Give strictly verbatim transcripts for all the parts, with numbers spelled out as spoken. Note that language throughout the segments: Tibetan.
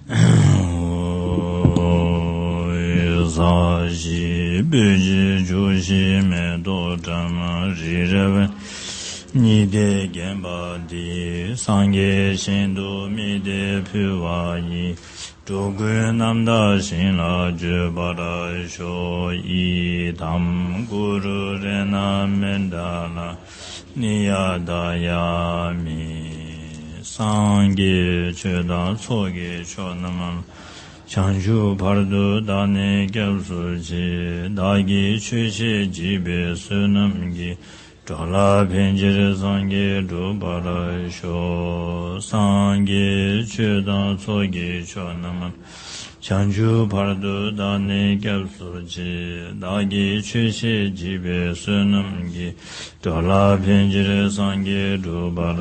ས་གཞི་སྤོས་ཀྱི་ཆུ་ཞིག་མེ་ཏོག་བཀྲམ་རི་རབ་གཉིས་ཏེ་བརྒྱན་པ་འདི། སངས་རྒྱས་ཞིང་དུ་དམིགས་ཏེ་ཕུལ་བ་ཡིས། འགྲོ་ཀུན་རྣམ་དག་ཞིང་ལ་འཇུག་པར་ཤོག། ཨི་དཾ་གུ་རུ་རཏྣ་མནྡ་ལ་ནི་ཡ་ད་ཡ་མི། སངས་རྒྱས་ཆོས་དང་ཚོགས་ཀྱི་མཆོག་རྣམས་ལ། བྱང་ཆུབ་བར་དུ་བདག་ནི་སྐྱབས་སུ་མཆི། བདག་གིས་ཆོས་བཤད་བགྱིས་པའི་བསོད་ནམས་ཀྱིས། འགྲོ་ལ་ཕན་ཕྱིར་སངས་རྒྱས་འགྲུབ་པར་ཤོག། སངས་རྒྱས་ཆོས་དང་ཚོགས་ཀྱི་མཆོག་རྣམས་ལ། བྱང་ཆུབ་བར་དུ་བདག་ནི་སྐྱབས་སུ་མཆི། བདག་གིས་ཆོས་བཤད་བགྱིས་པའི་བསོད་ནམས་ཀྱིས། འགྲོ་ལ་ཕན་ཕྱིར་སངས་རྒྱས་འགྲུབ་པར་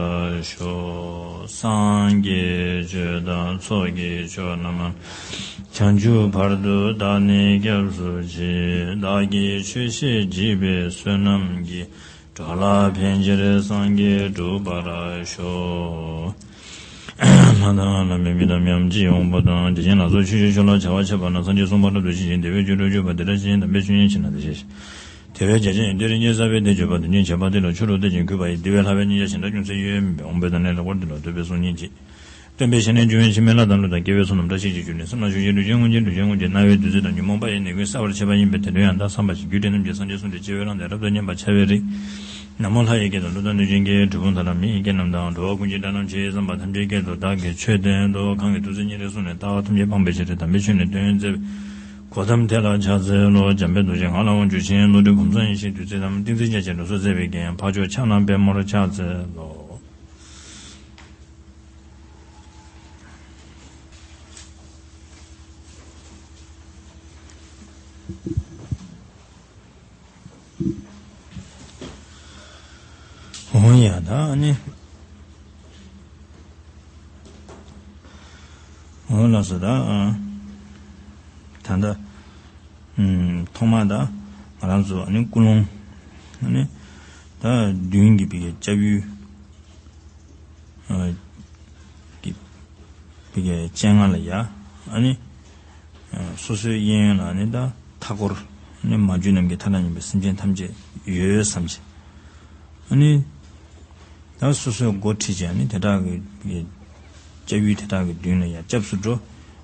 ཤོག། སངས་རྒྱས་ཆོས་དང་ཚོགས་ཀྱི་མཆོག་རྣམས་ལ། བྱང་ཆུབ་བར་དུ་བདག་ནི་སྐྱབས་སུ་མཆི། བདག་གིས་ཆོས་བཤད་བགྱིས་པའི་བསོད་ནམས་ཀྱིས། འགྲོ་ལ་ཕན་ཕྱིར་སངས་རྒྱས་འགྲུབ་པར་ཤོག། ལྷ་དང་ལྷ་མིན་མི་དང་མི་འམ་ཅི་ཡི་དབང་པོ་དང་། དེ་བཞིན་ལ་སོགས་ཆོས་ཀྱི་མཆོག་ལ་བྱ་བ་བྱས་པ་རྣམས་སངས་རྒྱས་གསུངས་པ་སླད་དུ་ཤེས་ཤིང་། དེ་བས་ཆོས་སྒྲུབ་སྤྱོད་པ་དེ་འདྲ་ཞིག་ཡིན། དམ་པའི་ཆོས་ཉིད་ཕྱིར་ན་དེ་ཤེས་ཤིང་། དེ་བས་རྒྱ་ཆེན་ཡོན་ཏན་རིན་ཆེན་གསར་པའི་གཏེར་ཆོས་པ། དོན་ཆེན་བྱེད་པ་དེ་ལ་ཆོས་སྒྲུབ་གཏེར་ཆེན་གུས་པ་ཡིས། འདི་བས་ལྷག་པའི་སྙིང་རྗེ་གཞན་དག་ཅུང་ཟད་ཡོད་མིན་པས། འོངས་པའི་དུས་ལ་ལེགས་པར་འདུལ་ལ་འདོད་པས་གསུང་སྙིང་རྗེ། སྟོན་པའི་ཞལ་ནས་འབྱུང་བའི་འཆི་མེད་ལྷ་དང་ཀླུ་དང་། སྐྱེ་བོའི་ཚོགས་རྣམས་བཀྲ་ཤིས་ཀྱི་རྒྱུ་ནི། སེམས་ལ་ཞུགས་ཤིང་འགྲུབ་ཅིང་མངོན་ཞིང་འགྲུབ་ཅིང་མངོན་ཅིང་རྣ་བའི་བདུད་རྩི་དང་ཉོན་མོངས་པ་ཡི་ནད་ཀུན་བསལ་བར་བྱེད་པ་ཡིན་པས། དེ་དོན་ཡང་དག་བསམ་པ་ཞིག་རྒྱུད་དེ་རྣམས་ཀྱི་སངས་རྒྱས་གསུང་དེ་སྤྱི་བོས་བླངས་ཏེ་རབ་ཏུ་མཉེས་པར་བྱ་བའི་རིགས། ན་མོ་ལྷ་ཡི་སྐད་དང་ཀླུ་དང་གནོད་སྦྱིན་སྐད། གྲུལ་བུམ་དག་དང་མི་ཡི་སྐད་རྣམས་དང་། འགྲོ་བ་ཀུན་གྱི་སྒྲ་རྣམས་ཇི་སྙེད་བསམ་པ་ཐམས་ཅད་སྐད་དུ་བདག་གིས་ཆོས་བསྟན་ཏོ། གང་གིས་ཐུགས་བརྩེ་ཉེར་བཟུང་ནས། ལྟ་བ་ཐམས་ཅད་སྤངས་པའི་ཕྱིར། དམ་པའི་ཆོས་ནི་སྟོན་མཛད་པའི། གོའུ་ཏམ་དེ་ལ་ཕྱག་འཚལ་ལོ། འཇམ་དཔལ་རྡོ་རྗེ་ངག་ལ་དབང་བསྒྱུར་ཞིང་། བློ་གྲོས་གོམས་གསུམ་ཡེ་ཤེས་བདུད་རྩི་དང་། ཏིང་འཛིན་རྒྱ་ཆེན་ལུས་སུ་མཛད་པའི་རྒྱན། འཕགས་མཆོག་ཕྱག་ན་པདྨོར་ཕྱག་འཚལ་ལོ། འོ་ཡ། ད་ཨ་ནི། འོ་ལགས་སོ། ད་ཨ། ད་ལྟ་ཨུམ། ཐོག་མར་ད་ང་རང་ཚོ་ཨ་ནི་ཀུན་སློང་ཨ་ནི་ད་མདུན་གྱི་བི་གའི་སྐྱབས་ཡུལ་ཨ་གི་བི་གའི་སྤྱན་སྔ་ལ་ཡ་ཨ་ནི་ཨ་སོ་སོའི་གཡས་གཡོན་ལ་ཨ་ནི་ད་མཐའ་འཁོར་ཨ་ནི་མ་གྱུར་ནམ་མཁའི་མཐའ་དང་མཉམ་པའི་སེམས་ཅན་ཐམས་ཅད་ཡོད་བསམ་བྱས། ཨ་ནི། ད་སོ་སོའི་འགོ་ཁྲིད་བྱས་ནས་དེ་དག་གི་སྐྱབས་ཡུལ་དེ་དག་གི་མདུན་ལ་ཡ་སྐྱབས་སུ་འགྲོ།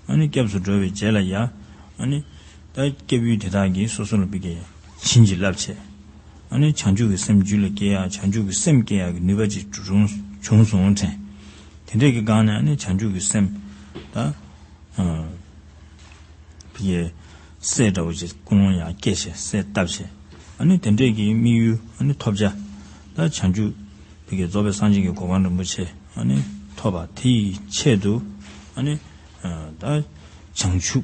ཨ་ནི་སྐྱབས་སུ་འགྲོ་བའི་རྗེས་ལ་ཡ་ཨ་ནི་ད་སྐྱབས་ཡུལ་དེ་དག་གིས་སོ་སོ་ལ་བི་གའི་བྱིན་གྱིས་བརླབས་བྱས། ཨ་ནི་བྱང་ཆུབ་ཀྱི་སེམས་རྒྱུད་ལ་སྐྱེ་ཡ། བྱང་ཆུབ་ཀྱི་སེམས་སྐྱེ་ཡ་གི་ནུས་པ་ཅིག་བྱུང་བྱུང་སོང་དྲན། དེ་འདྲས་ཀྱི་སྒང་ནས་ཨ་ནི་བྱང་ཆུབ་ཀྱི་སེམས་ད་ཨ་བི་གའི་སྲས་འདྲ་བོ་ཅིག་ཀུན་སློང་ཡང་སྐྱེས་བྱས། སྲས་བཏབ་བྱས། ཨ་ནི་དེ་འདྲས་ཀྱི་དམིགས་ཡུལ་ཨ་ནི་ཐོབ་བྱ། ད་བྱང་ཆུབ་བི་གའི་རྫོགས་པའི་སངས་རྒྱས་ཀྱི་གོ་འཕང་རིན་པོ་ཆེ་ཨ་ནི་ཐོབ་པ་དེ་ཡི་ཆེད་དུ་ཨ་ནི་ཨ་ད་བྱང་ཆུབ་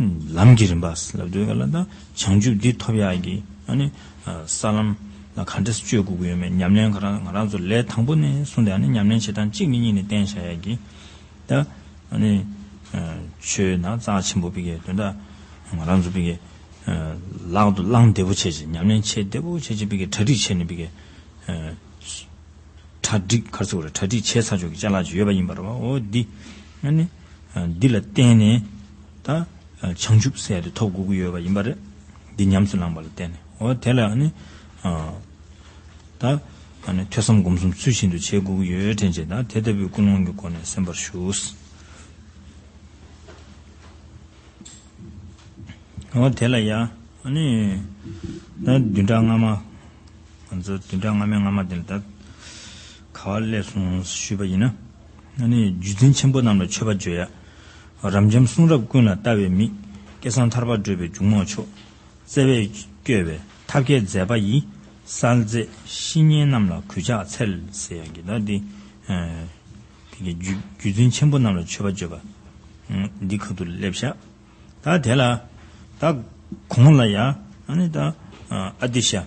ལམ་གྱི་རིམ་པ་ལབ་དུས་ག་ལ་ད་བྱང་ཆུབ་འདི་ཐོབ་ཡག་གི་ཨ་ནི་ཨ་ས་ལམ་ལ་ག་འདྲས་སྤྱོད་དགོས་ཀྱི་ཡོད་མེད་ཉམས་ལེན། ང་རང་ང་རང་ཚོ་ལས་དང་པོ་ནས་བཟུང་སྟེ་ཨ་ནི་ཉམས་ལེན་བྱེད་སྟངས་གཅིག་ནས་གཉིས་ནས་བསྟན་བྱ་ཡག་གི། ད་ཨ་ནི་ཨ་ཆོས་ནང་རྩ་ཆེན་པོ་བི་གའི་དོན་དག་ང་རང་ཚོ་བི་གའི་ཨ་ལག་ཏུ་བླང་བདེ་པོ་བྱས་བྱས། ཉམས་ལེན་བྱེད་བདེ་པོ་བྱས་བྱས། བི་གའི་གྲ་སྒྲིག་བྱས་ནས་བི་གའི་ཨ་གྲ་སྒྲིག་ག་རེ་ཟེར་དགོས་རེད། གྲ་སྒྲིག་བྱས་ཚར་ཆོག་གི་ཅ་ལག་ཅིག་ཡོད་པ་ཡིན་པ་རེད་བ། འོ་འདི་ཨ་ནི་ཨ་འདི་ལ་བརྟེན་ནས་ད་ཨ་བྱང་ཆུབ་ཟེར་ཡ་དེ་ཐོབ་དགོས་ཀྱི་ཡོད་པ་ཡིན་པ་རེད། འདི་ཉམས་སུ་བླངས་པ་ལ་བརྟེན་ནས། འོ་དེ་ལ་ཨ་ནི་ཨ་ད་ཨ་ནི་ཐོས་བསམ་སྒོམ་གསུམ་ཚུལ་བཞིན་དུ་བྱེད་དགོས་ཀྱི་ཡོད་དྲན་བྱས། ད་དེ་ལྟ་བུའི་ཀུན་སློང་གི་སྒོ་ནས་གསན་པར་ཞུ། འོ་དེ་ལ་ཡ་ཨ་ནི་ད་བདུན་ཕྲག་སྔ་མ། ང་ཚོ་བདུན་ཕྲག་སྔ་མའི་སྔ་མ་དེ་ལ་ད་ག་བ་སླེབས་སོང་ཞུས་པ་ཡིན་ན། ཨ་ནི་བརྒྱུད་འཛིན་ཆེན་པོ་རྣམས་ལ་མཆོད་པ་བརྗོད་ཡ། རབ་འབྱམས་གསུང་རབ་ཀུན་ལ་ལྟ་བའི་མིག། སྐལ་བཟང་ཐར་པར་བགྲོད་པའི་འཇུག་ངོགས་མཆོག། བརྩེ་བས་བསྐྱོད་པའི་ཐབས་མཁས་མཛད་པ་ཡིས། གསལ་མཛད་བཤེས་གཉེན་རྣམས་ལ་གུས་ཕྱག་འཚལ་ཟེར་ཡག་གི་ད་འདི་ཨ་དེ་གའི་བརྒྱུད་བརྒྱུད་འཛིན་ཆེན་པོ་རྣམས་ལ་མཆོད་པ་བརྗོད་པ་འདི་ཁ་ཐུག་སླེབས་ཤག། ད་དེ་ལ་ད་གོང་ལ་ཡ་ཨ་ནི་ད་ཨ་ཏི་ཤ་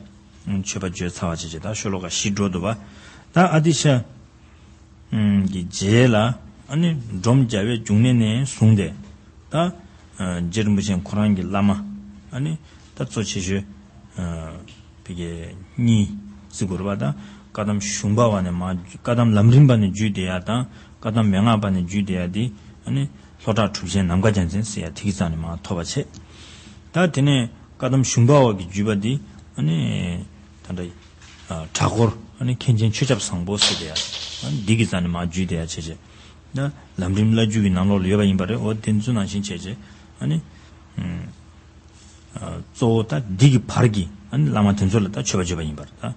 མཆོད་པ་བརྗོད་ཚར་བ་བྱས་བྱས། ད་ཤོ་ལོ་ཀ་བཞི་འགྲོ་འདུག་པ། ད་ཨ་ཏི་ཤ་གི་རྗེས་ལ་ཨ་ནི་འབྲོམ་རྒྱལ་བའི་འབྱུང་གནས་ནས་བཟུང་སྟེ་ད་རྗེ་རིན་པོ་ཆེ་ཁོ་རང་གི་བླ་མ་ཨ་ནི་ད་གཙོ་ཆེ་ཤོས་བི་གའི་གཉིས་བརྩི་དགོས་རེད་པ། ད་བཀའ་གདམས་གཞུང་པ་བ་ནས་མ། བཀའ་གདམས་ལམ་རིམ་པ་ནས་བརྒྱུད་བསྡད་ཡ་དང་། བཀའ་གདམས་མན་ངག་པ་ནས་བརྒྱུད་བསྡད་ཡ་དེ་ ཨ་ནི་ལྷོ་བྲག་གྲུབ་ཆེན་ནམ་མཁའ་རྒྱལ་མཚན་ཟེར་ཡ་དེ་གི་རྩ་ནས་མར་ཐོབ་པ་བྱས། ད་དེ་ནས་བཀའ་གདམས་ཞུང་པ་བ་གི་བརྒྱུད་པ་འདི་ཨ་ནི་ད་ལྟ་ཨ་གྲྭ་སྐོར་ཨ་ནི་མཁན་ཆེན་ཆོས་སྐྱབས་བཟང་པོ་ཟེར་དེ་ཡ་ཨ་ནི་འདི་གི་རྩ་ནས་མར་བརྒྱུད་དེ་ཡ་བྱས་བྱས། ད་ལམ་རིམ་བླ་བརྒྱུད་ཀྱི་ནང་ལོགས་ལ་ཡོད་པ་ཡིན་པ་རེད། འོ་དེ་ཚོ་ནང་བཞིན་བྱས་བྱས་ཨ་ནི། གཙོ་བོ་ད་འདི་གི་བར་གྱི་ཨ་ནི་བླ་མ་དེ་ཚོ་ལ་ད་མཆོད་པ་བརྗོད་པ་ཡིན་པར་ད།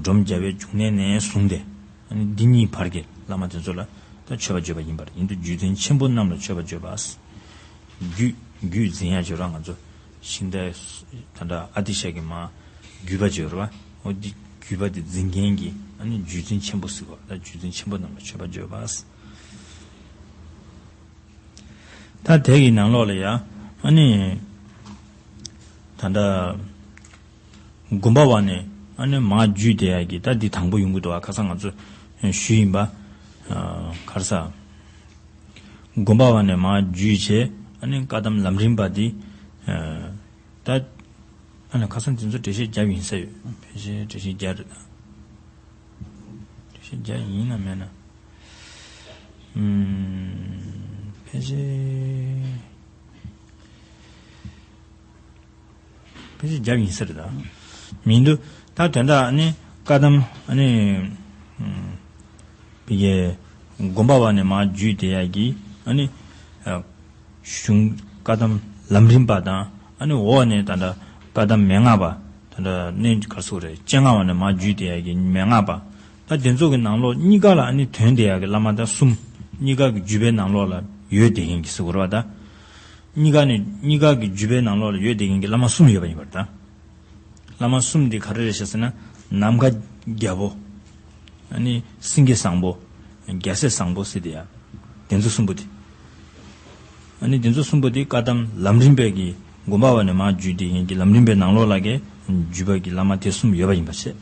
འབྲོམ་རྒྱལ་བའི་འབྱུང་གནས་ནས་བཟུང་སྟེ་ཨ་ནི་འདི་གཉིས་བར་གྱི་བླ་མ་དེ་ཚོ་ལ་ད་མཆོད་པ་བརྗོད་པ་ཡིན་པར་ཡིན་དུ་རྒྱུད་འཛིན་ཆེན་པོ་རྣམས་ལ་མཆོད་པ་བརྗོད་པ། རྒྱུད་རྒྱུད་འཛིན་ཡ་བརྗོད་ར་ང་ཚོ་ཤིང་རྟ་ད་ལྟ་ཨ་ཏི་ཤ་གི་མ་རྒྱུད་པ་བརྗོད་ར་བ་འོ་འདི་རྒྱུད་པ་དེ་འཛིན་མཁན་གྱི་ཨ་ནི་རྒྱུད་འཛིན་ཆེན་པོ་ཟེར་བ་ད་རྒྱུད་འཛིན་ཆེན་པོ་རྣམས་ལ་མཆོད་པ་བརྗོད་པ། ད་དེ་གི་ནང་ལོགས་ལ་ཡ་ཨ་ནི་ད་ལྟ་དགོན་པ་བ་ནས་ཨ་ནི་མར་བརྒྱུད་དེ་ཡ་གི་ད་འདི་དང་པོ་ཡོང་གི་འདུག་ཨ་ཁ་སང་ང་ཚོ་ཞུས་ཡིན་པ་གར་ས་དགོན་པ་བ་ནས་མར་བརྒྱུད་བྱས་ཨ་ནི་བཀའ་གདམས་ལམ་རིམ་པ་འདི་ད་ཨ་ནི་ཁ་སང་དེ་ཚོ་འགྲེལ་བཤད་རྒྱབ་ཡིན་ས་ཡོད། ཕལ་ཆེར་འགྲེལ་བཤད་རྒྱབ་རེད། དེ་བཞིན་རྒྱ་ཡིན་ན་མེད་ན། ཨུམ། ཕལ་ཆེར། ཕལ་ཆེར་རྒྱ་ཡིན་ས་རེད་ད། མི་འདུག་ད་དོན་དག་ཨ་ནི་བཀའ་གདམས་ཨ་ནི། ཨུམ། བི་གའི་དགོན་པ་བ་ནས་མར་བརྒྱུད་དེ་ཡ་གི་ཨ་ནི། གཞུང་བཀའ་གདམས་ལམ་རིམ་པ་དང་ཨ་ནི་འོག་ནས་ད་ལྟ་བཀའ་གདམས་མན་ངག་པ་ད་ལྟ་གནས་ག་སུ་རེད་སྤྱན་སྔ་བ་ནས་མར་བརྒྱུད་དེ་ཡ་གི་མན་ངག་པ་ད་དེ་ཚོ་གི་ནང་ལོགས་གཉིས་ཀ་ལ་ཨ་ནི་དོན་དེ་ཡ་གི་བླ་མ་ད་གསུམ་གཉིས་ཀ་གི་བརྒྱུད་པའི་ནང་ལོགས་ལ་ཡོད་དེ་ཡིན་གི་སུ་རེད་བ་ད་གཉིས་ཀ་ནས་གཉིས་ཀ་གི་བརྒྱུད་པའི་ནང་ལོགས་ལ་ཡོད་དེ་ཡིན་གི་བླ་མ་གསུམ་ཡོད་པ་ཡིན་པར་ད། བླ་མ་གསུམ་འདི་ག་རེ་རེད་ཤག་ཟེར་ན་ནམ་མཁའ་རྒྱལ་པོ། ཨ་ནི་སེང་གེ་བཟང་པོ། རྒྱལ་སྲས་བཟང་པོ་ཟེར་དེ་ཡ། དེ་ཚོ་གསུམ་པོ་དེ། ཨ་ནི་དེ་ཚོ་གསུམ་པོ་དེ་བཀའ་གདམས་ལམ་རིམ་པའི་གི་དགོན་པ་བ་ནས་མར་བརྒྱུད་དེ་ཡིན་གི་ལམ་རིམ་པའི་ནང་ལོགས་ལ་གི་བརྒྱུད་པ་གི་བླ་མ་དེ་གསུམ་ཡོད་པ་ཡིན་པ་བྱས།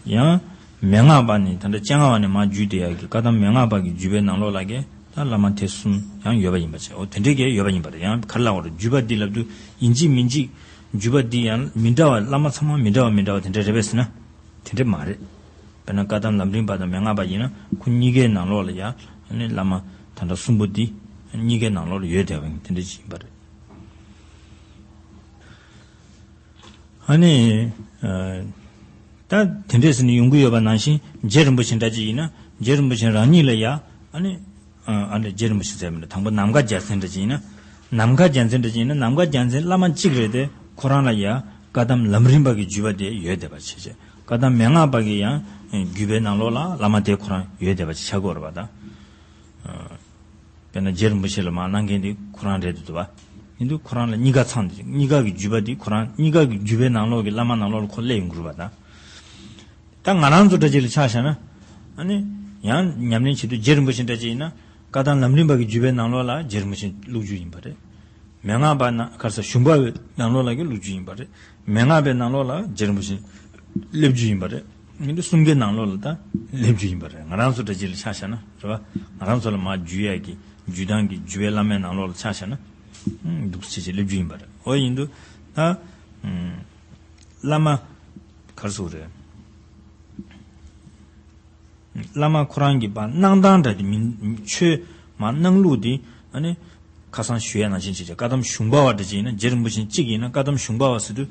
ཡང་མན་ངག་པ་ནི་ད་ལྟ་སྤྱན་སྔ་བ་ནས་མར་བརྒྱུད་དེ་ཡ་གི་བཀའ་གདམས་མན་ངག་པ་གི་བརྒྱུད་པའི་ནང་ལོགས་ལ་གི་ད་བླ་མ་དེ་གསུམ་ཡང་ཡོད་པ་ཡིན་པ་བྱས། འོ་དེ་འདྲའི་གི་ཡོད་པ་ཡིན་པ་རེད། ཡང་ག་རེ་ལབ་དགོས་རེད་བརྒྱུད་པ་འདི་ལབ་དུས་ཡིན་གཅིག་མིན་གཅིག་བརྒྱུད་པ་འདི་ཡང་མི་འདྲ་བ་བླ་མ་ཚང་མ་མི་འདྲ་བ་མི་འདྲ་བ་དེ་འདྲ་རེད་པས་ཟེར་ན། དེ་འདྲ་མ་རེད། དཔེར་ན་བཀའ་གདམས་ལམ་རིམ་པ་དང་མན་ངག་པ་ཡིན་ན་ཁོ་གཉིས་ཀའི་ནང་ལོགས་ལ་ཡང་ནི་བླ་མ་ད་ལྟ་གསུམ་པོ་འདི་གཉིས་ཀའི་ནང་ལོགས་ལ་ཡོད་བསྡད་པ་ཡིན་དེ་འདྲ་ཞིག་ཡིན་པ་རེད། ཨ་ནི། ད་དེ་འདྲས་ཟེར་ནས་ཡོང་གི་ཡོད་པ་ནང་བཞིན་རྗེ་རིན་པོ་ཆེ་འདྲ་ཅིག་ཡིན་ན་རྗེ་རིན་པོ་ཆེ་རང་ཉིད་ལ་ཡ་ཨ་ནི། ཨ་ནི་རྗེ་རིན་པོ་ཆེ་ཟེར་མི་འདྲ་དང་པོ་ནམ་མཁའ་རྒྱལ་མཚན་འདྲ་ཅིག་ཡིན་ན། ནམ་མཁའ་རྒྱལ་མཚན་འདྲ་ཅིག་ཡིན་ན་ནམ་མཁའ་རྒྱལ་མཚན་བླ་མ་གཅིག་རེད་དེ་ཁོ་རང་ལ་ཡ་བཀའ་གདམས་ལམ་རིམ་པ་གི་བརྒྱུད་པ་དེ་ཡོད་བསྡད་པ་བྱས་བྱས་བཀའ་གདམས་མན་ངག་པ་གི་ཡང་བརྒྱུད་པའི་ནང་ལོགས་ལ་བླ་མ་དེ་ཁོ་རང་ཡོད་བསྡད་པ་ཅིག་ཆགས་ཀྱི་ཡོད་རེད་པ་ད། དཔེར་ན་རྗེ་རིན་པོ་ཆེ་ལ་མར་གནང་མཁན་དེ་ཁོ་རང་རེད་འདུག་བ། ཡིན་དུས་ཁོ་རང་ལ་གཉིས་ཀ་ཚང་དེ་གཉིས་ཀ་གི་བརྒྱུད་པ་དེ་ཁོ་རང་གཉིས་ཀ་གི་བརྒྱུད་པའི་ནང་ལོགས་ཀྱི་བླ་མ་ནང་ལོགས་ལ་ཁོ་སླེབས་ཡོང་གི་རེད་བ་ད། ད་ང་རང་ཚོ་འདྲ་ཅིག་ལ་ཆ་བཞག་ན། ཨ་ནི། ཡང་ཉམས་ལེན་བྱེད་དུས་རྗེ་རིན་པོ་ཆེ་འདྲ་ཅིག་ཡིན་ན། བཀའ་གདམས་ལམ་རིམ་པ་གི་བརྒྱུད་པའི་ནང་ལོགས་ལ་རྗེ་རིན་པོ་ཆེ་བླུགས་རྒྱུ་ཡིན་པ་རེད། མན་ངག་པ་ན་ག་རེ་ཟེར་ཞུང་པ་བའི་ནང་ལོགས་ལ་གི་བླུགས་རྒྱུ་ཡིན་པ་རེད། མན་ངག་པའི་ནང་ལོགས་ལ་རྗེ་རིན་པོ་ཆེ་སླེབས་རྒྱུ་ཡིན་པ་རེད། ཡིན་དུས་གསུམ་ཀའི་ནང་ལོགས་ལ་ད་སླེབས་རྒྱུ་ཡིན་པ་རེད། ང་རང་ཚོ་འདྲ་ཅིག་ལ་ཆ་བཞག་ན་རེད་བ། ང་རང་ཚོ་ལ་མར་བརྒྱུད་ཡ་གི་བརྒྱུད་སྟངས་ཀྱི་བརྒྱུད་པའི་བླ་མའི་ནང་ལོགས་ལ་ཆ་བཞག་ན། འདུག་སེ་བྱས་བྱས་སླེབས་རྒྱུ་ཡིན་པ་རེད། འོ་ཡིན་དུས་ད། བླ་མ། ག་རེ་ཟེར་དགོས་རེད། བླ་མ་ཁོ་རང་གི་པ་གནང་སྟངས་འདྲ་དེ་མིན་ཆོས་མ་གནང་ལུགས་དེ་ཨ་ནི་ཁ་སང་ཞུ་ཡ་ནང་བཞིན་བྱས་བྱས་བཀའ་གདམས་ཞུང་པ་བ་འདྲ་ཅིག་ཡིན་ན་རྗེ་རིན་པོ་ཆེ་གཅིག་ཡིན་ན་བཀའ་གདམས་ཞུང་པ་བ་ཟེར་དུས་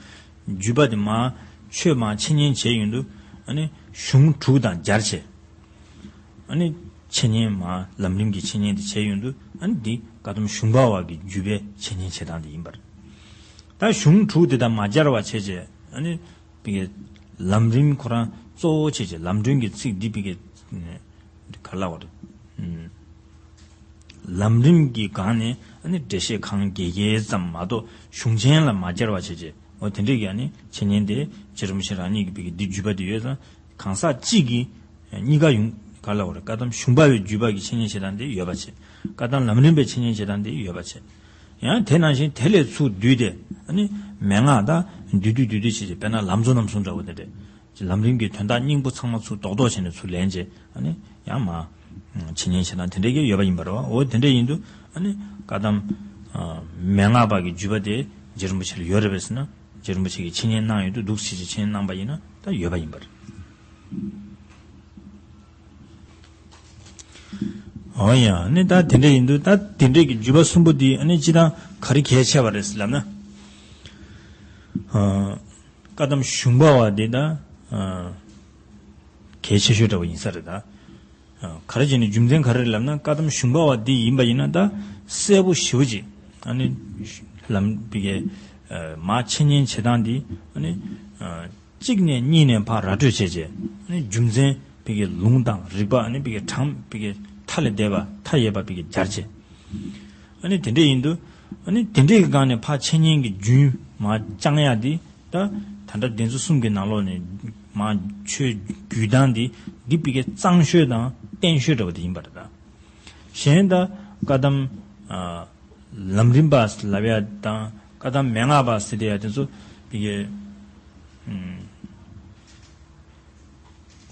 བརྒྱུད་པ་དེ་མ་ཆོས་མ་འཆད་ཉན་བྱས་ཡོང་དུས་ཨ་ནི་གཞུང་དྲུག་དང་སྦྱར་བྱས་ཨ་ནི་འཆད་ཉན་མ་ལམ་རིམ་གྱི་འཆད་ཉན་དེ་བྱས་ཡོང་དུས་ཨ་ནི་འདི་བཀའ་གདམས་ཞུང་པ་བ་གི་བརྒྱུད་པའི་འཆད་ཉན་བྱེད་སྟངས་དེ་ཡིན་པར། ད་གཞུང་དྲུག་དེ་དང་མ་སྦྱར་བ་བྱས་བྱས་ཨ་ནི། བི་གའི་ལམ་རིམ་ཁོ་རང་གཙོ་བོ་བྱས་བྱས་ལམ་སྒྲོན་གྱི་ཚིག་འདི་བི་གའི་ག་རེ་ལབ་དགོས་རེད། ལམ་རིམ་གྱི་སྒང་ནས་ཨ་ནི་འགྲེལ་བཤད་གང་རྒྱས་རྒྱས་ཙམ་མ་གཏོགས་གཞུང་ཆེན་ལ་མ་སྦྱར་བ་བྱས་བྱས་འོ་དེ་འདྲས་ཀྱི་ཨ་ནི་འཆད་ཉན་དེ་རྗེ་རིན་པོ་ཆེ་རང་ཉིད་ཀྱི་བི་གའི་འདི་བརྒྱུད་པ་དེ་ཡོད་ཙང་གང་ཟག་གཅིག་གིས་གཉིས་ཀ་ཡོང་ག་རེ་ལབ་དགོས་རེད། བཀའ་གདམས་ཞུང་པ་བའི་བརྒྱུད་པ་གི་འཆད་ཉན་བྱེད་སྟངས་དེ་ཡོད་པ་བྱས། བཀའ་གདམས་ལམ་རིམ་པའི་འཆད་ཉན་བྱེད་སྟངས་དེ་ཡོད་པ་བྱས། ཡང་དེ་ནང་བཞིན་དེ་ལས་ཚུར་བསྡུས་ཏེ་ཨ་ནི་མན་ངག་དང་བསྡུས་བསྡུས་བསྡུས་བསྡུས་བྱས་བྱས་དཔེར་ན་ལམ་གཙོ་རྣམ་གསུམ་འདྲ་བོ་དེ་འདྲས་ལམ་རིམ་གྱི་དོན་དག་སྙིང་པོ་ཚང་མ་ཚུར་རྡོག་རྡོག་བྱས་ནས་ཚུར་ལེན་བྱས་ཨ་ནི་ཡང་མ་འཆད་ཉན་བྱེད་སྟངས་དེ་འདྲས་ཀྱི་ཡོད་པ་ཡིན་པ་རེད་བ། འོ་དེ་འདྲས་ཡིན་དུས་ཨ་ནི་བཀའ་གདམས་མན་ངག་པ་གི་བརྒྱུད་པ་དེ་རྗེ་རིན་པོ་ཆེ་ལ་ཡོད་རེད་པས་ཟེར་ན་རྗེ་རིན་པོ་ཆེ་གིས་འཆད་ཉན་གནང་ཡོད་དུས་འདུག་སེ་བྱས་བྱས་འཆད་ཉན་གནང་པ་ཡིན་ན་ད་ཡོད་པ་ཡིན་པ་རེད། འོ་ཡ། ཨ་ནི་ད་དེ་འདྲ་ཡིན་དུས་ད་དེ་འདྲའི་གི་བརྒྱུད་པ་གསུམ་པོ་འདི་ཨ་ནི་སྤྱིར་བཏང་ག་རེ་གལ་ཆེ་བ་རེད་ལབ་ན། ཨ། བཀའ་གདམས་གཞུང་པ་བ་འདི་ད་ཨ་གལ་ཆེ་ཤོས་འདྲ་བོ་ཡིན་ས་རེད་ད། ཨ། ག་རེ་བྱས་ནས་རྒྱུ་མཚན་ག་རེ་རེད་ལབ་ན། བཀའ་གདམས་གཞུང་པ་བ་འདི་ཡིན་པ་ཡིན་ན་ད་གསལ་པོ་ཞེ་པོ་ཅིག་ཨ་ནི་ལམ་བི་གའི་ཨ་མ་འཆད་ཉན་བྱེད་སྟངས་འདི་ཨ་ནི་ཨ་གཅིག་ནས་གཉིས་ནས་ཕར་ར་སྤྲོད་བྱས་བྱས། ཨ་ནི་རྒྱུ་མཚན་བི་གའི་ལུང་དང་རིགས་པ། ཨ་ནི་བི་གའི་དྲངས་བི་གའི་མཐའ་ལས་འདས་པ་མཐའ་ཡས་པ་བི་གའི་སྦྱར་བྱས། ཨ་ནི་དེ་འདྲས་ཡིན་དུས་ཨ་ནི་དེ་འདྲས་ཀྱི་སྒང་ནས་ཕར་འཆད་ཉན་གྱི་རྒྱུན་མར་བསྐྱང་ཡག་འདི་ད་ད་ལྟ་གདན་ས་གསུམ་གྱི་ནང་ལོགས་ནས་མར་ཆོས་བརྒྱུད་སྟངས་འདི་འདི་བི་གའི་གཙང་ཤོས་དང་བརྟན་ཤོས་འདྲ་བོ་དེ་ཡིན་པ་རེད་ད། གཞན་ད་བཀའ་གདམས་ཨ་ལམ་རིམ་པ་ལབ་ཡག་དང་བཀའ་གདམས་མན་ངག་པ་ཟེར་དེ་ཡག་དེ་ཚོ་བི་གའི་ཨ་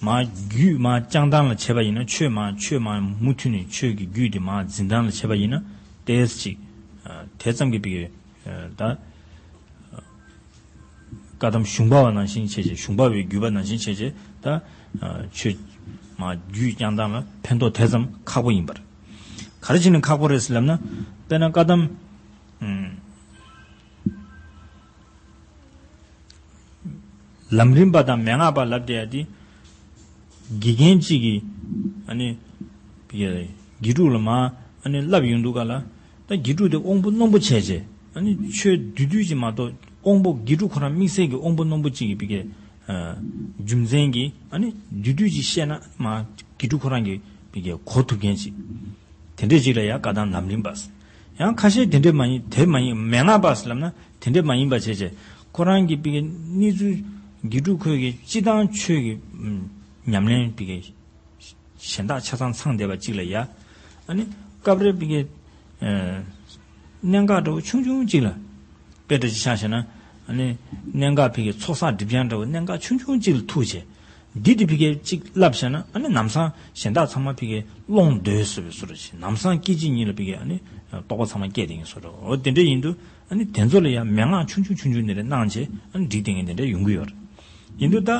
མར་རྒྱུད་མར་བསྐྱང་སྟངས་ལ་བྱས་པ་ཡིན་ན། ཆོས་མར་ཆོས་མར་མུ་མཐུད་ནས་ཆོས་ཀྱི་རྒྱུད་དེ་མར་འཛིན་སྟངས་ལ་བྱས་པ་ཡིན་ན། ཏོག་ཙམ་ཅིག་ཨ་དེ་ཙམ་གྱིས་བི་གའི་ཨ་ད་བཀའ་གདམས་གཞུང་པ་བ་ནང་བཞིན་བྱས་བྱས། གཞུང་པ་བའི་བརྒྱུད་པ་ནང་བཞིན་བྱས་བྱས་ད་ཨ་ཆོས་མར་རྒྱུད་བསྐྱང་སྟངས་ལ་ཕན་ཐོགས་དེ་ཙམ་ཁག་པོ་ཡིན་པ་རེད། ག་རེ་བྱས་ནས་ཁག་པོ་རེད་ཟེར་ལབ་ན། དཔེར་ན་བཀའ་གདམས་ཨ་ལམ་རིམ་པ་དང་མན་ངག་པ་ལབ་བསྡད་ཡ་དེ། དགེ་རྒན་གཅིག་གིས་ཨ་ནི་བི་གའི་དགེ་ཕྲུག་ལ་མར་ཨ་ནི་བསླབ་ཡོང་དུས་ག་ལ། ད་དགེ་ཕྲུག་དེ་དབང་པོ་རྣོན་པོ་བྱས་བྱས། ཨ་ནི་ཆོས་བསྡུས་བསྡུས་ཅིག་མ་གཏོགས། དབང་པོ་དགེ་ཕྲུག་ཁོ་རང་དམིགས་བསལ་གྱི་དབང་པོ་རྣོན་པོ་གཅིག་གིས་བི་གའི་ཨ་རྒྱུ་མཚན་གྱིས་ཨ་ནི་བསྡུས་བསྡུས་ཅིག་བཤད་ན་མར་དགེ་ཕྲུག་ཁོ་རང་གིས་བི་གའི་གོ་ཐུབ་མཁན་ཅིག་དེ་འདྲས་ཅིག་ལ་ཡ་བཀའ་གདམས་ལམ་རིམ་པ་ཟེར། ཡང་ཁ་ཤས་དེ་འདྲས་མ་ཡིན། དེ་མ་ཡིན། མན་ངག་པ་ཟེར་ལབ་ན་དེ་འདྲས་མ་ཡིན་པ་བྱས་བྱས། ཁོ་རང་གི་བི་གའི་གནས་ཚུལ་དགེ་ཕྲུག་ཁོས་གི་སྤྱིར་བཏང་ཆོས་ཀྱི་ཨམ་ཉམས་ལེན་བི་གའི་གཞན་དག་ཆ་ཚང་ཚང་བསྡད་པ་ཅིག་ལ་ཡ། ཨ་ནི་སྐབས་རེ་བི་གའི་ཨ་གནད་འགག་འདྲ་བོ་ཆུང་ཆུང་ཅིག་ལ། དཔེ་འདྲ་ཅིག་ཆ་བཞག་ན། ཨ་ནི་གནད་འགག་བི་གའི་ཚོགས་བསགས་སྒྲིབ་སྦྱང་འདྲ་བོ་གནད་འགག་ཆུང་ཆུང་ཅིག་ལ་ཐུག་བྱས། འདི་དེ་བི་གའི་ཅིག་བསླབ་བྱས་ན། ཨ་ནི་ནམ་སང་གཞན་དག་ཚང་མ་བི་གའི་ཀློང་བརྡོལ་བཟོ་བའི་བཟོ་འདྲ་ཅིག་ནམ་སང་སྐད་ཅིག་ཉིད་ལ་བི་གའི་ཨ་ནི་རྟོགས་པ་ཚང་མ་སྐྱེས་བསྡད་མཁན་བཟོ་འདྲ། འོ་དེ་འདྲ་ཡིན་དུས་ཨ་ནི་དེ་ཚོ་ལ་ཡང་མན་ངག་ཆུང་ཆུང་ཆུང་ཆུང་དེ་འདྲ་གནང་བྱས། ཨ་ནི་འགྲིག་བསྡད་མཁན་དེ་འདྲ་ཡོང་གི་ཡོད་རེད། ཡིན་དུས་ད་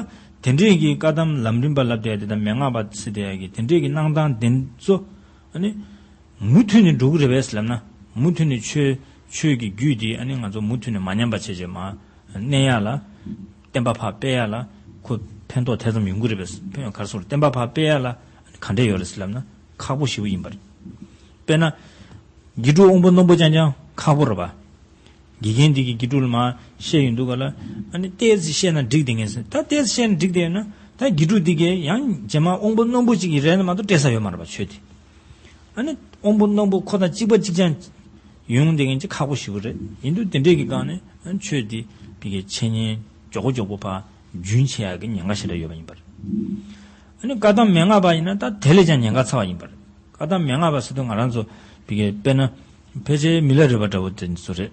དེ་འདྲས་ཀྱི་བཀའ་གདམས་ལམ་རིམ་པ་ལབ་བསྡད་ཡ་དེ་དང་མན་ངག་པ་ཟེར་བསྡད་ཡ་གི་དེ་འདྲས་ཀྱི་གནང་སྟངས་དེ་ཚོ་ཨ་ནི་མུ་མཐུད་ནས་འགྲོ་གི་རེད་པས་ལབ་ན། མུ་མཐུད་ནས་ཆོས་ཆོས་ཀྱི་རྒྱུད་དེ་ཨ་ནི་ང་ཚོ་མུ་མཐུད་ནས་མ་ཉམས་པ་བྱས་བྱས་མར་གནས་ཡ་ལ། བསྟན་པ་ཕར་སྤེལ་ཡ་ལ་ཁོ་ཕན་ཐོགས་དེ་ཙམ་ཡོང་གི་རེད་པས། ཕན་ག་རེ་ཟེར། བསྟན་པ་ཕར་སྤེལ་ཡ་ལ་ག་འདྲས་ཡོད་རེད་ཟེར་ལབ་ན་ཁག་པོ་ཞེ་པོ་ཡིན་པ་རེད། དཔེར་ན། དགེ་ཕྲུག་དབང་པོ་རྣོན་པོ་རྐྱང་རྐྱང་ཁག་པོ་རེད་པ། དགེ་རྒན་འདི་གིས་དགེ་ཕྲུག་ལ་མར་བཤད་ཡོང་དུས་ག་ལ། ཨ་ནི་ཏོག་ཙམ་བཤད་ན་འགྲིག་བསྡད་མཁན་ཟེར། ད་ཏོག་ཙམ་བཤད་ན་འགྲིག་བསྡད་ཡོད་ན། ད་དགེ་ཕྲུག་འདི་གས་ཡང་རྗེས་མ་དབང་པོ་རྣོན་པོ་ཅིག་གིས་རེད་ན་མ་གཏོགས་སྤྲད་ས་ཡོད་མ་རེད་པ། ཆོས་དེ། ཨ་ནི་དབང་པོ་རྣོན་པོ་ཁོ་དང་གཅིག་པ་གཅིག་རྐྱང་ཡོང་བསྡད་མཁན་ཅིག་ཁག་པོ་ཞེ་པོ་རེད། ཡིན་དུས་དེ་འདྲས་ཀྱི་སྒང་ནས་ཨ་ནི་ཆོས་འདི་བི་གའི་འཆད་ཉན་མགྱོགས་པོ་མགྱོགས་པོ་ཕར་རྒྱུན་ཆད་ཡག་གི་ཉེན་ཁ་ཞེ་དྲག་ཡོད་པ་ཡིན་པ་རེད། ཨ་ནི་བཀའ་གདམས་མན་ངག་པ་ཡིན་ན་ད་དེ་ལས་ཀྱང་ཉེན་ཁ་ཚ་བ་ཡིན་པ་རེད། བཀའ་གདམས་མན་ངག་པ་ཟེར་དུས་ང་རང་ཚོ་བི་གའི་དཔེར་ན་ཕལ་ཆེར་མི་ལ་རས་པ་འདྲ་བོ་དེ་ཚོ་རེད།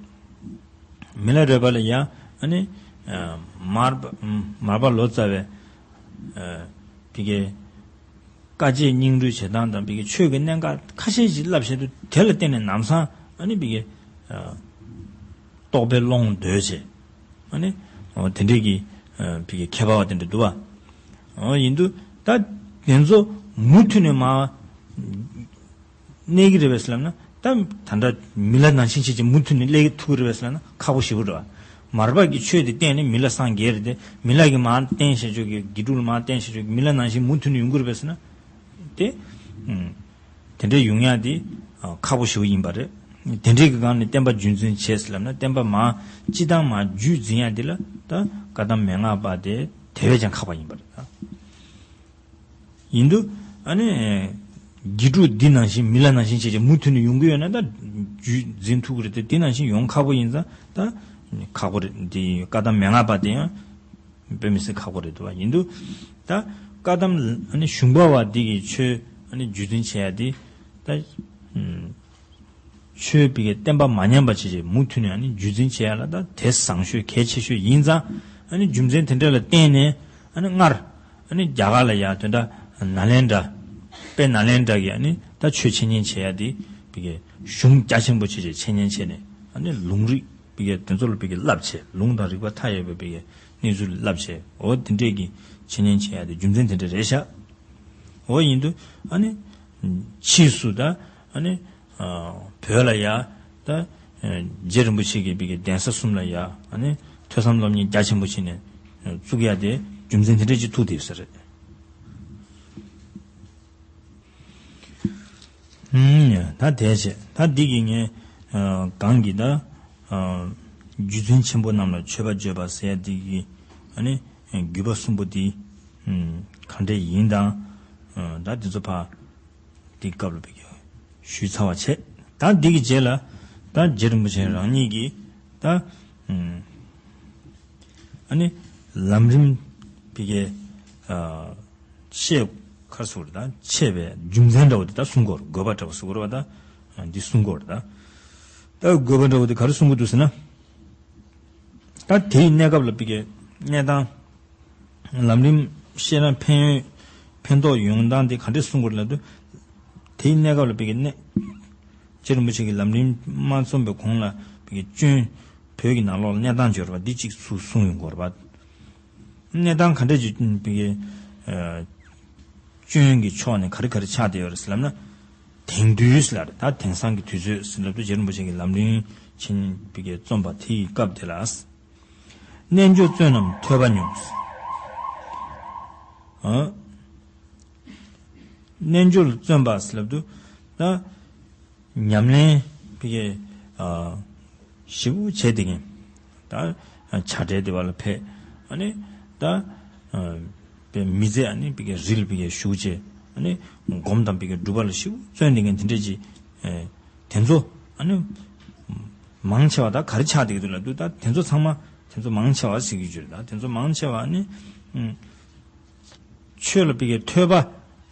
མི་ལ་རས་པ་ལ་ཡང་ཨ་ནི་ཨ་མར་པ་མར་པ་ལོ་ཙཱ་བས་ཨ་བི་གའི་དཀའ་སྤྱད་སྙིང་རུས་བྱེད་སྟངས་དང་། བི་གའི་ཆོས་ཀྱི་གནད་འགག་ཁ་ཤས་ཤིག་བསླབ་བྱས་དུས། དེ་ལ་བརྟེན་ནས་ནམ་སང་ཨ་ནི་བི་གའི་ཨ་རྟོགས་པའི་ཀློང་བརྡོལ་བྱས། ཨ་ནི་འོ་དེ་འདྲས་ཀྱི་ཨ་བི་གའི་མཁས་པ་བ་དེ་འདྲ་འདུག་པ། འོ་ཡིན་དུས་ད་དེ་ཚོ་མུ་མཐུད་ནས་མར་གནས་ཀྱི་རེད་པས་ལབ་ན། ད་ད་ལྟ་མི་ལ་ནང་བཞིན་བྱས་བྱས་མུ་མཐུད་ནས་སླེབས་ཐུབ་ཀྱི་རེད་པས་ལབ་ན་ཁག་པོ་ཞེ་པོ་རེད་པ། མར་པ་གི་ཆོས་དེ་བསྟན་ནས་མི་ལ་སངས་རྒྱས་རེད་དེ། མི་ལ་གིས་མར་བསྟན་བྱས་བྱས་ཀྱི། དགེ་ཕྲུག་ལ་མར་བསྟན་བྱས་བྱས་ཀྱི་མི་ལ་ནང་བཞིན་མུ་མཐུད་ནས་ཡོང་གི་རེད་པས་ཟེར་ན། དེ་ཨ་དེ་འདྲའི་ཡོང་ཡ་དེ་ཨ་ཁག་པོ་ཞེ་པོ་ཡིན་པ་རེད། དེ་འདྲའི་གི་སྒང་ནས་བསྟན་པ་རྒྱུན་འཛིན་བྱས་ཟེར་ལབ་ན། བསྟན་པ་མར་སྤྱི་བཏང་མར་རྒྱུད་འཛིན་ཡ་དེ་ལ་ད་བཀའ་གདམས་མན་ངག་པ་དེ་དེ་བས་ཀྱང་ཁག་པ་ཡིན་པ་རེད། ཡིན་དུས་ཨ་ནི་དགེ་ཕྲུག་འདི་ནང་བཞིན་མི་ལ་ནང་བཞིན་བྱས་བྱས་མུ་མཐུད་ནས་ཡོང་གི་ཡོད་ན་ད་རྒྱུད་འཛིན་ཐུབ་ཀྱི་རེད་དེ། དེ་ནང་བཞིན་ཡོང་ཁག་པོ་ཡིན་ཙང་ད་ཁག་པོ་རེད། འདི་བཀའ་གདམས་མན་ངག་པ་དེ་ཡང་དཔེ་མི་སྲིད་ཁག་པོ་རེད་འདུག་པ། ཡིན་དུས་ད་བཀའ་གདམས་ཨ་ནི་གཞུང་པ་བ་འདི་གི་ཆོས་ཨ་ནི་རྒྱུད་འཛིན་བྱེད་ཡ་དེ་ད་ཨུམ། ཆོས་བི་གའི་བསྟན་པ་མ་ཉམས་པ་བྱས་བྱས་མུ་མཐུད་ནས་ཨ་ནི་རྒྱུད་འཛིན་བྱེད་ཡ་ལ་ད་དེ་བཟང་ཤོས་གལ་ཆེ་ཤོས་ཡིན་ཙང་། ཨ་ནི་རྒྱུ་མཚན་དེ་འདྲ་ལ་བརྟེན་ནས་ཨ་ནི་སྔར་ཨ་ནི་རྒྱ་གར་ལ་ཡ་དོན་དག་ནཱ་ལེནྡྲ། དཔེ་ནཱ་ལེནྡྲ་གི་ཨ་ནི་ད་ཆོས་འཆད་ཉན་བྱེད་ཡ་དེ་བི་གའི་གཞུང་རྒྱ་ཆེན་པོ་བྱས་བྱས་འཆད་ཉན་བྱས་ནས། ཨ་ནི་ལུང་རིགས་བི་གའི་དེ་ཚོ་ལ་བི་གའི་བསླབ་བྱས། ལུང་དང་རིགས་པ་མཐའ་ཡས་པའི་བི་གའི་གནས་ཚུལ་བསླབ་བྱས། འོ་དེ་འདྲས་ཀྱི་འཆད་ཉན་བྱེད་ཡ་དེ་རྒྱུ་མཚན་དེ་འདྲ་རེད་ཤག་འོ་ཡིན་དུས་ཨ་ནི་ ཕྱིས་སུ་ད་ཨ་ནི་བོད་ལ་ཡ་ད་རྗེ་རིན་པོ་ཆེ་གིས་བི་གའི་གདན་ས་གསུམ་ལ་ཡ་ཨ་ནི་ཐོས་བསམ་སློབ་གཉེར་རྒྱ་ཆེན་པོ་བྱས་ནས་བཙུགས་ཡ་དེ་རྒྱུ་མཚན་དེ་འདྲ་ཅིག་ཐུག་བསྡད་ཡོད་ས་རེད། ད་དེ་བྱས་ད་འདི་གི་ངས་གང་གི་ད་རྒྱུ་མཚན་ཆེན་པོ་རྣམས་ལ་མཆོད་པ་བརྗོད་པ་ཟེར་ཡ་འདི་གི་ཨ་ནི་བརྒྱུད་པ་གསུམ་པོ་འདི་གང་འདྲས་ཡིན་དང་ད་འདི་ཚོ་ཕར་འདི་སྐབས་ལ་བི་གའི་ཞུས་ཚར་བ་བྱས། ད་འདི་གི་རྗེས་ལ་ད་རྗེ་རིན་པོ་ཆེ་རང་ཉིད་ཀྱིས་ད་ཨ་ནི་ལམ་རིམ་བི་གའི་བཤད་ཁར་སོང་རེད། ད་འཆད་པའི་རྒྱུ་མཚན་འདྲ་བོ་དེ་ད་གསུང་གི་ཡོད་རེད། དགོས་པ་འདྲ་བོ་གསུང་གི་ཡོད་རེད་པ། ད་འདི་གསུང་གི་ཡོད་རེད། ད་ད་དགོས་པ་འདྲ་བོ་དེ་ག་རེ་གསུང་གི་འདུག་ཟེར་ན། ད་དེའི་གནས་སྐབས་ལ་བི་གའི་གནས་སྟངས་ལམ་རིམ་བཤད་ན་ཕན་ཡོན་ཕན་ཐོགས་ཡོང་སྟངས་དེ་ག་འདྲས་གསུང་དགོས་ལབ་དུས། དེའི་གནས་སྐབས་ལ་བི་གའི་གནས་རྗེ་རིན་པོ་ཆེ་གིས་ལམ་རིམ་མ་རྩོམ་པའི་གོང་ལ་བི་གའི་སྐྱོན་བོད་ཀྱི་ནང་ལོགས་ལ་གནས་སྟངས་འབྱོར་བ་འདི་གཅིག་ཚུར་གསུངས་ཡོང་དགོས་རེད་པ། གནས་སྟངས་ག་འདྲས་ཅིག་བི་གའི་སྐྱོན་གྱི་ཕྱོགས་ནས་ག་རེ་ག་རེ་ཆགས་བསྡད་ཡོད་རེད་ཟེར་ལབ་ན། དེང་དུས་ལ་ད་དེང་སང་གི་དུས་ཚོད་ཟེར་ལབ་དུས་རྗེ་རིན་པོ་ཆེ་གི་ལམ་རིམ་ཆེན་པོ་བི་གའི་རྩོམ་པ་དེའི་སྐབས་དེ་ལ། རྣལ་འབྱོར་བརྩོན་རྣམས་ཐོས་པ་མྱོང་། ཨ། རྣལ་འབྱོར་བརྩོན་པ་ཟེར་ལབ་དུས་ད་ཉམས་ལེན་བི་གའི་ཞེ་པོ་བྱས་བསྡད་མཁན། ད་བྱ་བྲལ་བདེ་བ་ལ་ཕེབས། ཨ་ནི་ད་པའི་མི་ཚེ་ཨ་ནི་བི་གའི་རིལ་བི་གའི་ཞུགས་བྱས། ཨ་ནི་སྒོམ་དང་བི་གའི་སྒྲུབ་པ་ལ་ཞེ་པོ་བརྩོན་བསྡད་མཁན་དེ་འདྲས་ཀྱི་དེ་ཚོ་ཨ་ནི་མང་ཆེ་བ་ད་ག་རེ་ཆགས་བསྡད་ཀྱི་འདུག་ལབ་དུས། ད་དེ་ཚོ་ཚང་མ་དེ་ཚོ་མང་ཆེ་བ་ཟེར་གྱི་ཡོད་རེད། ད་དེ་ཚོ་མང་ཆེ་བ་ཨ་ནི་ཆོས་ལ་བི་གའི་ཐོས་པ་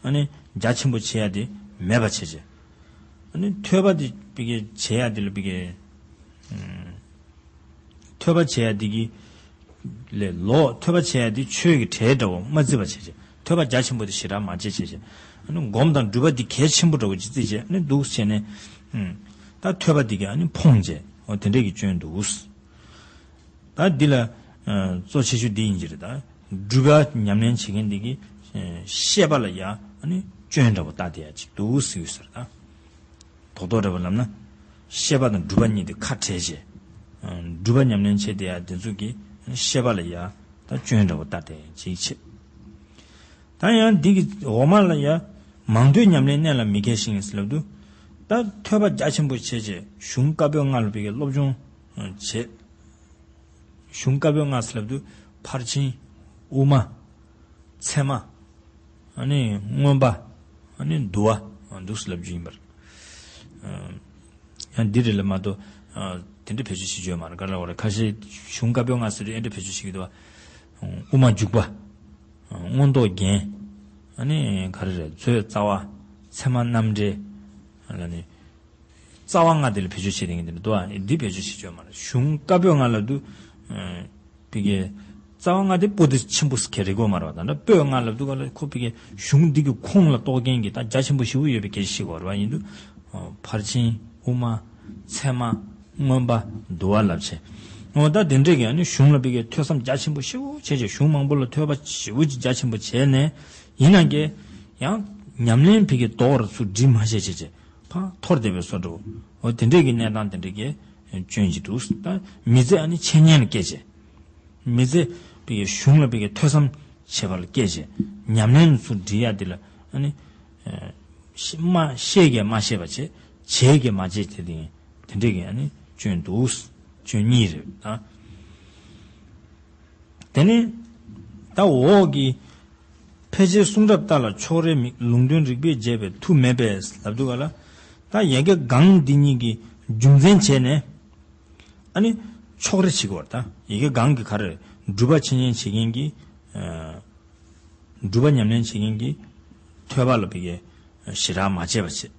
ཨ་ནི་རྒྱ་ཆེན་པོ་བྱེད་ཡ་དེ་མེད་པ་བྱས་བྱས། ཨ་ནི་ཐོས་པ་དེ་བི་གའི་བྱེད་ཡ་དེ་ལ་བི་གའི་ཐོས་པ་བྱེད་ཡ་དེ་གི་ལས་ལོག་ཐོས་པ་བྱེད་ཡ་དེ་ཆོས་ཀྱི་གྲལ་འདྲ་བོ་མ་བརྩི་བ་བྱས་བྱས། ཐོས་པ་རྒྱ་ཆེན་པོ་དེ་ཞེ་དྲག་མ་བྱེད་བྱས་བྱས། ཨ་ནི་སྒོམ་དང་སྒྲུབ་པ་དེ་གལ་ཆེན་པོ་འདྲ་བོ་ཅིག་བརྩིས་བྱས། ཨ་ནི་འདུག་བྱས་ནས་ད་ཐོས་པ་དེ་གི་ཨ་ནི་ཕོངས་བྱས། འོ་དེ་འདྲས་ཀྱི་སྐྱོན་འདུག། ད་འདི་ལ་གཙོ་ཆེ་ཤོས་འདི་ཡིན་གྱི་རེད། ད་སྒྲུབ་པ་ཉམས་ལེན་བྱེད་མཁན་འདི་གི་ཤེས་པ་ལ་ཡ་ཨ་ནི་སྐྱོན་འདྲ་བོ་ལྟ་བསྡད་ཡ་ཅིག་འདུག་ཟེར་གྱི་ཡོད་ས་རེད། ད་རྡོག་རྡོག་འདྲ་བོ་ལབ་ན་ཤེས་པ་དང་སྒྲུབ་པ་གཉིས་དེ་ཁ་བྲལ་བྱས། སྒྲུབ་པ་ཉམས་ལེན་བྱེད་བསྡད་ཡ་དེ་ཚོ་གི་ཤེས་པ་ལ་ཡ་ད་སྐྱོན་འདྲ་བོ་ལྟ་བསྡད་ཡ་ཅིག་བྱེད། ད་ཡང་འདི་གི་འོག་མ་ལ་ཡ་མང་ཐོས་ཉམས་ལེན་གནད་ལ་མི་འཁེལ་ཞིང་ཟེར་ལབ་དུས། ད་ཐོས་པ་རྒྱ་ཆེན་པོ་བྱས་བྱས་གཞུང་བཀའ་པོད་ལྔ་ལ་བི་གའི་སློབ་སྦྱོང་བྱས། གཞུང་བཀའ་པོད་ལྔ་ཟེར་ལབ་དུས་ཕར་ཕྱིན་དབུ་མ་ཚད་མ་ཨ་ནི་མངོན་པ་ཨ་ནི་འདུལ་བ་འདུག་ཟེར་ལབ་རྒྱུ་ཡིན་པར། ཡང་འདི་རེད་ལ་མ་གཏོགས་དེ་འདྲ་བེད་སྤྱོད་བྱེད་རྒྱུ་ཡོད་མ་རེད། ག་རེ་ལབ་དགོས་རེད། ཁ་ཤས་གཞུང་བཀའ་པོད་ལྔ་ཟེར་དུས་ཨེ་འདྲ་བེད་སྤྱོད་བྱེད་ཀྱི་འདུག་བ། དབུ་མ་འཇུག་པ། མངོན་རྟོགས་རྒྱན། ཨ་ནི་ག་རེ་རེད། མཛོད་རྩ་བ། ཚད་མ་རྣམ་འགྲེལ། ཨ་ནི་རྩ་བ་ལྔ་དེ་ལ་བེད་སྤྱོད་བྱེད་མཁན་དེ་འདྲ་འདུག་ཨ། འདི་བེད་སྤྱོད་བྱེད་ཆོག་མ་རེད། གཞུང་བཀའ་པོད་ལྔ་ལབ་དུས། བི་གའི་རྩ་བ་ལྔ་དེ་པོ་ཏི་ཆེན་པོ་ཟེར་གྱི་རེད་གོ་མ་རེད་པ། ད་ལྟ་པོད་ལྔ་ལབ་དུས་ག་ལ་ཁོ་བི་གའི་གཞུང་འདི་གི་ཁོངས་ལ་གཏོགས་མཁན་གྱི་ད་རྒྱ་ཆེན་པོ་ཞེ་པོ་ཡོད་པའི་སྐད་ཆ་བཤད་དགོས་རེད་པ། ཡིན་དུས་ཕར་ཕྱིན་དབུ་མ་ཚད་མ་མངོན་པ་འདུལ་བ་ལབ་བྱས། འོ་ད་དེ་འདྲས་ཀྱི་ཨ་ནི་གཞུང་ལ་བི་གའི་ཐོས་བསམ་རྒྱ་ཆེན་པོ་ཞེ་པོ་བྱས་བྱས། གཞུང་མང་པོ་ལ་ཐོས་པ་ཞེ་པོ་ཅིག་རྒྱ་ཆེན་པོ་བྱས་ནས་ཡིན་ན་ཀྱེ་ཡང་ཉམས་ལེན་བི་གའི་དོག་ར་ཚུར་འགྲིག་མ་བྱས་བྱས་བྱས། ཕར་འཐོར་བསྡད་པའི་བཟོ་འདྲ་བོ། འོ་དེ་འདྲས་ཀྱི་གནས་སྟངས་དེ་འདྲས་ཀྱི་སྐྱོན་ཅིག་འདུག། ད་མི་ཚེ་ཨ་ནི་འཆད་ཉན་ལ་བསྐྱལ་བྱས། མི་ཚེ་བི་གའི་གཞུང་ལ་བི་གའི་ཐོས་བསམ་བྱེད་པ་ལ་བསྐྱལ་བྱས། ཉམས་ལེན་ཚུར་འགྲིག་ཡ་དེ་ལ་ཨ་ནི་ཤེས་མ་ཤེས་ཀྱི་མ་ཤེས་པ་བྱས། བྱས་ཀྱི་མ་བྱས་དེ་དེ་དེ་འདྲས་ཀྱི་ཨ་ནི་སྐྱོན་འདུག། སྐྱོན་གཉིས་རེད་ད། དེ་ནས་ད་འོག་གི་ཕལ་ཆེར་གསུང་རབ་ལྟ་ལ་ཕྱོགས་རེ་མིག། ལུང་སྟོན་རིགས་པས་འབྱེད་པའི་མཐུ་མེད་པས་ལབ་དུས་ག་ལ། ད་ཡ་གི་གང་འདི་གཉིས་ཀྱི་རྒྱུ་མཚན་བྱས་ནས་ཨ་ནི་ཕྱོགས་རེ་བྱེད་དགོས་པ་རེད། ད་ཡ་གི་གང་གི་ག་རེ་སྒྲུབ་པ་འཆད་ཉན་བྱེད་མཁན་གྱི་སྒྲུབ་པ་ཉམས་ལེན་བྱེད་མཁན་གྱི་ཐོས་པ་ལ་བི་གའི་ཞེ་དྲག་མ་བྱས་པ་བྱས།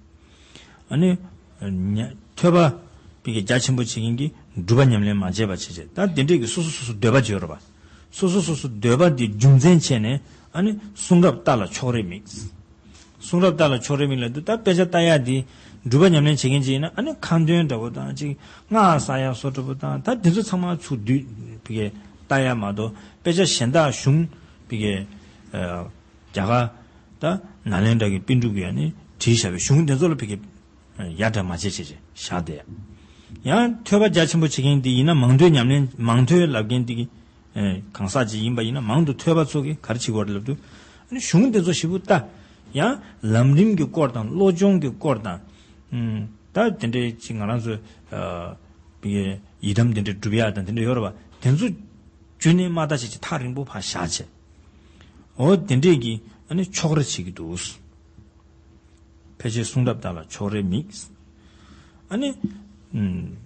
ཨ་ནི། ཐོས་པ་བི་གའི་རྒྱ་ཆེན་པོ་བྱེད་མཁན་གྱི་སྒྲུབ་པ་ཉམས་ལེན་མ་བྱས་པ་བྱས་བྱས། ད་དེ་འདྲས་ཀྱི་སོ་སོ་སོ་སོ་འདོད་པ་བརྗོད་རོགས་པ། སོ་སོ་སོ་སོ་འདོད་པ་འདི་རྒྱུ་མཚན་བྱས་ནས་ཨ་ནི་གསུང་རབ་ལྟ་ལ་ཕྱོགས་རེ་མིག། གསུང་རབ་ལྟ་ལ་ཕྱོགས་རེ་མིག་ལབ་དུས་ད་དཔེ་ཆ་ལྟ་ཡ་འདི་སྒྲུབ་པ་ཉམས་ལེན་བྱེད་མཁན་ཅིག་ཡིན་ན་ཨ་ནི་ཁ་འདོན་འདྲ་བོ་དང་ཅིག་སྔགས་བསགས་ཡ་བཟོ་འདྲ་བོ་དང་ད་དེ་ཚོ་ཚང་མ་ཚུར་བསྡུས་བི་གའི་ལྟ་ཡ་མ་གཏོགས་དཔེ་ཆ་གཞན་དག་གཞུང་བི་གའི། རྒྱ་གར་ད་ནཱ་ལེནྡྲ་གི་པཎ་གྲུབ་ཀྱི་ཨ་ནི་ བྲིས་བཞག་པའི་གཞུང་དེ་ཚོ་ལ་ཕ་གི་ཡ་འདྲ་མ་བྱེད་བྱེད་བྱེད་བཞག་དེ། ཡང་ཐོས་པ་རྒྱ་ཆེན་པོ་བྱེད་མཁན་དེ་ཡིན་ན་མང་ཐོས་ཉམས་ལེན་མང་ཐོས་ལབ་མཁན་དེ་གི་གང་ཟག་ཅིག་ཡིན་པ་ཡིན་ན་མང་དུ་ཐོས་པ་ཚོ་གི་ག་རེ་བྱེད་དགོས་རེད་ལབ་དུས། ཨ་ནི་གཞུང་དེ་ཚོ་ཞིབ་པོ་ལྟ། ཡང་ལམ་རིམ་གྱི་སྐོར་དང་བློ་སྦྱོང་གི་སྐོར་དང་། ད་དེ་འདྲའི་ཅིག་ང་རང་ཚོ་ཡི་དམ་དེ་འདྲའི་སྒྲུབ་ཡག་དང་དེ་འདྲ་ཡོད་རེད་བ། དེ་ཚོ་རྒྱུན་ནས་མ་ལྟ་བྱེད་ཅིག་ཐག་རིང་པོ་ཕར་བཞག་བྱས། འོ་དེ་འདྲས་ཀྱི་ཨ་ནི་ཕྱོགས་རེ་བྱེད་ཀྱི་འདུག་ཕལ་ཆེར་གསུང་རབ་དག་ལ་ཕྱོགས་རེ་དམིགས། ཨ་ནི། ཨུམ།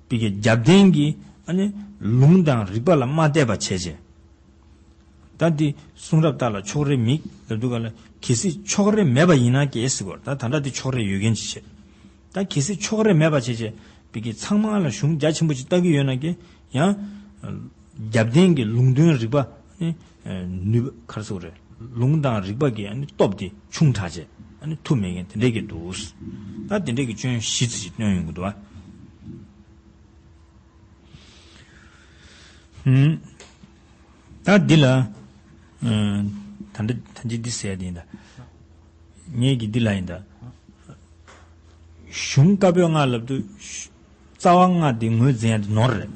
པི་ཀའི་རྒྱབ་རྟེན་གྱི་ཨ་ནི་ལུང་དང་རིགས་པ་ལ་མ་བལྟས་པ་བྱས་བྱས། ད་འདི་གསུང་རབ་དག་ལ་ཕྱོགས་རེ་དམིགས་ལབ་དུས་ག་ལ་གལ་སྲིད་ཕྱོགས་རེ་མེད་པ་ཡིན་ན་ཀྱེ་ཟེར་གོ། ད་ད་ལྟ་འདི་ཕྱོགས་རེ་ཡོད་མཁན་ཅིག་བྱས། ད་གལ་སྲིད་ཕྱོགས་རེ་མེད་པ་བྱས་བྱས་པི་ཀའི་ཚང་མ་ལ་གཞུང་རྒྱ་ཆེན་པོ་ཅིག་ལྟ་གི་ཡོད་ན་ཀྱེ་ཡང་། རྒྱབ་རྟེན་གྱི་ལུང་དོན་རིགས་པ་ནི་ནུས་པ་ག་རེ་ཟེར་དགོས་རེད། ལུང་དང་རིགས་པ་གི་ཨ་ནི་སྟོབས་དེ་ཆུང་དྲགས་བྱས་ཨ་ནི་ཐུབ་མེད་མཁན་དེ་འདྲས་ཀྱི་འདུག་ད་དེ་འདྲས་ཀྱི་སྐྱོན་བཞི་ཙམ་ཞིག་བཏོན་ཡོང་གི་འདུག་ཨ། ཧུམ། ད་འདི་ལ། ཨ། ད་འདི་ད་འདི་འདི་ཟེར་ཡ་དེ་ཡིན་ད། ངེད་ཀྱི་འདི་ལ་ཡིན་ད། གཞུང་བཀའ་པོད་ལྔ་ལབ་དུས། རྩ་བ་ལྔ་འདི་ངོས་འཛིན་ཡ་འདི་ནོར་རེད།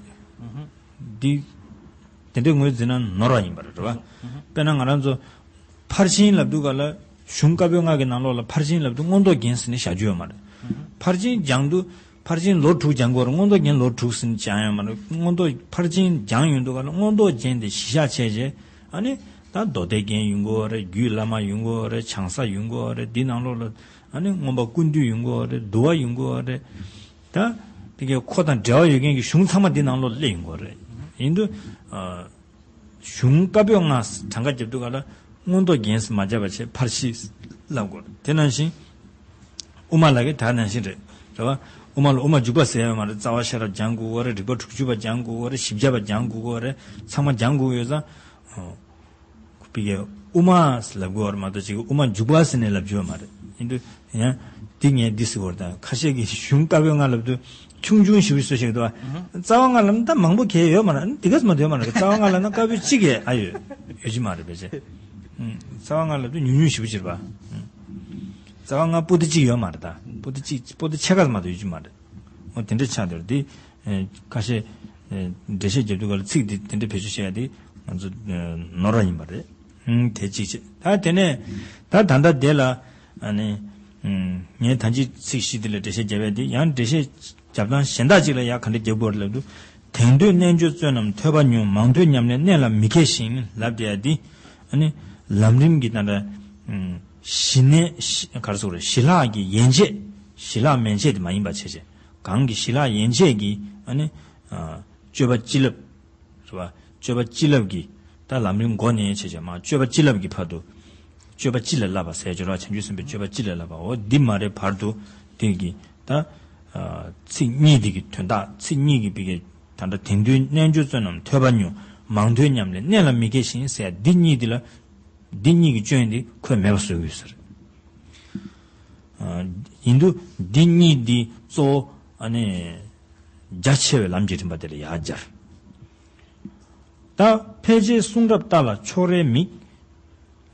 འདི། དེ་འདྲའི་ངོས་འཛིན་ན་ནོར་བ་ཡིན་པ་རེད་བ། དཔེར་ན་ང་རང་ཚོ། ཕར་ཕྱིན་ལབ་དུས་ག་ལ། གཞུང་བཀའ་པོད་ལྔ་གི་ནང་ལོགས་ལ་ཕར་ཕྱིན་ལབ་དུས་མངོན་རྟོགས་རྒྱན་ཟེར་ནས་བཞག་རྒྱུ་ཡོད་མ་རེད། ཕར་ཕྱིན་སྦྱང་དུས་ཕར་ཕྱིན་ལོ་དྲུག་སྦྱང་དགོས་རེད། མངོན་རྟོགས་རྒྱན་ལོ་དྲུག་ཟེར་ནས་སྦྱང་ཡོད་མ་རེད། མངོན་རྟོགས་ཕར་ཕྱིན་སྦྱང་ཡོང་དུས་ག་ལ་མངོན་རྟོགས་རྒྱན་དེ་གཞི་བཞག་བྱས་རྗེས་ཨ་ནི། ད་མདོ་སྡེ་རྒྱན་ཡོང་གི་ཡོད་རེད། རྒྱུད་བླ་མ་ཡོང་གི་ཡོད་རེད། བྱང་ས་ཡོང་གི་ཡོད་རེད། འདི་ནང་ལོགས་ལ་ཨ་ནི་མངོན་པ་ཀུན་བཏུས་ཡོང་གི་ཡོད་རེད། འདུལ་བ་ཡོང་གི་ཡོད་རེད། ད་དེ་གའི་ཁོ་དང་འབྲེལ་བ་ཡོད་མཁན་གྱི་གཞུང་ཚང་མ་འདི་ནང་ལོགས་སླེབས་ཡོང་གི་ཡོད་རེད། ཡིན་དུས། གཞུང་བཀའ་པོད་ལྔ་གྲངས་ཀ་རྒྱབ་དུས་ག་ལ་མངོན་རྟོགས་རྒྱན་ཟེར་མ་བརྒྱབ་པ་བྱས་ཕར་ཕྱིན་ལབ་དགོས་རེད། དེ་ནང་བཞིན། དབུ་མ་ལ་གི་ད་ནང་བཞིན་རེད། རེད་བ། དབུ་མ་ལ་དབུ་མ་འཇུག་པ་ཟེར་ཡོད་མ་རེད། རྩ་བ་ཤེས་རབ་སྦྱང་དགོས་ཀྱི་ཡོད་རེད། རིགས་པ་དྲུག་ཅུ་པ་སྦྱང་དགོས་ཀྱི་ཡོད་རེད། བཞི་བརྒྱ་པ་སྦྱང་དགོས་ཀྱི་ཡོད་རེད། ཚང་མ་སྦྱང་དགོས་ཀྱི་ཡོད་ཙང་། པི་ཀའི་དབུ་མ་ལབ་དགོས་པ་མ་གཏོགས་ཅིག་དབུ་མ་འཇུག་པ་ཟེར་ནས་ལབ་རྒྱུ་ཡོད་མ་རེད། ཡིན་དུས་ཡང་འདི་ངས་འདི་ཟེར་བ་དང་ཁ་ཤས་ཀྱིས་གཞུང་བཀའ་པོད་ལྔ་ལབ་དུས་ཆུང་ཆུང་ཞིག་བཟོ་ཞིག་འདུག་བ། རྩ་བ་ལྔ་ལབ་ན་ད་མང་པོ་གས་ཡོད་མ་རེད། འདི་ག་ཙམ་མ་གཏོགས་ཡོད་མ་རེད། རྩ་བ་ལྔ་ལབ་ན་བཀའ་པོད་གཅིག་གས་ཨ་ཡོད་ཡོད་ཀྱི་མ་རེད་པས་ཅེ། རྩ་བ་ལྔ་ལབ་དུས་ཉུང་ཉུང་ཞིག་བྱེད་པ། རྩ་བ་ལྔ་པོ་ཏི་གཅིག་ཡོད་མ་རེད། ད་པོ་ཏི་གཅིག་པོ་ཏི་ཕྱེད་ཀ་ཙམ་མ་གཏོགས་ཡོད་ཀྱི་མ་རེད། འོ་དེ་འདྲ་ཆགས་འདུག་དེ། ཁ་ཤས། འགྲེལ་བཤད་རྒྱབ་དུས་ག་ལ་ཚིག་འདི་དེ་འདྲ་བེད་སྤྱོད་བྱས་ཡ་དེ་ང་ཚོ་ནོར་བ་ཡིན་པ་རེད། དེ་གཅིག་བྱས། ད་དེ་ནས་ད་ད་ལྟ་དེ་ལ་ཨ་ནི་ངས་ད་ཅི་ཚིག་བཞི་འདི་ལ་འགྲེལ་བཤད་རྒྱབ་ཡ་དེ་ཡང་འགྲེལ་བཤད་རྒྱབ་སྟངས་གཞན་དག་ཅིག་ལ་ཡང་ག་འདྲ་རྒྱབ་དགོས་རེད་ལབ་དུས། དེང་དུས་རྣལ་འབྱོར་བསོད་ནམས་ཐོས་པ་ཉུང་། མང་ཐོས་ཉམས་ལེན་གནད་ལ་མི་མཁས་ཤིང་ལབ་བསྡད་ཡ་དེ་ཨ་ནི་ལམ་རིམ་གྱི་ད་ལྟ་ཞི་གནས་ཞི་ག་རེ་ཟེར་དགོས་རེད། ཞི་ལྷག་གི་ཡན་ཆད་ཞི་ལྷག་མན་ཆད་དེ་མ་ཡིན་པ་བྱས་བྱས་གང་གི་ཞི་ལྷག་ཡན་ཆད་ཀྱི་ཨ་ནི། སྤྱོད་པ་སྤྱི་བསླབ། རེད་བ། སྤྱོད་པ་སྤྱི་བསླབ་ཀྱི་ད་ལམ་རིམ་མགོ་ནས་བྱས་བྱས་མ་སྤྱོད་པ་སྤྱི་བསླབ་ཀྱི་བར་དུ། སྤྱོད་པ་སྤྱི་ལ་བསླབ་པ་ཟེར་སྦྱོར་བ་བྱང་ཆུབ་སེམས་དཔའི་སྤྱོད་པ་སྤྱི་ལ་བསླབ་པ་འོ་འདི་མ་རེད་བར་དུ་དེ་གི་ད། ཚིག་གཉིས་དེ་གི་དོན་དག་ཚིག་གཉིས་ཀྱི་བི་གའི་ད་ལྟ་དེང་དུས་རྣལ་འབྱོར་བསོད་ནམས་ཐོས་པ་ཉུང་། མང་ཐོས་ཉམས་ལེན་གནད་ལ་མི་མཁས་ཤིང་ཟེར་འདི་གཉིས་དེ་ལ། འདི་གཉིས་ཀྱི་སྐྱོན་དེ་ཁོས་མེད་པ་བཟོ་གི་ཡོད་ཟེར། ཡིན་དུས་འདི་གཉིས་འདི་གཙོ་བོ་ཨ་ནི་རྒྱ་ཆེ་བའི་ལམ་གྱི་རིམ་པ་དེ་ལ་ཡར་སྦྱར། ད་ཕལ་ཆེར་གསུང་རབ་ལྟ་ལ་ཕྱོགས་རེ་དམིགས།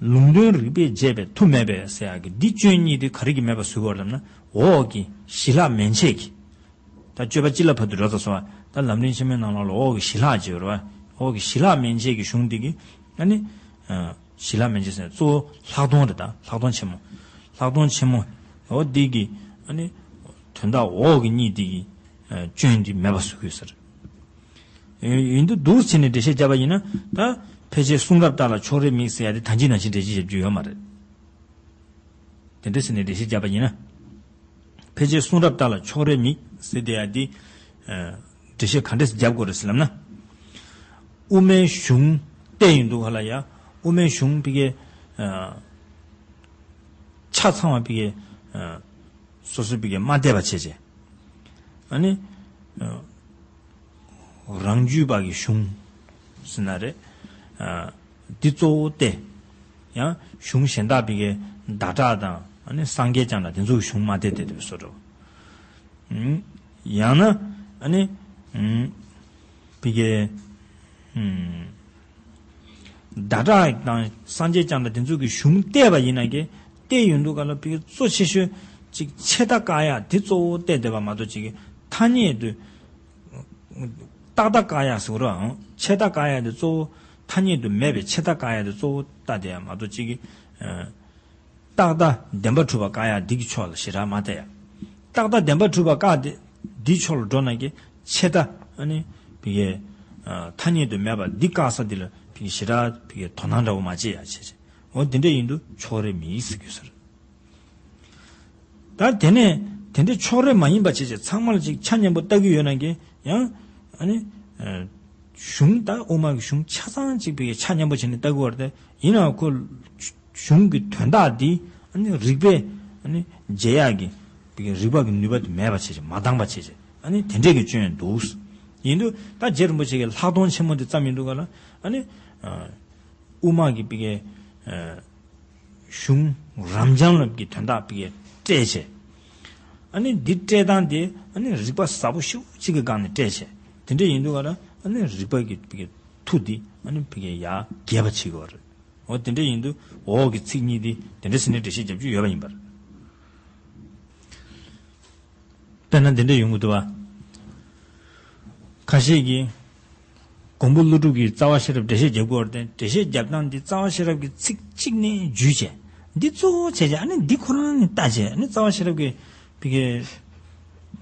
ལུང་དོན་རིགས་པས་འབྱེད་པའི་མཐུ་མེད་པས་ཟེར་ཡག་གི་འདི་སྐྱོན་གཉིས་དེ་ག་རེ་གིས་མེད་པ་བཟོ་གི་ཡོད་རེད་ལབ་ན་འོག་གི་ཞི་ལྷག་མན་ཆད་ཀྱི། ད་སྤྱོད་པ་སྤྱི་ལ་བར་དུ་འགྲོ་ཚར་སོང་བ། ད་ལམ་རིམ་ཆེན་མོའི་ནང་ལོགས་ལ་འོག་གི་ཞི་ལྷག་ཅེས་ཡོད་རེད་བ། འོག་གི་ཞི་ལྷག་མན་ཆད་ཀྱི་གཞུང་འདི་གི་ཨ་ནི། ཞི་ལྷག་མན་ཆད་ཟེར་ན་གཙོ་བོ་ལྷག་མཐོང་རེད། ད་ལྷག་མཐོང་ཆེན་མོ། ལྷག་མཐོང་ཆེན་མོ། འོ་འདི་གི་ཨ་ནི། དོན་དག་འོག་གི་གཉིས་འདི་གི་སྐྱོན་འདི་མེད་པ་བཟོ་དགོས་ཟེར། ཡིན་དུས་འདུག་ཟེར་ནས་འགྲེལ་བཤད་བརྒྱབ་པ་ཡིན་ན་ད་ཕལ་ཆེར་གསུང་རབ་ལྟ་ལ་ཕྱོགས་རེ་དམིགས་ཟེར་ཡ་དེ་ད་ཅི་ནང་བཞིན་འགྲེལ་བཤད་བརྒྱབ་རྒྱུ་ཡོད་མ་རེད། དེ་འདྲ་ཟེར་ནས་འགྲེལ་བཤད་བརྒྱབ་པ་ཡིན་ན། ཕལ་ཆེར་གསུང་རབ་ལྟ་ལ་ཕྱོགས་རེ་དམིགས་ཟེར་དེ་ཡ་དེ། འགྲེལ་བཤད་ག་འདྲས་སེ་བརྒྱབ་དགོས་རེད་ཟེར་ལབ་ན། དབུ་མའི་གཞུང་བལྟས་ཡིན་འདུག་ག་ལ་ཡ། དབུ་མའི་གཞུང་ཕ་གི། ཆ་ཚང་བ་ཕ་གི། སོ་སོའི་ཕ་གི་མ་བལྟས་པ་བྱས་བྱས། ཨ་ནི། རང་རྒྱུད་པ་གི་གཞུང་ཟེར་ན་རེད། འདི་གཙོ་བོ་སྟེ། ཡང་གཞུང་གཞན་དག་པའི་གི་ཟླ་གྲགས་དང་ཨ་ནི་སངས་རྒྱས་བསྐྱངས་དང་དེ་ཚོ་གི་གཞུང་མ་བལྟས་བལྟས་བལྟས་པའི་བཟོ་འདྲ། ཡང་ན་ཨ་ནི། ཕ་གི། ཟླ་གྲགས་དང་སངས་རྒྱས་བསྐྱངས་དང་དེ་ཚོ་གི་གཞུང་བལྟས་པ་ཡིན་ན་གི། བལྟས་ཡོང་དུས་ག་ལ་ཕ་གི་གཙོ་ཆེ་ཤོས་ཅིག་ཆད་ལྟ་བཀག་ཡ་དེ་གཙོ་བོ་བལྟས་བསྡད་པ་མ་གཏོགས་ཅིག་གི་ཐ་སྙད་དུ་ཏག་ཏག་བཀག་ཡ་ཟེར་རོ་ཨང་། ཆད་ལྟ་བཀག་ཡ་དེ་གཙོ་བོ་ཐ་སྙད་དུ་མེད་པའི་ཆད་ལྟ་བཀག་ཡ་དེ་གཙོ་བོ་ལྟ་བསྡད་ཡ་མ་གཏོགས་ཅིག་གི་ཏག་ཏག་བདེན་པ་གྲུབ་པ་བཀག་ཡ་འདི་གི་ཕྱོགས་ལ་ཞེ་དྲག་མ་བལྟས་ཡ། ཏག་ཏག་བདེན་པ་གྲུབ་པ་བཀག་དེ་འདིའི་ཕྱོགས་ལ་འགྲོ་ན་གི་ཆད་ལྟ་ཨ་ནི་ཕ་གི་ཐ་སྙད་དུ་མེད་པ་འདི་བཀག་ས་འདི་ལ་ཕ་གི་ཞེ་དྲག་ཕ་གི་དོ་སྣང་འདྲ་བོ་མ་བྱེད་ཡ་བྱས་བྱས། འོ་དེ་འདྲ་ཡིན་དུས་ཕྱོགས་རེ་མི་ཡིན་ཟེར་དགོས་ས་རེད། ད་དེ་ནས་དེ་འདྲའི་ཕྱོགས་རེ་མ་ཡིན་པ་བྱས་བྱས་ཚང་མ་ལ་ཅིག་ཆ་མཉམ་པོ་ལྟ་གི་ཡོད་ན་གི་ཡང་ཨ་ནི་གཞུང་ད་དབུ་མ་གི་གཞུང་ཆ་ཚང་ཅིག་ཕ་གི་ཆ་མཉམ་པོ་བྱས་ནས་ལྟ་གི་ཡོད་རེད་དེ། ཡིན་ནའང་ཁོ་གཞུང་གི་དོན་དག་འདི་ཨ་ནི་རིགས་པས་ཨ་ནི་འཇལ་ཡག་གི་ཕ་གི་རིགས་པ་གི་ནུས་པ་དེ་མེད་པ་བྱས་བྱས་མ་འདང་པ་བྱས་བྱས་ཨ་ནི་དེ་འདྲས་ཀྱི་སྐྱོན་འདུག་ཡིན་དུས་ད་རྗེ་རིན་པོ་ཆེ་གི་ལྷག་མཐོང་ཆེན་མོ་འདི་བརྩམས་ཡིན་འདུག་ག་ལ་ཨ་ནི་དབུ་མ་གི་ཕ་གི་གཞུང་རབ་འབྱམས་ལ་གི་དོན་དག་ཕ་གི་བཀྲལ་བྱས། ཨ་ནི་འདི་བཀྲལ་སྟངས་དེ་ཨ་ནི་རིགས་པ་ཟབ་པོ་ཞེ་པོ་ཅིག་གི་སྒང་ནས་བཀྲལ་བྱས། དེ་འདྲས་ཡིན་དུས་ག་ལ་ཨ་ནི་རིགས་པ་གི་ཕ་གི་མཐུ་འདི་ཨ་ནི་ཕ་གི་ཡར་རྒྱས་པ་བྱེད་དགོས་པ་རེད། འོ་དེ་འདྲས་ཡིན་དུས་འོག་གི་ཚིག་གཉིས་འདི་དེ་འདྲས་ཟེར་ནས་འགྲེལ་བཤད་རྒྱབ་རྒྱུ་ཡོད་པ་ཡིན་པར། དཔེར་ན་འདི་འདྲ་ཡོང་གི་འདུག་བ། ཁ་ཤས་ཀྱིས་མགོན་པོ་ཀླུ་སྒྲུབ་ཀྱིས་རྩ་བ་ཤེས་རབ་འགྲེལ་བཤད་རྒྱབ་དགོས་རེད་དེ། འགྲེལ་བཤད་རྒྱབ་སྟངས་འདི་རྩ་བ་ཤེས་རབ་ཀྱི་ཚིག་གཅིག་ནས་བརྒྱུད་བྱས། འདི་གཙོ་བོ་བྱས་བྱས་ཨ་ནི་འདི་ཁོ་རང་ནས་ལྟ་བྱས་ཨ་ནི་རྩ་བ་ཤེས་རབ་ཀྱི་ཕ་གི་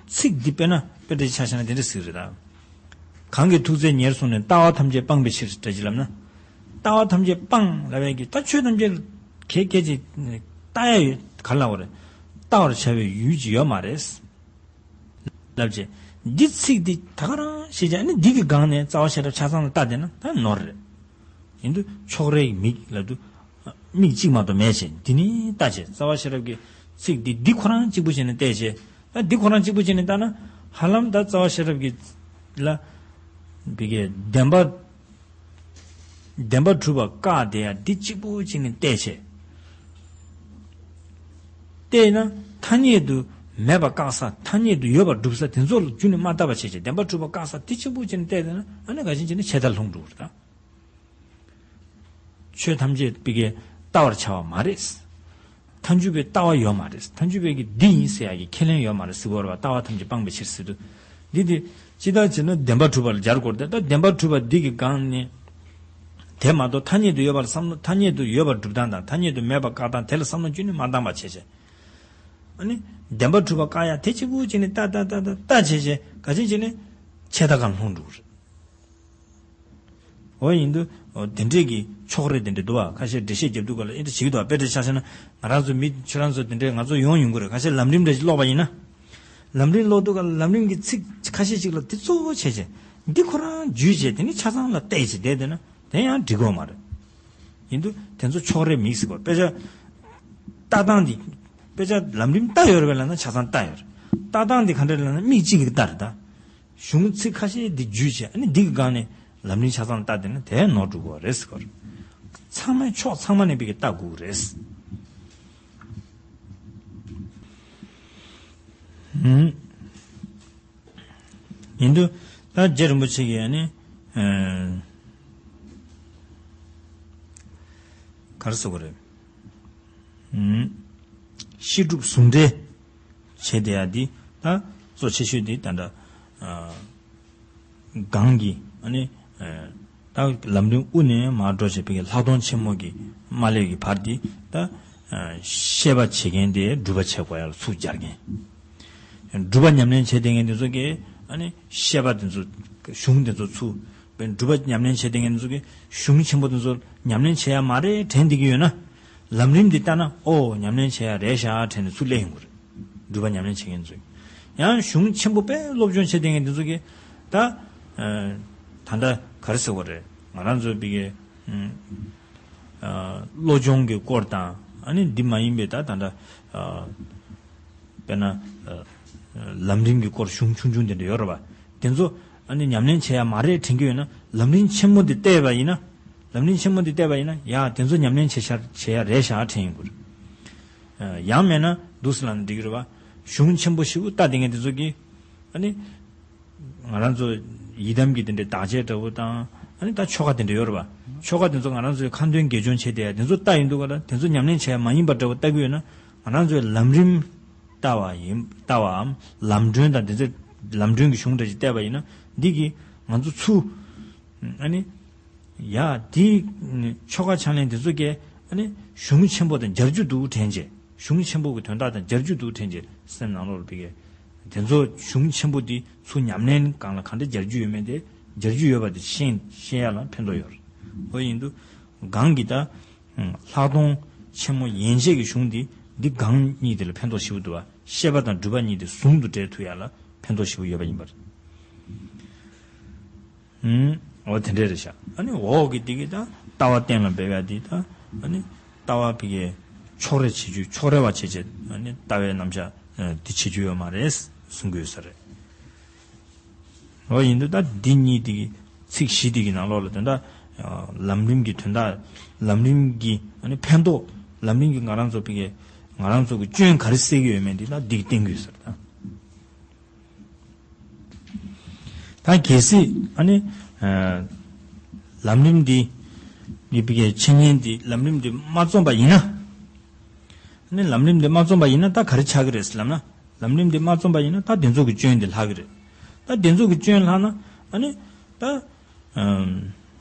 ཚིག་འདི་དཔེར་ན་དཔེ་འདྲ་ཆ་བཞག་ན་འདི་འདྲ་ཟེར་གི་རེད་ད། གང་གིས་ཐུགས་བརྩེ་ཉེར་བཟུང་ནས། ལྟ་བ་ཐམས་ཅད་སྤངས་པའི་ཕྱིར་འདྲ་ཅིག་ལབ་ན། ལྟ་བ་ཐམས་ཅད་སྤངས་ལབ་ཡས་ཀྱི་ད་ཆོས་ཐམས་ཅད་གལ་གལ་ཆེ་ལྟ་ཡ་ཡོད་ག་ལབ་དགོས་རེད། ལྟ་བར་བྱ་བའི་ཡུལ་ཅིག་ཡོད་མ་རེད། ལབ་བྱས། འདི་ཚིག་འདི་ད་ག་རང་ཤེས་བྱ་ནི་འདི་གི་སྒང་ནས་རྩ་བ་ཤེས་རབ་ཆ་ཚང་ལ་ལྟ་བསྡད་ན་ད་ནོར་རེད། ཡིན་དུས་ཕྱོགས་རེའི་མིག་ལབ་དུས་མིག་གཅིག་མ་གཏོགས་མེད་བྱས་འདི་ནི་ལྟ་བྱས་རྩ་བ་ཤེས་རབ་ཀྱི་ཚིག་འདི་འདི་ཁོ་རང་གཅིག་པུ་བྱས་ནས་བལྟས་བྱས། ད་འདི་ཁོ་རང་གཅིག་པུ་བྱས་ནས་ལྟ་ན་ཧ་ལམ་ད་རྩ་བ་ཤེས་རབ་ཀྱི་ལ་བི་གའི་བདེན་པ། བདེན་པ་གྲུབ་པ་བཀག་བསྡད་ཡ་འདི་གཅིག་པུ་གཅིག་ནས་བལྟས་བྱས། བལྟས་ན་ཐ་སྙད་དུ་མེད་པ་བཀག་ས་ཐ་སྙད་དུ་ཡོད་པ་སྒྲུབ་ས་དེ་ཚོ་ལ་རྒྱུ་ནས་མ་བལྟ་བ་བྱས་བྱས་བདེན་པ་གྲུབ་པ་བཀག་ས་དེ་གཅིག་པུ་གཅིག་ནས་བལྟས་བསྡད་ན་ཨ་ནི་ག་ཅིན་གཅིག་ནས་ཆད་ལྟ་ལྷུང་འགྲོ་གི་རེད་ད། ཆོས་ཐམས་ཅད་བི་གའི་ལྟ་བར་བྱ་བ་མ་རེད། ཐལ་འགྱུར་བའི་ལྟ་བ་ཡོད་མ་རེད། ཐལ་འགྱུར་བའི་གི་འདི་ཡིན་ཟེར་ཡ་གི་ཁས་ལེན་ཡོད་མ་རེད་ཟེར་བ་རེད་བ། ལྟ་བ་ཐམས་ཅད་སྤངས་པའི་ཕྱིར་ཟེར་དུས། འདི་དེ་ཅི་ལྟར་བྱས་ན་བདེན་པ་གྲུབ་པ་ལ་སྦྱར་དགོས་རེད་དེ། ད་བདེན་པ་གྲུབ་པ་འདི་གི་སྒང་ནས་དེ་མ་གཏོགས་ཐ་སྙད་དུ་ཡོད་པ་ལ་བསམ་བློ་ཐ་སྙད་དུ་ཡོད་པར་སྒྲུབ་སྟངས་དང་ཐ་སྙད་དུ་མེད་པ་བཀག་སྟངས་དེ་ལ་བསམ་བློ་ཅི་ནས་མ་བཏང་བ་བྱས་བྱས། ཨ་ནི་བདེན་པ་གྲུབ་པ་བཀག་ཡ་དེ་གཅིག་པུ་གཅིག་ནས་ལྟ་ལྟ་ལྟ་ལྟ་ལྟ་བྱས་བྱས་ག་ཅིན་གཅིག་ནས་ཆད་ལྟ་སྒང་ལྷུང་འགྲོ་གི་རེད། འོ་ཡིན་དུས་འོ་དེ་འདྲས་ཀྱི་ཕྱོགས་རེ་དེ་འདྲས་འདུག་བ། ཁ་ཤས་འགྲེལ་བཤད་རྒྱབ་དུས་ག་ལ་ཨེ་འདྲ་བྱེད་ཀྱི་འདུག་བ། དཔེ་འདྲ་ཆ་བཞག་ན་ང་རང་ཚོ་མི་ཁྱོད་རང་ཚོ་དེ་འདྲས་ང་ཚོ་ཡོང་ཡོང་གི་རེད། ཁ་ཤས་ལམ་རིམ་འདྲ་ཞིག་ཀློག་པ་ཡིན་ན། ལམ་རིམ་ཀློག་དུས་ག་ལ་ལམ་རིམ་གྱི་ཚིག་ཁ་ཤས་ཤིག་ལ་དེ་གཙོ་བོ་བྱས་བྱས་འདི་ཁོ་རང་བརྒྱུད་བྱས་དེ་ནི་ཆ་ཚང་ལ་བལྟས་བྱས་བསྡད་བསྡད་ན་དེ་ཡང་འགྲིག་གི་མ་རེད། ཡིན་དུས་དེ་ཚོ་ཕྱོགས་རེ་མིག་ཟེར་བ་དཔེ་ཆ་ལྟ་སྟངས་འདི་དཔེ་ཆ་ལམ་རིམ་ལྟ་ཡོད་རེད་པས་ལབ་ན་ཆ་ཚང་ལྟ་ཡོད་རེད། ལྟ་སྟངས་འདི་ག་འདྲ་རེད་ལབ་ན་མིག་གཅིག་གིས་ལྟ་རེད་ད། གཞུང་ཚིག་ཁ་ཤས་འདི་བརྒྱུད་བྱས་ཨ་ནི་འདི་གི་སྒང་ནས་ལམ་རིམ་ཆ་ཚང་ལྟ་བསྡད་ན་དེ་ནོར་འགྲོ་གི་རེད་ཟེར་གོ། ཚང་མའི་ཕྱོགས་ཚང་མ་ནས་བི་གའི་ལྟ་དགོས་ཀྱི་རེད། ཨུམ། ཡིན་དུས་ད་རྗེ་རིན་པོ་ཆེ་གིས་ཨ་ནི་ཨ་ག་རེ་ཟེར་དགོས་རེད། ཨུམ། བཤད་སྒྲུབ་ཟུང་འབྲེལ་བྱས་བསྡད་ཡ་འདི་ད་གཙོ་ཆེ་ཤོས་འདི་ད་ལྟ་ཨ་གང་གི་ཨ་ནི་ཨ་ད་ལམ་རིམ་དབུ་ནས་མར་འགྲོ་བྱས་པའི་ལྷག་མཐོང་ཆེན་མོ་གི་མ་སླེབས་ཀྱི་བར་འདི་ད་ཨ་བཤད་པ་བྱེད་མཁན་དེ་སྒྲུབ་པ་བྱེད་དགོས་ཡ་ལ་ཚུར་སྦྱར་མཁན། སྒྲུབ་པ་ཉམས་ལེན་བྱེད་བསྡད་མཁན་དེ་ཚོ་གིས་ཨ་ནི་བཤད་པ་དེ་ཚོ་གཞུང་དེ་ཚོ་ཚུར་སྒྲུབ་པ་ཉམས་ལེན་བྱེད་བསྡད་མཁན་དེ་ཚོ་གིས་གཞུང་ཆེན་པོ་དེ་ཚོ་ཉམས་ལེན་བྱེད་ཡ་མ་རེད་དྲན་བསྡད་ཀྱི་ཡོད་ན། ལམ་རིམ་འདི་ལྟ་ན་ཨོ་ཉམས་ལེན་བྱེད་ཡ་རེད་ཤག་དྲན་ནས་ཚུར་སླེབས་ཡོང་གི་རེད། སྒྲུབ་པ་ཉམས་ལེན་བྱེད་མཁན་ཚོས། ཡང་གཞུང་ཆེན་པོ་དཔེ་སློབ་སྦྱོང་བྱེད་བསྡད་མཁན་དེ་ཚོ་གིས་ད་ཨ་ད་ལྟ་ག་རེ་ཟེར་དགོས་རེད། ང་རང་ཚོའི་བི་གའི་ཨ་བློ་སྦྱོང་གི་སྐོར་དང་ཨ་ནི་འདི་མ་ཡིན་པའི་ད་ད་ལྟ་ཨ་དཔེར་ན་ཨ་ལམ་རིམ་གྱི་སྐོར་གཞུང་ཆུང་ཆུང་དེ་འདྲ་ཡོད་རེད་པ། དེ་ཚོ་ཨ་ནི་ཉམས་ལེན་བྱེད་ཡ་མ་རེད་དྲན་གྱི་ཡོད་ན་ལམ་རིམ་ཆེན་མོ་འདི་བལྟས་པ་ཡིན་ན། ལམ་རིམ་ཆེན་མོ་འདི་བལྟས་པ་ཡིན་ན་ཡ་དེ་ཚོ་ཉམས་ལེན་བྱེད་ཤར་བྱེད་ཡ་རེད་ཤག་དྲན་ཡོང་གི་རེད། ཡང་མེད་ན་འདུག་སེ་ལབ་ན་འགྲིག་གི་རེད་པ། གཞུང་ཆེན་པོ་ཞིག་ལྟ་བསྡད་མཁན་དེ་ཚོ་གིས་ཨ་ནི་ང་རང་ཚོ་ཡི་དམ་གྱི་དེ་འདྲའི་བདག་ཆས་འདྲ་བོ་དང་ཨ་ནི་ད་ཆོ་ག་དེ་འདྲ་ཡོད་རེད་པ། ཆོ་ག་དེ་ཚོ་ང་རང་ཚོའི་ཁ་འདོན་དགེ་སྦྱོར་བྱས་ཏེ་དེ་ཚོ་ལྟ་ཡིན་འདུག་ག་ལ། དེ་ཚོ་ཉམས་ལེན་བྱས་མ་ཡིན་པ་འདྲ་བོ་ལྟ་གི་ཡོད་ན། ང་རང་ཚོའི་ལམ་རིམ་ལྟ་བ་ཡིན་ལྟ་བའམ་ལམ་སྒྲོན་དང་དེ་ཚོ་ལམ་སྒྲོན་གྱི་གཞུང་འདྲ་ཞིག་བལྟས་པ་ཡིན་ན། འདི་གིས་ང་ཚོ་ཚུར་ཨ་ནི་ཡ་འདི་ཆོ་ག་ཕྱག་ལེན་དེ་ཚོ་གས་ཨ་ནི་གཞུང་ཆེན་པོ་དང་སྦྱར་རྒྱུ་འདུག་དྲན་བྱས། གཞུང་ཆེན་པོ་གི་དོན་དག་དང་སྦྱར་རྒྱུ་འདུག་དྲན་བྱས་སེམས་ནང་ལོགས་ལ་ཕ་གི་དེ་ཚོ་གཞུང་ཆེན་པོ་འདི་ཚུར་ཉམས་ལེན་སྒང་ལ་གང་འདྲ་སྦྱར་རྒྱུ་ཡོད་མེད་དེ་སྦྱར་རྒྱུ་ཡོད་པ་དེ་ཤེས་ཤེས་ཡ་ལ་ཕན་ཐོགས་ཡོད་རེད། འོ་ཡིན་དུས་གང་གི་ད་ལྷག་མཐོང་ཆེན་མོ་ཡན་ཆད་ཀྱི་གཞུང་འདི་འདི་གང་གཉིས་དེ་ལ་ཕན་ཐོགས་ཞེ་པོ་འདུག་བ། བཤད་པ་དང་སྒྲུབ་པ་གཉིས་དེ་ཟུང་དུ་འབྲེལ་ཐུབ་ཡ་ལ་ཕན་ཐོགས་ཞེ་པོ་ཡོད་པ་ཡིན་པ་རེད། ཨུམ། འོ་དེ་འདྲས་རེད་ཤག་ཨ་ནི་འོག་གི་དེ་གི་ད་ལྟ་བ་གཏན་ལ་འབེབས་ཡ་དེ་ད་ཨ་ནི་ལྟ་བ་ཕ་གི་ཕྱོགས་རེ་བྱེད་རྒྱུ་ཕྱོགས་རེ་བ་བྱེད་བྱེད་ཨ་ནི་ལྟ་བའི་རྣམ་གཞག་དེ་བྱེད་རྒྱུ་ཡོད་མ་རེད་གསུང་གི་ཡོད་ས་རེད། འོ་ཡིན་དུས་ད་འདི་གཉིས་དེ་གི་ཚིག་བཞི་དེ་གི་ནང་ལོགས་ལ་དོན་དག་ལམ་རིམ་གྱི་དོན་དག་ལམ་རིམ་གྱི་ཨ་ནི་ཕན་ཐོགས་ལམ་རིམ་གྱི་ང་རང་ཚོ་ཕ་གི་ང་རང་ཚོ་གི་སྐྱོན་ག་རེ་སེལ་གི་ཡོད་མེད་འདི་ད་འདི་གི་བསྟན་གི་ཡོད་ས་རེད་ད། ད་གལ་སྲིད་ཨ་ནི་ལམ་རིམ་འདི་འདི་བི་ཀའི་འཆད་ཉན་འདི་ལམ་རིམ་འདི་མ་རྩོམ་པ་ཡིན་ན། ཨ་ནི་ལམ་རིམ་འདི་མ་རྩོམ་པ་ཡིན་ན་ད་ག་རེ་ཆགས་ཀྱི་རེད་ལབ་ན། ལམ་རིམ་འདི་མ་རྩོམ་པ་ཡིན་ན་ད་དེ་ཚོ་གི་སྐྱོན་འདི་ལྷག་གི་རེད། ད་དེ་ཚོ་གི་སྐྱོན་ལྷག་ན་ཨ་ནི་ད་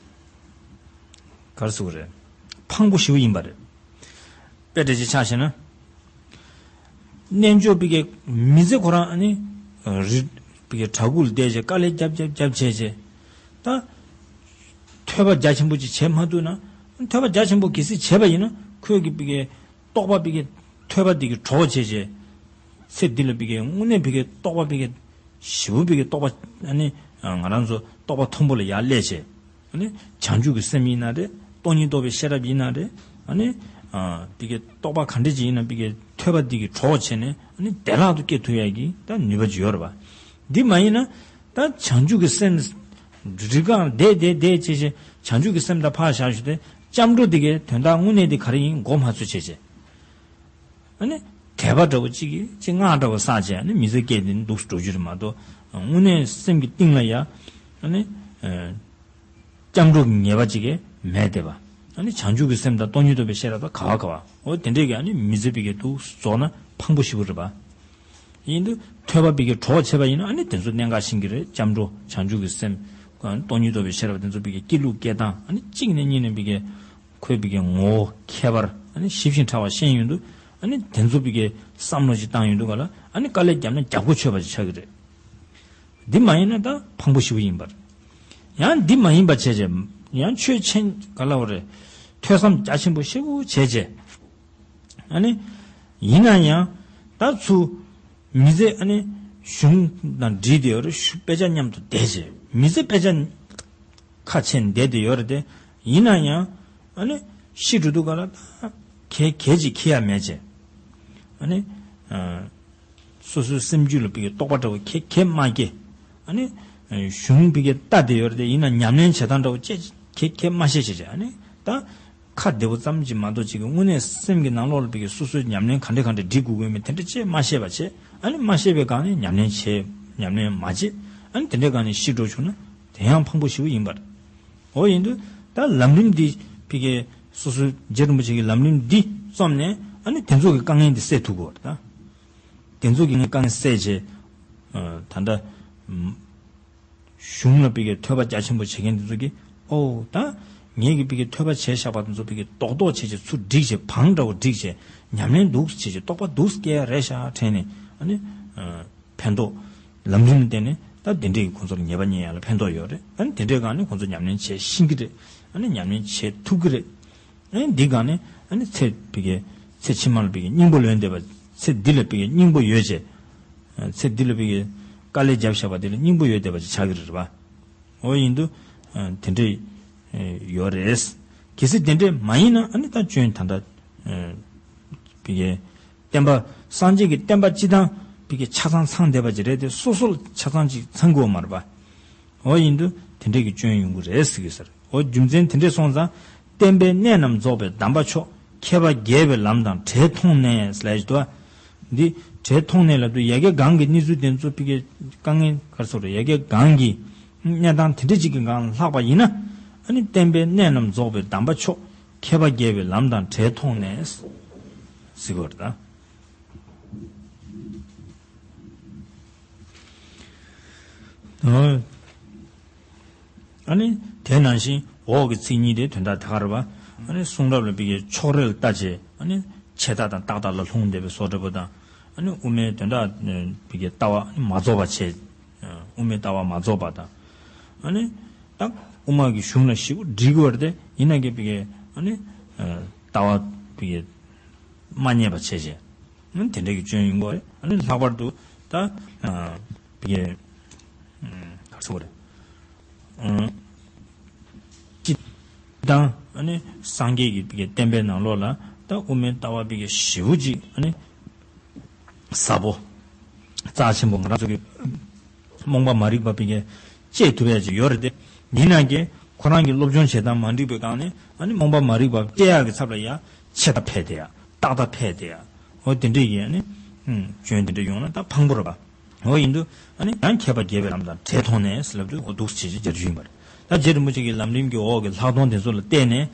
ག་རེ་ཟེར་དགོས་རེད། ཕངས་པོ་ཞེ་པོ་ཡིན་པ་རེད། དཔེ་འདྲ་ཅིག་ཆ་བཞག་ན། རྣལ་འབྱོར་པའི་གི་མི་ཚེ་ཁོ་རང་ཨ་ནི་རི་པའི་གི་བྲག་ཕུག་ལ་བསྡད་བྱས་དཀའ་ལས་རྒྱབ་རྒྱབ་རྒྱབ་བྱས་བྱས། ད་ཐོས་པ་རྒྱ་ཆེན་པོ་ཅིག་བྱེད་མ་ཐུབ་ན། ཐོས་པ་རྒྱ་ཆེན་པོ་གལ་སྲིད་བྱས་པ་ཡིན་ན་ཁོས་གི་པའི་གི་རྟོགས་པ་པའི་གི་ཐོས་པ་དེ་གི་གྲོགས་བྱས་བྱས། ཚེ་འདི་ལ་པའི་གི་དངོས་གནས་པའི་གི་རྟོགས་པ་པའི་གི་ཞེ་པོ་པའི་གི་རྟོགས་པ་ཨ་ནི་ང་རང་ཚོ་རྟོགས་པ་མཐོན་པོ་ལ་ཡར་སླེབས་བྱས། ཨ་ནི་བྱང་ཆུབ་ཀྱི་སེམས་ཡིན་ན་རེད། སྟོང་ཉིད་རྟོགས་པའི་ཤེས་རབ་ཡིན་ན་རེད། ཨ་ནི་ཨ་པའི་གི་རྟོགས་པ་ག་འདྲ་ཅིག་ཡིན་ན་པའི་གི་ཐོས་པ་འདི་གི་གྲོགས་བྱས་ནས་ཨ་ནི་བདེ་བླག་ཏུ་སྐྱེ་ཐུབ་ཡ་གི་ད་ནུས་པ་ཅིག་ཡོད་རེད་པ། འདི་མ་ཡིན་ན་ད་བྱང་ཆུབ་ཀྱི་སེམས་རི་སྒང་བསྡད་བསྡད་བསྡད་བྱས་བྱས་བྱང་ཆུབ་ཀྱི་སེམས་ད་ཕར་བཞག་ཞུ་སྟེ་སྐྱབས་འགྲོ་འདི་གའི་དོན་དག་དངོས་གནས་འདི་ག་རེ་ཡིན་མགོ་མ་ཚོས་བྱས་བྱས། ཨ་ནི་དད་པ་འདྲ་བོ་གཅིག་གིས་གཅིག་སྔགས་འདྲ་བོ་བསགས་བྱས་ཨ་ནི་མི་ཚེ་སྐྱེལ་ཏེ་འདུག་འགྲོ་རྒྱུ་རེད་མ་གཏོགས་དངོས་གནས་སེམས་ཀྱི་གཏིང་ལ་ཡ་ཨ་ནི་སྐྱབས་འགྲོ་གི་ངེས་པ་གཅིག་གིས་མེད་བསྡད་པ། ཨ་ནི་བྱང་ཆུབ་ཀྱི་སེམས་དང་སྟོང་ཉིད་རྟོགས་པའི་ཤེས་རབ་དང་ག་བ་ག་བ་འོ་དེ་འདྲས་ཀྱི་ཨ་ནི་མི་ཚེ་པའི་གི་འདུག་རྫོགས་ན་ཕངས་པོ་ཞེ་པོ་རེད་པ། ཡིན་དུས་ཐོས་པ་པའི་གི་གྲོགས་བྱས་པ་ཡིན་ན་ཨ་ནི་དེ་ཚོ་གནད་འགག་ཤེས་ཀྱི་རེད། སྐྱབས་འགྲོ་བྱང་ཆུབ་ཀྱི་སེམས་སྟོང་ཉིད་རྟོགས་པའི་ཤེས་རབ་དེ་ཚོ་པའི་གི་སྐྱེ་ལུགས་སྐྱེ་སྟངས་ཨ་ནི་གཅིག་ནས་གཉིས་ནས་པའི་གི་ཁོའི་པའི་གི་ངོ་བོ་ཁྱད་པར་ཨ་ནི་ཞིབ་ཅིང་ཕྲ་བ་ཤེས་ཡོང་དུས་ཨ་ནི་དེ་ཚོ་པའི་གི་བསམ་བློ་ཞིག་བཏང་ཡོང་དུས་ག་ལ་ཨ་ནི་དཀའ་ལས་བརྒྱབ་ན་རྒྱབ་ཁོ་ཆོད་པ་ཞིག་ཆགས་ཀྱི་རེད། འདི་མ་ཡིན་ན་ད་ཕངས་པོ་ཞེ་པོ་ཡིན་པར། ཡང་འདི་མ་ཡིན་པ་བྱས་བྱས་ཡང་ཆོས་ཆེན་ག་ལ་བ་རེད། ཐོས་བསམ་རྒྱ་ཆེན་པོ་ཞེ་པོ་བྱས་བྱས། ཨ་ནི། ཡིན་ན་ཡང་། ད་ཚུ། མི་ཚེ་ཨ་ནི། གཞུང་དང་འབྲེལ་ཏེ་ཡོད་རེད་དཔེ་ཆ་མཉམ་དུ་བསྡད་བྱས། མི་ཚེ་དཔེ་ཆ། ཁ་ཕྱེ་བསྡད་དེ་ཡོད་རེད་དེ། ཡིན་ན་ཡང་། ཨ་ནི། ཤི་འགྲོ་དུས་ག་ལ་ད། གལ་གལ་ཅིག་ཁེལ་ཡ་མེད་བྱས། ཨ་ནི། སོ་སོའི་སེམས་རྒྱུད་ལ་ཕ་གི་རྟོགས་པ་འདྲ་བོ་ཁེ་ཁེ་མ་སྐྱེ། ཨ་ནི། གཞུང་ཕ་གི་ལྟ་དེ་ཡོད་རེད་དེ་ཡིན་ན་ཉམས་ལེན་བྱེད་སྟངས་འདྲ་བོ་ཅེ་ཁེ་ཁེ་མ་ཤེས་བྱས་བྱས་ཨ་ནི། ད། ཁ་བདེ་བོ་ཙམ་གྱིས་མ་གཏོགས་ཅིག་གི་དངོས་གནས་སེམས་ཀྱི་ནང་ལོགས་ལ་ཕ་གི་སོ་སོའི་ཉམས་ལེན་ག་འདྲ་ག་འདྲ་སྒྲིག་དགོས་དགོས་མིན་དེ་འདྲ་ཅེ་མ་ཤེས་པ་བྱས། ཨ་ནི་མ་ཤེས་པའི་སྒང་ནས་ཉམས་ལེན་བྱས། ཉམས་ལེན་མ་བྱས། ཨ་ནི་དེ་འདྲའི་སྒང་ནས་ཤི་འགྲོ་བྱུང་ན་དེ་ཡང་ཕངས་པོ་ཞེ་པོ་ཡིན་པ་རེད། འོ་ཡིན་དུས་ད་ལམ་རིམ་འདི་ཕ་གི་སོ་སོའི་རྗེ་རིན་པོ་ཆེ་གི་ལམ་རིམ་འདི་རྩོམ་ནས་ཨ་ནི་དེ་ཚོ་གི་དཀའ་ངལ་འདི་སེལ་ཐུབ་དགོས་པ་རེད་ད། དེ་ཚོ་གི་དཀའ་ངལ་སེལ་བྱས། ད་ལྟ་གཞུང་ལ་ཕ་གི་ཐོས་པ་རྒྱ་ཆེན་པོ་བྱེད་མཁན་དེ་ཚོ་གི་ཨོ་ད་ངེད་ཀྱི་ཕ་གི་ཐོས་པ་བྱས་བཞག་པ་དེ་ཚོ་ཕ་གི་རྡོག་རྡོག་བྱས་བྱས་ཚུར་བསྒྲིགས་བྱས་བང་འདྲ་བོ་བསྒྲིགས་བྱས་ཉམས་ལེན་འདུག་བྱས་བྱས་རྟོགས་པ་འདུག་སྐྱེ་ཡ་རེད་ཤག་དྲན་ནས་ཨ་ནི། ཕན་ཐོགས། ལམ་རིམ་བསྟན་ནས་ད་དེ་འདྲས་ཀྱི་ཁོང་ཚོ་ལ་ཉེས་པ་རྙེད་ཡ་ལ་ཕན་ཐོགས་ཡོད་རེད། ཨ་ནི་དེ་འདྲས་སྒང་ནས་ཁོང་ཚོ་ཉམས་ལེན་བྱེད་ཤེས་ཀྱི་རེད། ཨ་ནི་ཉམས་ལེན་བྱེད་ཐུབ་ཀྱི་རེད། ཨ་ནི་འདི་སྒང་ནས་ཨ་ནི་ཚེ་ཕ་གི་ཚེ་ཕྱི་མ་ལ་ཕ་གི་སྙིང་པོ་ལོན་བསྡད་པ། ཚེ་འདི་ལ་ཕ་གི་སྙིང་པོ་ཡོད་ཅེས། ཚེ་འདི་ལ་ཕ་གི་དཀའ་ལས་བརྒྱབ་བཞག་པ་དེ་ལ་སྙིང་པོ་ཡོད་བསྡད་པ་ཅིག་ཆགས་ཀྱི་རེད་པ། འོ་ཡིན་དུས། དེ་འདྲས། ཡོད་རེད། གལ་སྲིད་དེ་འདྲས་མ་ཡིན་ན་ཨ་ནི་ད་སྐྱོན་ད་ལྟ། ཕ་གི། བསྟན་པ། སངས་རྒྱས་ཀྱི་བསྟན་པ་སྤྱི་དང་ཕ་གི་ཆ་ཚང་ཚང་བསྡད་པ་ཅིག་རེད་དེ་སོ་སོ་ལ་ཆ་ཚང་ཅིག་ཚང་གི་ཡོད་མ་རེད་པ། འོ་ཡིན་དུས་དེ་འདྲས་ཀྱི་སྐྱོན་ཡོང་གི་རེད་ཟེར་གི་ཟེར། འོ་རྒྱུ་མཚན་དེ་འདྲས་སོང་ཙང་། བསྟན་པའི་གནད་རྣམས་རྫོགས་པའི་གདམས་པ་མཆོག་མཁས་པ་རྒྱས་པའི་ལམ་དང་བྲལ་མཐོང་ནས་ལབ་ཞིག་འདུག་བ། འདི་བྲལ་མཐོང་ནས་ལབ་དུས་ཡ་གི་གང་གི་གནས་ཚུལ་དེ་ཚོ་ཕ་གི་དཀའ་ངལ་ག་རེ་ཟེར་རེད་ཡ་གི་གང་གི་གནས་སྟངས་དེ་འདྲ་ཅིག་གི་སྒང་ལྷག་པ་ཡིན་ན། ཨ་ནི་བསྟན་པའི་གནད་རྣམས་རྫོགས་པའི་གདམས་པ་མཆོག། མཁས་པ་དགྱེས་པའི་ལམ་དང་བྲལ་མཐོང་ནས། ཟེར་གྱི་ཡོད་རེད་ད། ཨ་ནི་དེ་ནང་བཞིན་འོག་གི་ཚིག་གཉིས་དེ་དོན་དག་དེ་ག་རེད་པ། ཨ་ནི་གསུང་རབ་ལ་བི་གའི་ཕྱོགས་རེ་ལ་ལྟ་བྱས། ཨ་ནི་ཆད་ལྟ་དང་རྟག་ལྟ་ལ་ལྷུང་བསྡད་པའི་བཟོ་འདྲ་པོ་དང་། ཨ་ནི་དབུ་མའི་དོན་དག་བི་གའི་ལྟ་བ་མ་རྫོགས་པ་བྱས། དབུ་མའི་ལྟ་བ་མ་རྫོགས་པ་དང་། ཨ་ནི་ད་དབུ་མ་གི་གཞུང་ལ་ཞིབ་པོ་འདྲི་དགོས་རེད་དེ། ཡིན་ན་གི་བི་གའི་ཨ་ནི་ལྟ་བ་བི་གའི་མ་རྙེད་པ་བྱས་བྱས། ཨ་ནི་དེ་འདྲ་གི་སྐྱོན་ཡིན་དགོས་རེད། ཨ་ནི་ལྷག་པར་དུ་ད་བི་གའི་ག་རེ་ཟེར་དགོས་རེད། སྤྱིར་བཏང་ཨ་ནི་སངས་རྒྱས་ཀྱི་བི་གའི་བསྟན་པའི་ནང་ལོགས་ལ་ད་དབུ་མའི་ལྟ་བ་བི་གའི་ཞིབ་པོ་ཅིག་ཨ་ནི་ཟབ་པོ་རྩ་ཆེན་པོ་ང་རང་ཚོ་གི་རྨོངས་པ་མ་རིག་པ་བི་གའི་བཅད་ཐུབ་ཡ་ཅིག་ཡོད་རེད་དེ། ཡིན་ན་གི་ཁོ་རང་གི་སློབ་སྦྱོང་བྱེད་སྟངས་མ་འགྲིག་པའི་སྒང་ནས་ཨ་ནི་རྨོངས་པ་མ་རིག་པ་བཅད་ཡག་གི་ཚབ་ལ་ཡ་ཆད་ལྟ་འཕེལ་དེ་ཡ། རྟག་ལྟ་འཕེལ་དེ་ཡ། འོ་དེ་འདྲས་ཀྱི་ཨ་ནི་སྐྱོན་དེ་འདྲས་ཡོང་ན་ད་ཕངས་པོ་རེད་པ། འོ་ཡིན་དུས་ཨ་ནི་ཡང་མཁས་པ་དགྱེས་པའི་ལམ་དང་བྲལ་མཐོང་ནས་ལབ་དུས་འོ་འདུག་སེ་བྱས་བྱས་རྒྱུ་ཡིན་པ་རེད། ད་རྗེ་རིན་པོ་ཆེ་གི་ལམ་རིམ་གྱི་འོག་གི་ལྷག་མཐོང་དེ་ཚོ་ལ་བལྟས་ནས་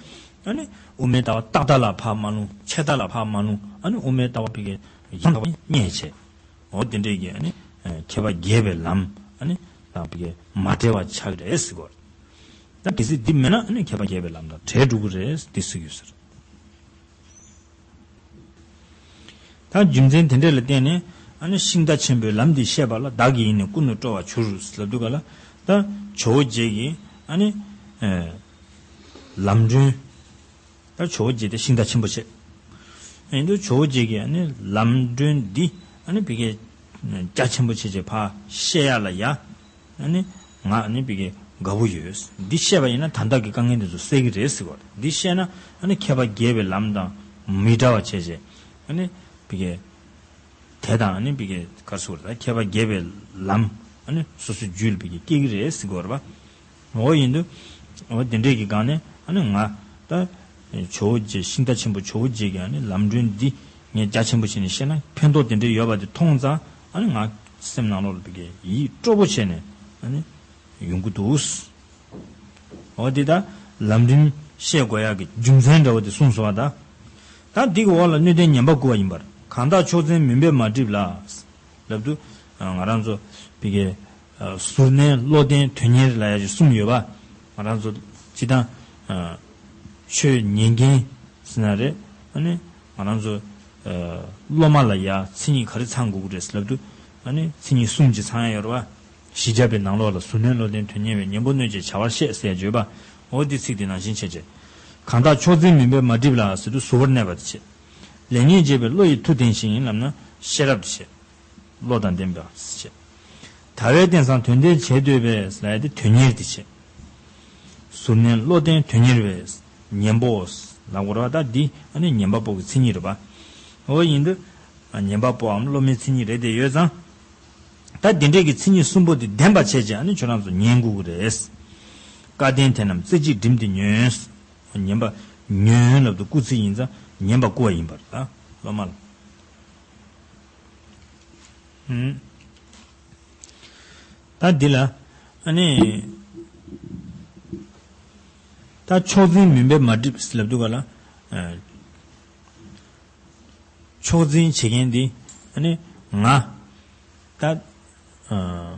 ཨ་ནི་དབུ་མའི་ལྟ་བ་རྟག་ལྟ་ལ་ཕར་མ་ལྷུང་། ཆད་ལྟ་ལ་ཕར་མ་ལྷུང་། ཨ་ནི་དབུ་མའི་ལྟ་བ་བི་གའི་ཡང་དག་པ་རྙེད་བྱས། འོ་དེ་འདྲས་ཀྱི་ཨ་ནི་མཁས་པ་དགྱེས་པའི་ལམ་ཨ་ནི་དང་བི་གའི་མ་བྲལ་བ་ཆགས་ཀྱི་རེད་ཟེར་གོ། ད་གལ་སྲིད་འདི་མེད་ན་ཨ་ནི་མཁས་པ་དགྱེས་པའི་ལམ་དང་བྲལ་འགྲོ་གི་རེད་འདི་ཟེར་གྱི་ཡོད་ཟེར། ད་རྒྱུ་མཚན་དེ་འདྲ་ལ་བརྟེན་ནས་ཨ་ནི་ཤིང་རྟ་ཆེན་པོའི་ལམ་འདི་བཤད་པ་ལ་བདག་གི་ཡིད་ནི་ཀུན་ཏུ་སྤྲོ་བར་གྱུར་ལབ་དུས་ག་ལ། ད་ཇོ་བོ་རྗེ་གིས་ཨ་ནི་ལམ་སྒྲོན། ད་ཇོ་བོ་རྗེ་དེ་ཤིང་རྟ་ཆེན་པོ་བྱས། ཡིན་དུས་ཇོ་བོ་རྗེ་གིས་ཨ་ནི་ལམ་སྒྲོན་འདི་ཨ་ནི་བི་གའི་རྒྱ་ཆེན་པོ་བྱས་བྱས་ཕར་བཤད་ཡ་ལ་ཡ། ཨ་ནི་ང་ཨ་ནི་བི་གའི་དགའ་བོ་ཡོད། འདི་བཤད་པ་ཡིན་ན་ད་ལྟ་གི་དཀའ་ངལ་འདི་ཚོ་སེལ་གྱི་རེད་ཟེར་བ་རེད། འདི་བཤད་ན་ཨ་ནི་མཁས་པ་དགྱེས་པའི་ལམ་དང་མི་འདྲ་བ་བྱས་བྱས་ཨ་ནི་བི་གའི་དེ་དང་ཨ་ནི་བི་གའི་ག་རེ་ཟེར་དགོས་རེད། ད་མཁས་པ་དགྱེས་པའི་ལམ་ཨ་ནི་སོ་སོའི་རྒྱུད་ལ་བི་གའི་སྐྱེ་གི་རེད་ཟེར་བ་རེད་པ། འོ་ཡིན་དུས། འོ་དེ་འདྲས་ཀྱི་སྒང་ནས་ཨ་ནི་ང་ད། ཇོ་བོ་རྗེ་ཤིང་རྟ་ཆེན་པོ་ཇོ་བོ་རྗེ་གི་ཨ་ནི་ལམ་སྒྲོན་འདི་ངས་རྒྱ་ཆེན་པོ་བྱས་ནས་བཤད་ན་ཕན་ཐོགས་དེ་འདྲས་ཡོད་པ་དེ་མཐོང་ཙང་ཨ་ནི་ང་སེམས་ནང་ལོགས་ལ་བི་གའི་ཡིད་སྤྲོ་པོ་བྱས་ནས་ཨ་ནི་ཡོང་གི་འདུག། འོ་དེ་ད་ལམ་རིམ་བཤད་དགོས་ཡག་གི་རྒྱུ་མཚན་འདྲ་བོ་དེ་གསུངས་སོང་བ་ད། ད་འདི་གི་འོག་ལ་སྣོད་ལྡན་ཉན་པ་བསྐུར་བ་ཡིན་པར། གང་དག་ཕྱོགས་འཛིན་མུན་པས་མ་བསྒྲིབས་ལ། ལབ་དུས། ང་རང་ཚོ་བི་གའི་ཟུར་ལྡན་བློ་ལྡན་དོན་གཉེར་ལབ་ཡ་ཅིག་གསུམ་ཡོད་པ། ང་རང་ཚོ་སྤྱིར་བཏང་ཆོས་ཉན་མཁན་ཟེར་ན་རེད། ཨ་ནི་ང་རང་ཚོ་སློབ་མ་ལ་ཡ་མཚན་ཉིད་ག་རེ་ཚང་དགོས་ཀྱི་རེད་ལབ་དུས། ཨ་ནི་མཚན་ཉིད་གསུམ་ཅིག་ཚང་ཡ་ཡོད་རེད་པ། བཞི་བརྒྱ་པའི་ནང་ལོགས་ལ་ཟུར་ལྡན་བློ་ལྡན་དོན་གཉེར་བས། གཉེན་པོ་གནོད་བྱེད་བྱ་བར་བཤད་ཟེར་ཡ་ཅིག་ཡོད་པ། འོ་འདི་ཚིག་དེ་ནང་བཞིན་བྱས་བྱས། གང་དག་ཕྱོགས་འཛིན་མུན་པས་མ་བསྒྲིབས་ལ་ཟེར་དུས་ཟུར་པར་གནས་པ་དེ་བྱས། ལེགས་ཉེས་འབྱེད་པའི་བློ་ཡིས་མཐུ་ལྡན་ཞིང་ལབ་ན་ཤེས་རབ་དེ་བྱས། བློ་དང་ལྡན་པ་ཞེས། དལ་བའི་རྟེན་བཟང་དོན་ལྡན་བྱེད་འདོད་པས་ལབ་ཡ་དེ་དོན་གཉེར་དེ་བྱས། ཟུར་ལྡན་བློ་ལྡན་དོན་གཉེར་བས། གཉེན་པོ་ལབ་དགོས་རེད་པ། ད་འདི་ཨ་ནི་ཉན་པ་པོ་གི་མཚན་ཉིད་རེད་པ། འོ་ཡིན་དུས། ཉན་པ་པོའམ་སློབ་མའི་མཚན་ཉིད་རེད་དེ་ཡོད་ཙང་། ད་འདི་འདྲས་ཀྱི་མཚན་ཉིད་གསུམ་པོ་དེ་ལྡན་པ་བྱས་བྱས་ཨ་ནི་ཁྱོད་རང་ཚོ་ཉན་དགོས་ཀྱི་རེད། སྐལ་ལྡན་དེ་རྣམས་རྩེ་གཅིག་སྒྲིམ་སྟེ་ཉོན། ཉན་པ། ཉོན་ལབ་དུས་སྐུལ་ཚིག་ཡིན་ཙང་ཉན་པ་བསྐུར་བ་ཡིན་པར་ད་སློབ་མ་ལ། ཨུམ། ད་འདི་ལ་ཨ་ནི་ད་ཕྱོགས་འཛིན་མུན་པས་མ་བསྒྲིབས་ལབ་དུས་ག་ལ། ཨ། ཕྱོགས་འཛིན་བྱེད་མཁན་འདི་ཨ་ནི་ང་ད། ཨ།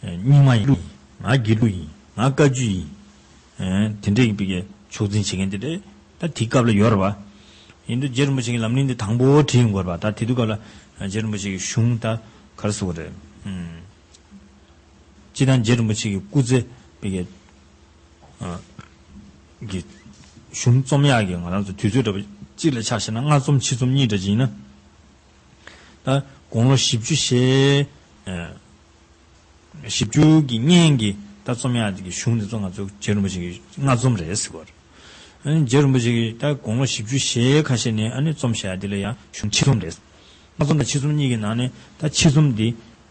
རྙིང་མ་ཡིན། ང་དགེ་ལུགས་ཡིན། ང་བཀའ་བརྒྱུད་ཡིན། དེ་འདྲའི་ཡིན་པའི་ཕྱོགས་འཛིན་བྱེད་མཁན་དེ་འདྲ་ད་དེའི་སྐབས་ལ་ཡོད་རེད་པ། ཡིན་དུས་རྗེ་རིན་པོ་ཆེ་གི་ལམ་རིམ་འདི་དང་པོ་བྲིས་ཡོང་གི་རེད་པ། ད་དེ་དུས་སྐབས་ལ་རྗེ་རིན་པོ་ཆེ་གི་གཞུང་ད་ག་རེ་ཟེར་དགོས་རེད། སྤྱིར་བཏང་རྗེ་རིན་པོ་ཆེ་གི་སྐུ་ཚེ་བའི་གི་གཞུང་རྩོམ་ཡག་གི་ང་རང་ཚོ་དུས་ཚོད་འདྲ་པོ་གཅིག་ལ་ཆ་བཞག་ན་ལྔ་རྩོམ་ཕྱེད་རྩོམ་གཉིས་འདྲ་ཅིག་ཡིན་ན། ད་དགུང་ལོ་བཞི་བཅུ་ཞེ་བཞི་བཅུ་གི་སྔན་གྱི་ད་རྩོམ་ཡག་དེ་གི་གཞུང་དེ་ཚོ་ང་ཚོ་རྗེ་རིན་པོ་ཆེ་གི་ལྔ་རྩོམ་རེད་ཟེར་བ་རེད། ཨ་ནི་རྗེ་རིན་པོ་ཆེ་གི་ད་དགུང་ལོ་བཞི་བཅུ་ཞེ་ཁ་ཤས་ནས་ཨ་ནི་རྩོམ་བཞག་ཡག་དེ་ལ་ཡང་གཞུང་ཕྱེད་རྩོམ་རེད། ལྔ་རྩོམ་དང་ཕྱེད་རྩོམ་གཉིས་ཀྱི་ནང་ནས་ད་ཕྱེད་རྩོམ་འདི་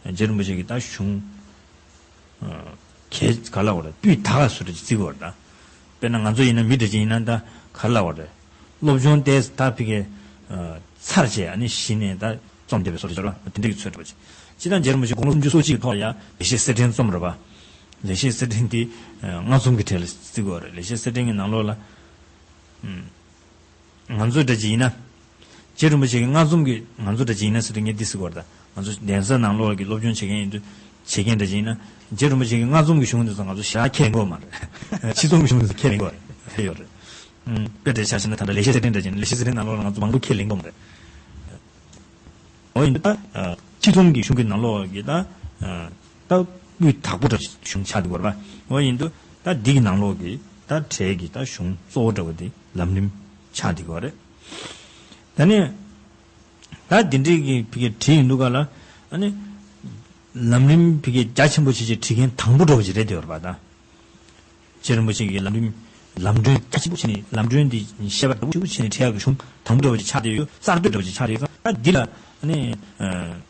རྗེ་རིན་པོ་ཆེ་གི་ད་གཞུང་གས་ག་ལ་བ་རེད། སྤུས་དག་སུ་རེད་ཅིག་བརྩི་དགོས་རེད་ད། དཔེར་ན་ང་ཚོ་ཡིན་ན་མི་འདྲ་ཅིག་ཡིན་ན་ད་ག་ལ་བ་རེད། སློབ་སྦྱོང་ཏོག་ཙམ་ད་ཕ་གིའི་ཚར་བྱས་ཨ་ནི་གཞི་ནས་ད་རྩོམ་བསྡད་པའི་བཟོ་འདྲ་ཅིག་རེད་པ། དེ་འདྲ་གི་ཚོད་འདྲ་པོ་ཅིག་སྤྱིར་བཏང་རྗེ་རིན་པོ་ཆེ་དགུང་ལོ་སུམ་ཅུ་སོ་གཅིག་གི་ཐོག་ལ་ཡང་བདེ་གཤེགས་གསེར་ཕྲེང་རྩོམ་རེད་པ། ལེགས་བཤད་གསེར་ཕྲེང་འདི་ཨ་ལྔ་འཛོམས་ཀྱི་གྲས་ལ་བརྩི་དགོས་རེད། ལེགས་བཤད་གསེར་ཕྲེང་གི་ནང་ལོགས་ལ། ཨམ། ང་ཚོ་འདྲ་ཅིག་ཡིན་ན། རྗེ་རིན་པོ་ཆེ་གི་ལྔ་འཛོམས་ཀྱི་ང་ཚོ་འདྲ་ཅིག་ཡིན་ན་ཟེར་དུས་ངས་འདི་ཟེར་དགོས་རེད་ད། ང་ཚོ་གདན་ས་ནང་ལོགས་ཀྱི་སློབ་སྦྱོང་བྱེད་མཁན་ཡིན་དུས་བྱེད་མཁན་འདྲ་ཅིག་ཡིན་ན། རྗེ་རིན་པོ་ཆེ་གི་ལྔ་འཛོམས་ཀྱི་གཞུང་འདི་ཚོ་ང་ཚོ་ཞེ་དྲག་ཁས་ལེན་གྱི་ཡོད་མ་རེད། ཕྱི་འཛོམས་ཀྱི་གཞུང་འདི་ཚོ་ཁས་ལེན་གྱི་ཡོད་རེད། ཡོད་རེད། ཨམ། དཔེ་འདྲ་ཆ་བཞག་ན་ད་ལྟ་ལེགས་བཤད་གསེར་ཕྲེང་འདྲ་ཅིག་ཡིན་ན། ལེགས་བཤད་གསེར་ཕྲེང་ནང་ལོགས་ལ་ང་ཚོ་མང་པོ་ཁས་ལེན་གྱི་ཡོད་མ་རེད། འོ་ཡིན་ད། ཨ། ཕྱི་འཛོམས་ཀྱི་གཞུང་གི་ནང་ལོགས་ཀྱི་ད། ཨ། ད་སྤུས་དག་པོ་འདྲ་གཞུང་ཆགས་འདུག་གོ་རེད་པ། འོ་ཡིན་དུས་ད་འདི་གི་ནང་ལོགས་ཀྱི་ད་གྲས་ཀྱི་ད་གཞུང་གཙོ་བོ་འདྲ་བོ་འདི་ལམ་རིམ་ཆགས་འདུག་གོ་རེད། ད་ནི་ད་འདི་འདྲའི་གི་ཕ་གི་བྲིས་ཡིན་འདུག་ག་ལ། ཨ་ནི་ལམ་རིམ་ཕ་གི་རྒྱ་ཆེན་པོ་བྱས་བྱས་བྲིས་མཁན་དང་པོ་འདྲ་བོ་ཅིག་རེད་འདུག་གོ་རེད་པ་ད། རྗེ་རིན་པོ་ཆེ་གིས་ལམ་རིམ་ལམ་སྒྲོན་རྒྱ་ཆེན་པོ་བྱས་ནས་ལམ་སྒྲོན་འདི་བཤད་པ་འདྲ་བོ་ཞིག་བྱས་ནས་བྲིས་ཡག་གི་གཞུང་དང་པོ་འདྲ་བོ་ཅིག་ཆགས་བསྡད་ཡོད། གསར་གཏོད་འདྲ་བོ་ཅིག་ཆགས་བསྡད་ཡོད། ད་འདི་ལ་ནི་ཨ།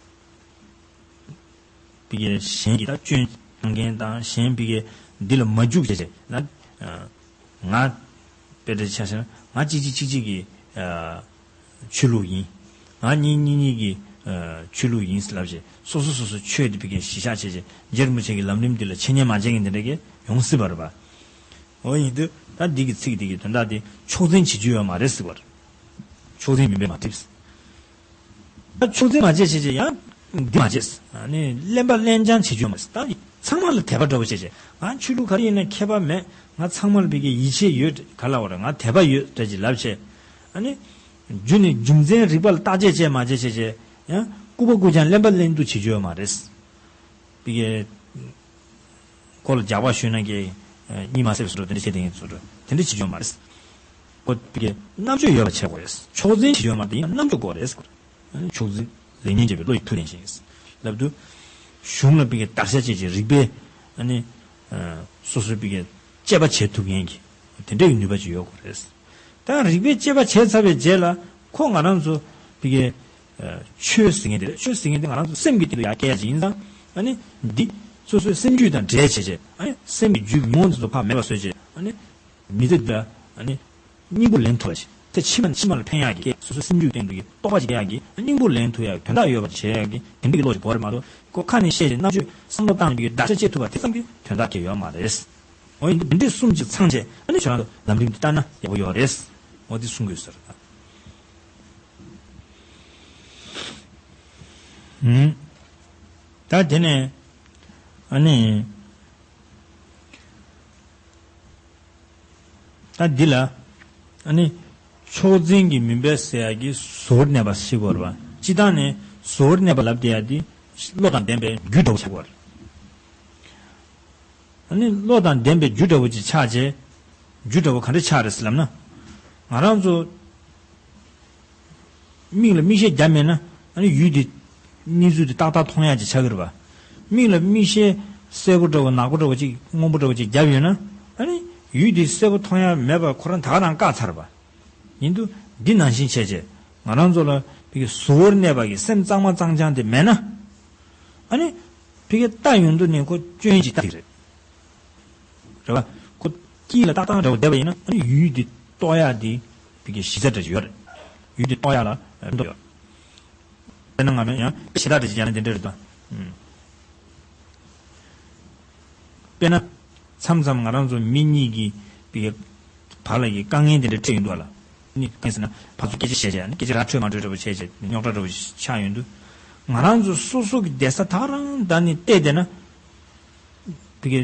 ཕ་གིའི་གཞན་གྱིས་ད་སྐྱོན་གཏོང་མཁན་དང་གཞན་ཕ་གིའི་འདི་ལ་མ་འཇུག་བྱས་བྱས་ན། ང་དཔེ་འདྲ་ཆ་བཞག་ན་ང་གཅིག་གཅིག་གཅིག་གཅིག་གི་ཨ་ཆོས་ལུགས་ཡིན། ང་གཉིས་གཉིས་གཉིས་ཀྱི་ཨ་ཆོས་ལུགས་ཡིན་ལབ་བྱས། སོ་སོ་སོ་སོ་ཆོས་དེ་ཕ་གིའི་གཞི་བཞག་བྱས་བྱས། རྗེ་རིན་པོ་ཆེ་གི་ལམ་རིམ་འདི་ལ་འཆད་ཉན་མ་བྱས་མཁན་དེ་འདྲ་གི་ཡོང་སྲིད་པ་རེད་པ། འོ་ཡིན་དུས་ད་འདི་གི་ཚིག་འདི་གི་དོན་དག་དེ་ཕྱོགས་འཛིན་བྱེད་རྒྱུ་ཡོད་མ་རེད་ཟེར་བ་རེད། ཕྱོགས་འཛིན་མིན་པས་མ་བསྒྲིབས། ད་ཕྱོགས་འཛིན་མ་བྱས་བྱས་བྱས་ཡང་འདི་མ་བྱས། ཨ་ནི་གླེན་པ་གླེན་རྐྱང་བྱེད་རྒྱུ་མ་རེད། ད་ཚང་མ་ལ་དད་པ་འདྲ་བོ་བྱས་བྱས། ང་ཆོས་ལུགས་ག་རེ་ཡིན་ན་ཁྱད་པར་མེད། ང་ཚང་མ་ལ་ཕ་གིའི་ཡིད་ཆེས་ཡོད། ག་ལབ་དགོས་རེད། ང་དད་པ་ཡོད་འདྲ་ཅིག་ལབ་བྱས། ཨ་ནི་རྒྱུ་ནི་རྒྱུ་མཚན་རིགས་པ་ལ་བརྟག་དཔྱད་བྱས་མ་བྱས་བྱས་བྱས་ཡང་ལྐུགས་པ་ལྐུགས་རྐྱང་གླེན་པ་གླེན་སྡུག་བྱེད་རྒྱུ་ཡོད་མ་རེད། ཕ་གིའི་ཁོ་ལ་རྒྱག་པ་ཞུས་ན་ཀྱེ་གཉིད་མ་སད་པ་བཟོ་འདྲ་དེ་འདྲ་བྱེད་དེ་ཡིན་བཟོ་འདྲ་དེ་འདྲ་བྱེད་རྒྱུ་མ་རེད། ཁོ་ཕ་གིའི་རྣམ་དཔྱོད་ཡོད་པ་བྱེད་དགོས་རེད། ཕྱོགས་འཛིན་བྱེད་རྒྱུ་མ་རེད། ཡིན་ན་རྣམ་དཔྱོད་དགོས་རེད། ཕྱོགས་འཛིན་ལེགས་ཉེས་འབྱེད་པའི་བློ་ཡིས་ཐུགས་ལེན་ཞིང་ལབ་དུས། གཞུང་ལ་ཕ་གིའི་བརྡར་ཤ་བཅད་ཅིང་རིགས་པས་ཨ་ནི་སོ་སོའི་ཕ་གིའི་དཔྱད་པ་བྱེད་ཐུབ་མཁན་གྱི་དེ་འདྲའི་ནུས་པ་ཅིག་ཡོད་དགོས་རེད། ད་རིགས་པས་དཔྱད་པ་བྱས་ཚར་བའི་རྗེས་ལ་ཁོ་ང་རང་ཚོ་ཕ་གིའི་ཨ་ཆོས་ཟེར་མཁན་དེ་རེད། ཆོས་ཟེར་མཁན་དེ་ང་རང་ཚོ་སེམས་ཀྱི་སྟེང་དུ་ཡར་སྐྱེལ་ཡག་ཅིག་ཡིན་ཙང་། ཨ་ནི་འདི་སོ་སོའི་སེམས་རྒྱུད་དང་འབྲེལ་བྱས་བྱས། ཨ་ནི་སེམས་ཀྱི་རྒྱུད་ཉོན་མོངས་དེ་ཚོ་ཕར་མེད་པ་བཟོས་བྱས། ཨ་ནི་མི་ཚེ་འདི་ལ་ཨ་ནི་སྙིང་པོ་ལེན་ཐུབ་པ་ཞིག་ཚེ་ཕྱི་མ་ཕྱི་མ་ལ་ཕན་ཡག་གི། སོ་སོའི་སེམས་རྒྱུད་སྟེང་དུ་གི་རྟོགས་པ་ཞིག་སྐྱེ་ཡག་གི། སྙིང་པོ་ལེན་ཐུབ་ཡག་གི། དོན་དག་ཡོད་པ་བྱེད་ཡག་གི་དེ་འདྲ་གི་བློ་ཞིག་དགོས་རེད་མ་གཏོགས། ཁོ་ཁ་ནས་བཤད་བྱས་རྣམ་དཔྱོད་བསམ་བློ་བཏང་ནས་བརྡར་ཤ་བཅད་ཐུབ་པ་དེ་ཙམ་གྱིས་དོན་དག་སྐྱེ་ཡོད་མ་རེད། འོ་ཡིན་དུས་འདི་འདྲའི་གསུམ་གྱིས་ཚང་བྱས། ཨ་ནི་ཁྱོད་རང་ཚོ་ལམ་རིམ་འདི་ལྟ་ན་ཡག་པོ་ཡོད་རེད། འོ་འདི་གསུང་དགོས་ཟེར། ཨུམ། ད་དེ་ནས་ཨ་ནི། ད་འདི་ལ་ཨ་ནི་ཕྱོགས་འཛིན་གྱི་མུན་པས་སེལ་ཡག་གི་གཟུ་བོར་གནས་པ་ཞིག་དགོས་རེད་པ། སྤྱིར་བཏང་ནས་གཟུ་བོར་གནས་པ་ལབ་བསྡད་ཡག་འདི་བློ་དང་ལྡན་པའི་རྒྱུ་འདྲ་བོ་ཆགས་དགོས་རེད། ཨ་ནི་བློ་དང་ལྡན་པའི་རྒྱུ་འདྲ་བོ་ཅིག་ཆགས་རྗེས། རྒྱུ་འདྲ་བོ་ག་འདྲ་ཆགས་རེད་ཟེར་ལབ་ན། ང་རང་ཚོ་མིག་ལ་མིག་ཤེལ་བརྒྱབ་མེད་ན། ཨ་ནི་ཡུལ་དེ་གནས་ཚུལ་དེ་ཏག་ཏག་མཐོང་ཡག་ཅིག་ཆགས་ཀྱི་རེད་པ། མིག་ལ་མིག་ཤེལ་སེར་པོ་འདྲ་བོ་ནག་པོ་འདྲ་བོ་ཅིག་སྔོན་པོ་འདྲ་བོ་ཅིག་བརྒྱབ་ཡོད་ན། ཨ་ནི་ཡུལ་དེ་སེར་པོ་མཐོང་ཡག་མེད་པ་ཁོ་རང་ད་ག་རང་བཀག་ཚར་བ། ཡིན་དུས་འདི་ནང་བཞིན་བྱས་རྗེས་ང་རང་ཚོ་ལ་ཕ་གི་གཟུ་བོར་གནས་པ་གི་སེམས་གཙང་མ་གཙང་རྐྱང་དེ་མེད་ན། ཨ་ནི་ཕ་གི་ལྟ་ཡོང་དུས་ནས་ཁོ་སྐྱོན་ཅིག་ལྟ་གི་རེད། རེད་བ། ཁོ་དཀྱིལ་ལ་ཏག་ཏག་འདྲ་བོ་བསྡད་པ་ཡིན་ན། ཨ་ནི་ཡུལ་འདི་རྟོགས་ཡག་འདི་ཕ་གི་གཞི་རྩ་འདྲ་ཅིག་ཡོད་རེད། ཡུལ་འདི་རྟོགས་ཡག་ལ་ཕན་ཐོགས་ཡོད་རེད། དཔེར་ན་ང་རང་ཡང་ཞེ་དྲག་འདྲ་ཅིག་ཡང་ན་འདི་འདྲ་རེད་དོ། ཨུམ། དཔེར་ན། མཚམས་མཚམས་ང་རང་ཚོ་མི་གཉིས་ཀྱི་ཕ་གི་བར་ལ་གི་དཀའ་ངལ་དེ་འདྲ་འཕྲད་ཡོང་དུས་ལ། ནི་གང་ཟེར་ན་ཕར་ཚུར་སྐད་ཆ་བཤད་བྱས། ཨ་ནི་སྐད་ཆ་ར་འཕྲོད་མ་འཕྲོད་འདྲ་བོ་བྱས་བྱས་རྙོག་དྲ་འདྲ་བོ་ཆགས་ཡོང་དུས། ང་རང་ཚོ་སོ་སོ་གི་བསྡད་ས་ད་ག་རང་ད་ནི་བལྟས་བསྡད་ན། ཕ་གི་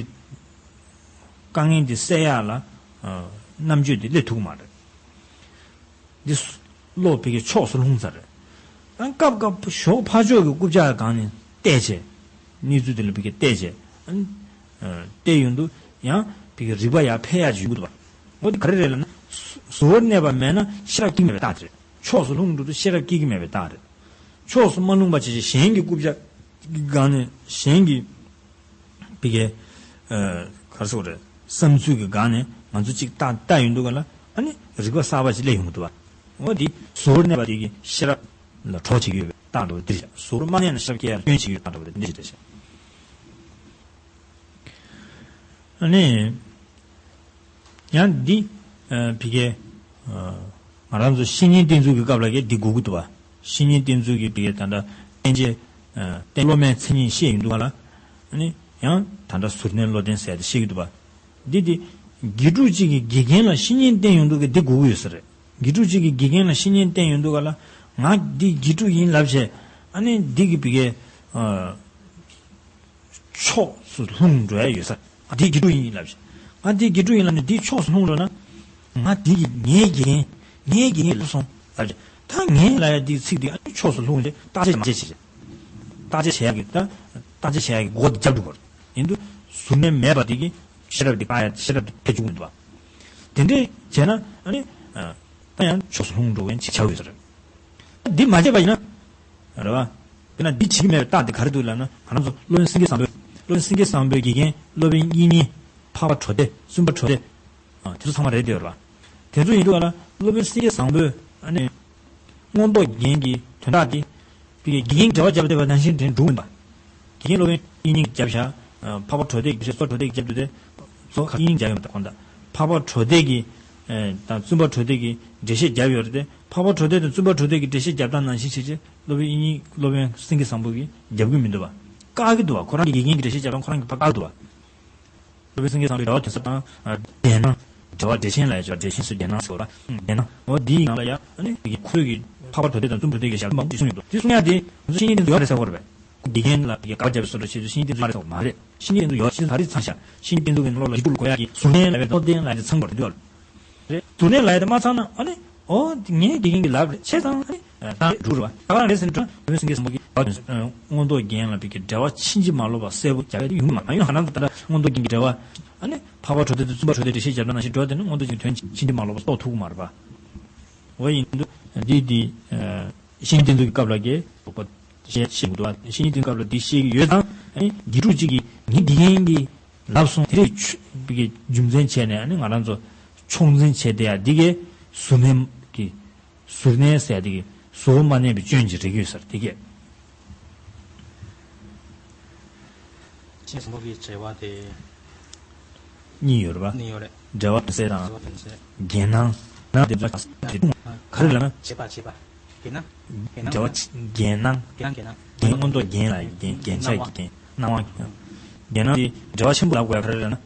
དཀའ་ངལ་འདི་སེལ་ཡག་ལ་ཨ་རྣམ་དཔྱོད་འདི་སླེབས་ཐུབ་ཀྱི་མ་རེད། འདི་བློ་ཕ་གི་ཕྱོགས་སུ་ལྷུང་ཚར་རེད། ཨ་སྐབས་སྐབས་ཞོགས་ཕར་ཕྱོགས་ཀྱི་རྐུབ་བཀྱག་སྒང་ནས་བལྟས་བྱས། གནས་ཚུལ་དེ་ལ་ཕ་གི་བལྟས་བྱས། ཨ་ནི་ཨ་བལྟས་ཡོང་དུས་ཡང་ཕ་གི་རིག་པ་ཡར་འཕེལ་ཡག་ཅིག་ཡོང་གི་འདུག་པ། འོ་དེ་ག་རེ་རེད་ལབ་ན། གཟུ་བོར་གནས་པ་མེད་ན་ཤེས་རབ་སྐྱེ་གི་མེད་པའི་རྟགས་དེ་རེད། ཕྱོགས་སུ་ལྷུང་འགྲོ་དུས་ཤེས་རབ་སྐྱེ་གི་མེད་པའི་རྟགས་རེད། ཕྱོགས་སུ་མ་ལྷུང་པ་བྱས་བྱས་གཞན་གྱི་རྐུབ་བཀྱག་གི་སྒང་ནས་གཞན་གྱི་ཕ་གི་ཨ་ག་རེ་ཟེར་དགོས་རེད། བསམ་ཚུལ་གྱི་སྒང་ནས་ང་ཚོ་གཅིག་ལྟ་ལྟ་ཡོང་དུས་ག་ལ། ཨ་ནི་རིག་པ་གསར་པ་ཞིག་སླེབས་ཡོང་གི་འདུག་པ། འོ་དེ་གཟུ་བོར་གནས་པ་དེ་གི་ཤེས་རབ་ལ་གྲོགས་བྱེད་ཀྱི་ཡོད་པའི་རྟགས་འདྲ་བོ་འདི་རེད་བཞག་གཟུ་བོར་མ་གནས་ན་ཤེས་རབ་སྐྱེ་ཡག་སྐྱོན་བྱེད་ཀྱི་ཡོད་པའི་རྟགས་འདྲ་བོ་འདི་འདྲ་ཞིག་རེད་བཞག་ཨ་ནི། ཡང་འདི་ཨ་ཕ་གི་ཨ་ང་རང་ཚོ་བཤེས་གཉེན་བསྟེན་ཚུལ་གྱི་སྐབས་ལ་གི་འདི་དགོས་ཀྱི་འདུག་པ། བཤེས་གཉེན་བསྟེན་ཚུལ་གྱི་ཕ་གི་ད་ལྟ་བསྟེན་བྱའི་ཨ་བསྟེན་སློབ་མའི་མཚན་ཉིད་བཤད་ཡོང་དུས་ག་ལ། ཨ་ནི་ ཡང་ད་ལྟ་ཟུར་གནས་བློ་ལྡན་ཟེར་ཡ་དེ་བཤད་ཀྱི་འདུག་པ། འདི་དེ་དགེ་ཕྲུག་གཅིག་གིས་དགེ་རྒན་ལ་བཤེས་གཉེན་བསྟེན་ཡོང་དུས་ཀྱི་འདི་དགོས་ཀྱི་ཡོད་ས་རེད། དགེ་ཕྲུག་གཅིག་གིས་དགེ་རྒན་ལ་བཤེས་གཉེན་བསྟེན་ཡོང་དུས་ག་ལ། ང་འདི་དགེ་ཕྲུག་ཡིན་ལབ་བྱས། ཨ་ནི་འདི་གི་བི་གའི་ཕྱོགས་སུ་ལྷུང་འགྲོ་ཡ་ཡོད་ས། ང་འདི་དགེ་ཕྲུག་ཡིན་ལབ་བྱས། ང་འདི་དགེ་ཕྲུག་ཡིན་ལབ་ནས་འདིའི་ཕྱོགས་སུ་ལྷུང་འགྲོ་ན། ང་འདི་གི་ངའི་དགེ་རྒན་ངའི་དགེ་རྒན་ལབ་སོང་ལབ་བྱས། ད་ངའི་ལབ་ཡ་འདིའི་ཚིག་འདི་ཨ་ནི་ཕྱོགས་སུ་ལྷུང་བྱས་བརྟག་དཔྱད་མ་བྱས་བྱས། བརྟག་དཔྱད་བྱེད་ཡ་གི་ད་བརྟག་དཔྱད་བྱེད་ཡ་གི་སྒོ་དེ་བརྒྱབ་འགྲོ་གི་རེད། ཡིན་དུས་ཟུར་གནས་མེད་པ་དེ་གིས་ཤེས་རབ་དེ་བཀག་ཡ་ཤེས་རབ་དེ་ཕེབས་བཅུག་མི་འདུག་པ། དེ་འདྲས་བྱས་ན་ཨ་ནི་ད་ཡང་ཕྱོགས་སུ་ལྷུང་འགྲོ་མཁན་ཅིག་ཆགས་ཡོད་ས་རེད། འདི་མ་བྱས་པ་ཡིན་ན། རེད་བ། དཔེར་ན་འདི་བྱེད་ཀྱི་མེད་པའི་རྟགས་དེ་ག་རེ་འདུག་ལབ་ན། ང་རང་ཚོ་སློབ་དཔོན་སེང་གེ་བཟང་པོས། སློབ་དཔོན་སེང་གེ་བཟང་པོའི་དགེ་རྒན་སློབ་དཔོན་དབྱིག་གཉེན། འཕགས་པ་གྲོ་སྡེ། བཙུན་པ་གྲོ་སྡེ། ཨ། དེ་ཚོ་ཚང་མ་རེད་དེ་རེད་བ། དེ་ཚོ་ཡིན་དུས་ལ་སློབ་དཔོན་སེང་གེ་བཟང་པོས་ཨ་ནི་མངོན་རྟོགས་རྒྱན་གྱི་དོན་དག་དེ། བི་གའི་དགེ་རྒན་འགྲེལ་པ་བརྒྱབ་བསྡད་པ་ནང་བཞིན་དྲན་འགྲོ་མིན་པ། དགེ་རྒན་སློབ་དཔོན་དབྱིག་གཉེན་གྱིས་བརྒྱབ་བཞག་འཕགས་པ་གྲོ་སྡེ་གིས་བརྒྱབ་བཞག་བཙུན་པ་གྲོ་སྡེ་གིས་བརྒྱབ་འདུག་སྟེ། གཙོ་བོ་དབྱིག་གཉེན་གྱིས་བརྒྱབ་ཡོད་མ་རེད་ད་ཁོང་ད། འཕགས་པ་གྲོ་སྡེ་གིས། ཨེ། དང་བཙུན་པ་གྲོ་སྡེ་གིས་འགྲེལ་བཤད་བརྒྱབ་ཡོད་རེད་དེ། འཕགས་པ་གྲོ་སྡེ་དང་བཙུན་པ་གྲོ་སྡེ་གིས་འགྲེལ་བཤད་བརྒྱབ་སྟངས་ནང་བཞིན་བྱས་བྱས་སློབ་དཔོན་དབྱིག་གཉེན་སློབ་དཔོན་སེང་གེ་བཟང་པོ་གིས་རྒྱབ་ཀྱི་མི་འདུག་པ། བཀག་གི་འདུག་པ། ཁོ་རང་གི་དགེ་རྒན་གྱིས་འགྲེལ་བཤད་བརྒྱབ་སྟངས་ཁོ་རང་གིས་ཕར་བཀག་གི་འདུག་པ། སློབ་དཔོན་སེང་གེ་བཟང་པོའི་འགྲེལ་པ་དོན་གསལ་དང་། ཨ། རྒྱན་སྣང་། འགྲེལ་པ་འགྲེལ་ཆེན་ལབ་ཡ་ཅིག་ཡོད་རེད་པ། འགྲེལ་ཆེན་ཟེར་རྒྱན་སྣང་ཟེར་བ་རེད་པ། རྒྱན་སྣང་འོ་འདིའི་ནང་ལ་ཡ་ཨ་ནི་ཁོའི་གི་འཕགས་པ་གྲོ་སྡེ་དང་བཙུན་པ་གྲོ་སྡེ་གིས་ཞལ་འབག་འདི་གསུངས་ཡོད་འདུག་འདི་གསུང་ཡ་དེ་ང་ཚོ་བཤེས་གཉེན་དེ་ཚོ་ཡོད་རེད་ཟེར་བ་རེད་པས། དགེ་རྒན་ལ་དགེ་དགའ་བ་བརྒྱབ་པའི་སོ་སོ་བྱེད་དུས་བཤེས་གཉེན་དེ་ཚོ་ཡོད་རེད་ཟེར་བ་མ་རེད། བཤེས་གཉེན་དེ་ཚོ་ཡོད་བཤེས་གཉེན་ད་རེས་ཚང་ཤག་བཤེས་གཉེན་དེ་ཚོ་གི་ནང་ལོགས་ལ་ཡིག་དྲུག་ལ་གོ་ཡ་གི་ཟུར་གནས་ལབ་པའི་ལོ་ལྡན་ལབ་ཡ་དེ་ཚང་དགོས་རེད་འདུག་ཨ། རེད། ཟུར་གནས་ལབ་ཡ་དེ་མ་ཚང་ན་ཨ་ནི། ཨོ། ངའི་དགེ་རྒན་གྱི་ལབ་རེད་བྱས་ཙང་ཨ་ནི། ད་འགྲུབ་རེད་པ། ད་ག་རང་རེད་ཟེར་ན་འགྲོ་ན་སློབ་དཔོན་སེང་གེ་བཟང་པོ་གིས་འགྲེལ་པ་དོན་གསལ། མངོན་རྟོགས་རྒྱན་ལ་བི་གའི་འགྲེལ་པ་ཕྱིན་ཅི་མ་ལོག་པ་གསལ་པོ་རྒྱག་ཡ་དེ་ཡོང་གི་མ་རེད། ཡང་ང་རང་ཚོ་ད་ལྟ་མངོན་རྟོགས་རྒྱན་གྱི་འགྲེལ་པ། ཨ་ནི་འཕགས་པ་གྲོ་སྡེ་དང་བཙུན་པ་གྲོ་སྡེ་འགྲེལ་བཤད་བརྒྱབ་པ་ནང་བཞིན་འགྲེལ་པ་དེ་ནི་མངོན་རྟོགས་རྒྱན་གྱི་དོན་ཕྱིན་ཅི་མ་ལོག་པ་རྟོགས་ཐུབ་ཀྱི་མ་རེད་པ། འོ་ཡིན་དུས་འདི་འདི། བཤེས་གཉེན་བསྟེན་ཚུལ་གྱི་སྐབས་ལ་གི་དོགས་པ་བཤད་བཤད་དགོས་འདུག་བ། བཤེས་གཉེན་བསྟེན་སྐབས་ལ་འདི་བཤད་ཀྱི་ཡོད་ཙང་ཨ་ནི་དགེ་ཕྲུག་གཅིག་གིས་ངའི་དགེ་རྒན་གྱིས་ལབ་སོང་དེ་རེད་ཆུ་བི་གའི་རྒྱུ་མཚན་བྱས་ནས་ཨ་ནི་ང་རང་ཚོ་ཕྱོགས་འཛིན་བྱས་བསྡད་ཡ་འདི་གའི་ཟུར་གནས་ཀྱི་ཟུར་གནས་ཟེར་ཡ་འདི་གའི་ཟུར་མ་གནས་པའི་སྐྱོན་ཅིག་རེག་ཡོད་ས་རེད་དེ་གས། ཅེས་བཟང་པོ་གི་འགྲེལ་པ་དེ། གཉིས་ཡོད་རེད་པ། གཉིས་ཡོད་རེད། འགྲེལ་པ་དོན་གསལ་དང་། འགྲེལ་པ་དོན་གསལ། རྒྱན་སྣང་། སྣང་དེ་ཚོ་ག་རེ་ལབ་ན། བྱེད་པ་བྱེད་པ། རྒྱན་སྣང་། རྒྱན་སྣང་། འགྲེལ་པ་རྒྱན་སྣང་། རྒྱན་སྣང་རྒྱན་སྣང་། རྒྱན་མངོན་རྟོགས་རྒྱན་ལ་རྒྱན་རྒྱན་ཆ་གི་རྒྱན་སྣང་བ། རྒྱན་སྣང་དེ་འགྲེལ་པ་ཆེན་པོ་ལབ་དགོས་ཡ་ག་རེ་ལབ་ན།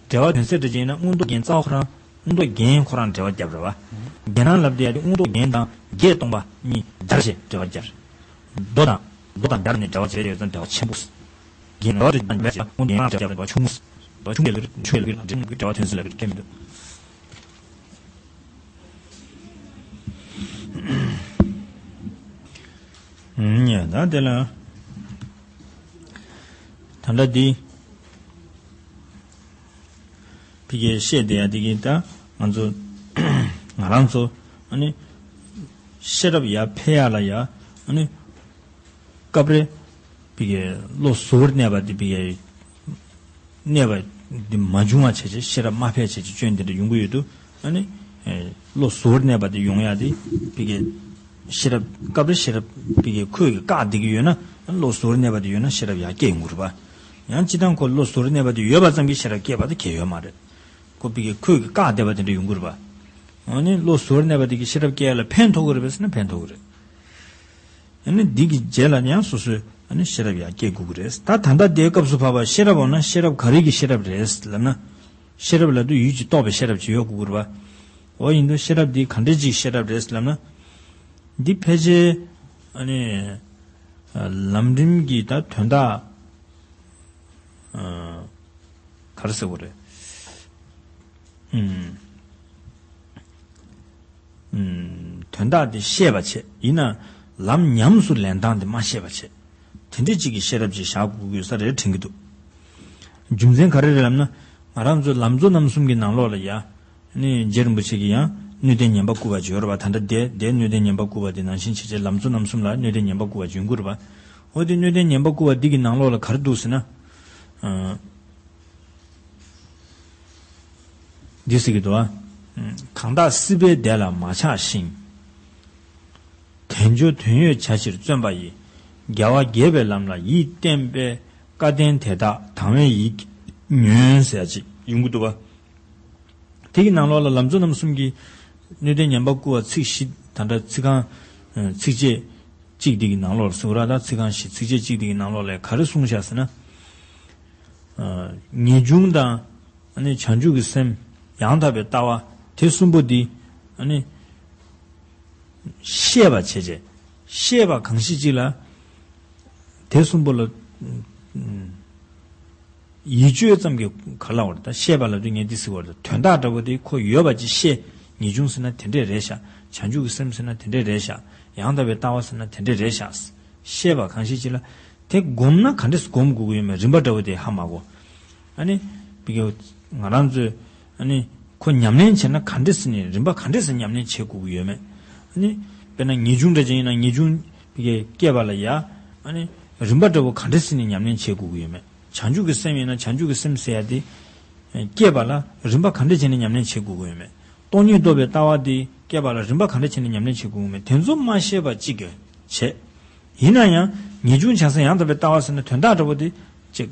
འགྲེལ་པ་དོན་གསལ་འགྲེལ་བྱེད་ཡིན་ན་མངོན་རྟོགས་རྒྱན་རྩ་བ་ཁོ་རང་། མངོན་རྟོགས་རྒྱན་ཁོ་རང་འགྲེལ་པ་བརྒྱབ་རེད་པ། རྒྱན་སྣང་ལབ་དེ་ཡ་དེ་མངོན་རྟོགས་རྒྱན་དང་བརྒྱད་སྟོང་པ་གཉིས་སྦྱར་བྱས་འགྲེལ་པ་བརྒྱབ། མདོ་དང་། མདོ་དང་སྦྱར་ནས་འགྲེལ་པ་བྱས་ཡོད་ཙང་འགྲེལ་པ་ཆེན་པོ། རྒྱན་ལོག་ཏུ་འགྲེལ་པ་བྱས་མངོན་རྟོགས་རྒྱན་ལ་འགྲེལ་པ་ཆུང་ངུ། འགྲེལ་པ་ཆུང་ངུ་ལབ་ཀྱི་རེད། ཆུང་ངུ་ལབ་ཀྱི་རེད། འགྲེལ་པ་དོན་གསལ་ལབ་ཀྱི་རེད། ཁྱད་མི་འདུག་ཨུམ། ཡ་ད་དེ་ལ། ད་ལྟ་འདི། ཕ་གིར་བཤད་བསྡད་ཡ་འདི་གིས་ད་ང་ཚོ་ང་རང་ཚོ་ཨ་ནི་ཤེས་རབ་ཡར་འཕེལ་ཡ་ལ་ཡ་ཨ་ནི་སྐབས་རེ་ཕ་གིར་བློ་གཟུ་བོར་གནས་པ་འདི་ཕ་གིར་གནས་པ་འདི་མ་བྱུང་བ་བྱས་བྱས་ཤེས་རབ་མ་འཕེལ་བྱས་བྱས་སྐྱོན་དེ་འདྲ་ཡོང་གི་ཡོད་དུས་ཨ་ནི་བློ་གཟུ་བོར་གནས་པ་འདི་ཡོང་ཡ་འདི་ཕ་གིར་ཤེས་རབ་སྐབས་རེ་ཤེས་རབ་ཕ་གིར་ཁོས་ཀྱིས་བཀག་བསྡད་ཀྱི་ཡོད་ན་བློ་གཟུ་བོར་གནས་པ་འདི་ཡོད་ན་ཤེས་རབ་ཡར་སྐྱེ་ཡོང་གི་རེད་པ། ཡང་སྤྱིར་བཏང་ཁོ་བློ་གཟུ་བོར་གནས་པ་དེ་ཡོད་པ་ཙམ་གྱིས་ཤེས་རབ་སྐྱེས་པ་དེ་གལ་ཡོད་མ་རེད། ཁོ་ཕ་གིར་ཁོས་ཀྱིས་བཀག་བསྡད་པ་དེ་འདྲ་ཡོང་གི་རེད་པ། འོ་ནི་བློ་གཟུ་བོར་གནས་པ་དེ་གིས་ཤེས་རབ་སྐྱེ་ཡ་ལ་ཕན་ཐོགས་ཀྱི་རེད་པས་ཟེར་ན་ཕན་ཐོགས་ཀྱི་རེད། ཨ་ནི་འདི་གི་རྗེས་ལ་ཡང་སོ་སོས་ཨ་ནི་ཤེས་རབ་ཡང་སྐྱེ་དགོས་ཀྱི་རེད། ད་ད་ལྟ་དེའི་སྐབས་སུ་བབ་པ་ཤེས་རབ་འོ་ན་ཤེས་རབ་ག་རེ་གི་ཤེས་རབ་རེད་ལབ་ན། ཤེས་རབ་ལབ་དུས་ཡུལ་གྱིས་རྟོགས་པའི་ཤེས་རབ་ཅིག་ཡོད་དགོས་ཀྱི་རེད་པ། འོ་ཡིན་དུས་ཤེས་རབ་འདི་ག་འདྲ་ཅིག་ཤེས་རབ་རེད་ལབ་ན། འདི་ཕལ་ཆེར་ཨ་ནི་ལམ་རིམ་གྱི་ད་དོན་དག་ཨ། ག་རེ་ཟེར་དགོས་རེད། ཨུམ། ཨུམ། དོན་དག་དེ་ཤེས་པ་བྱས། ཡིན་ན་ལམ་ཉམས་སུ་ལེན་སྟངས་དེ་མ་ཤེས་པ་བྱས། དེ་འདྲ་ཅིག་གི་ཤེས་རབ་ཅིག་བཞག་དགོས་ཀྱི་ཡོད་ས་རེད་དྲན་གྱི་འདུག་རྒྱུ་མཚན་ག་རེ་རེད་ལབ་ན། ང་རང་ཚོའི་ལམ་གཙོ་རྣམ་གསུམ་གྱི་ནང་ལོགས་ལ་ཡ། ནི་རྗེ་རིན་པོ་ཆེ་གིས་ཡང་སྣོད་ལྡན་ཉན་པ་བསྐུར་བ་ཅིག་ཡོད་རེད་པ། ད་ལྟ་དེ་དེ་སྣོད་ལྡན་ཉན་པ་བསྐུར་བ་དེ་ནང་བཞིན་བྱས་བྱས་ལམ་གཙོ་རྣམ་གསུམ་ལ་སྣོད་ལྡན་ཉན་པ་བསྐུར་བ་ཅིག་ཡོང་གི་རེད་པ། འོ་དེ་སྣོད་ལྡན་ཉན་པ་བསྐུར་བ་འདི་གི་ནང་ལོགས་ལ་ག་རེ་འདུག་ཟེར་ན། ཨ། འདི་ཟེར་གྱི་འདུག་ཨ། གང་དག་སྲིད་པའི་བདེ་ལ་མ་ཆགས་ཤིང་། དལ་འབྱོར་དོན་ཡོད་བྱ་ཕྱིར་བརྩོན་པ་ཡིས། རྒྱལ་བ་དགྱེས་པའི་ལམ་ལ་ཡིད་བརྟན་པའི། སྐལ་ལྡན་དེ་དག་དང་བས་ཡིད་ཀྱིས་ཉོན། ཟེར་ཡ་ཅིག་ཡོང་གི་འདུག་པ། དེ་གི་ནང་ལོགས་ལ་ལམ་གཙོ་རྣམ་གསུམ་གྱི་སྣོད་ལྡན་ཉན་པ་བསྐུར་བ་ཚིག་བཞི་ད་ལྟ་ཚིག་རྐང་། ཚིགས་བཅད་གཅིག་འདི་གི་ནང་ལོགས་ལ་ཟེར་བ་ར། ད་ཚིག་རྐང་བཞི་ཚིགས་བཅད་གཅིག་འདི་གི་ནང་ལོགས་ལ་ག་རེ་གསུངས་བཞག་ཟེར་ན། ངེས་འབྱུང་དང་ཨ་ནི་བྱང་ཆུབ་ཀྱི་སེམས། ཡང་དག་པའི་ལྟ་བ། དེ་གསུམ་པོ་འདི་ཨ་ནི་ཤེས་པ་བྱས་བྱས། ཤེས་པ་གང་ཞིག་ཅིག་ལ། དེ་གསུམ་པོ་ལ་ཡིད་དཔྱོད་ཙམ་གྱིས་ག་ལ་བར་ད་ཤེས་པ་ལ་དུ་ངས་འདི་ཟེར་བར་ད་དོན་དག་འདྲ་བོ་དེ་ཁོ་ཡོད་པ་ཅིག་ཤེས། ངེས་འབྱུང་ཟེར་ན་དེ་འདྲས་རེད་ཤག་བྱང་ཆུབ་ཀྱི་སེམས་ཟེར་ན་དེ་འདྲས་རེད་ཤག་ཡང་དག་པའི་ལྟ་བ་ཟེར་ན་དེ་འདྲས་རེད་ཤག་ཤེས་པ་གང་ཞིག་ཅིག་ལ། དེ་སྒོམ་ན་ག་འདྲས་སྒོམ་དགོས་ཀྱི་ཡོད་མེད་རིམ་པ་འདྲ་བོ་དེ་ཧ་མ་གོ། ཨ་ནི། བི་གེ་ང་རང་ཚོས། ཨ་ནི། ཁོ་ཉམས་ལེན་བྱས་ན་ག་འདྲས་ནས་རིམ་པ་ག་འདྲས་ཉམས་ལེན་བྱེད་དགོས་ཀྱི་ཡོད་མེད། ཨ་ནི། དཔེར་ན་ངེས་འབྱུང་འདྲ་ཅིག་ཡིན་ན་ངེས་འབྱུང་བི་གེ་སྐྱེས་པ་ལ་ཡ། ཨ་ནི། རིམ་པ་འདྲ་བོ་ག་འདྲས་ནས་ཉམས་ལེན་བྱེད་དགོས་ཀྱི་ཡོད་མེད། བྱང་ཆུབ་ཀྱི་སེམས་ཡིན་ན་བྱང་ཆུབ་ཀྱི་སེམས་ཟེར་ཡ་དེ། སྐྱེས་པ་ལ་རིམ་པ་ག་འདྲས་བྱས་ནས་ཉམས་ལེན་བྱེད་དགོས་ཀྱི་ཡོད་མེད། སྟོང་ཉིད་རྟོགས་པའི་ལྟ་བ་དེ་སྐྱེས་པ་ལ་རིམ་པ་ག་འདྲས་བྱས་ནས་ཉམས་ལེན་བྱེད་དགོས་ཀྱི་ཡོད་མེད་དེ་ཚོ་མ་ཤེས་པ་གཅིག་གིས་བྱེད། ཡིན་ན་ཡང་ངེས་འབྱུང་བྱང་སེམས་ཡང་དག་པའི་ལྟ་བ་ཟེར་ན་དོན་དག་འདྲ་བོ་དེ་གཅིག་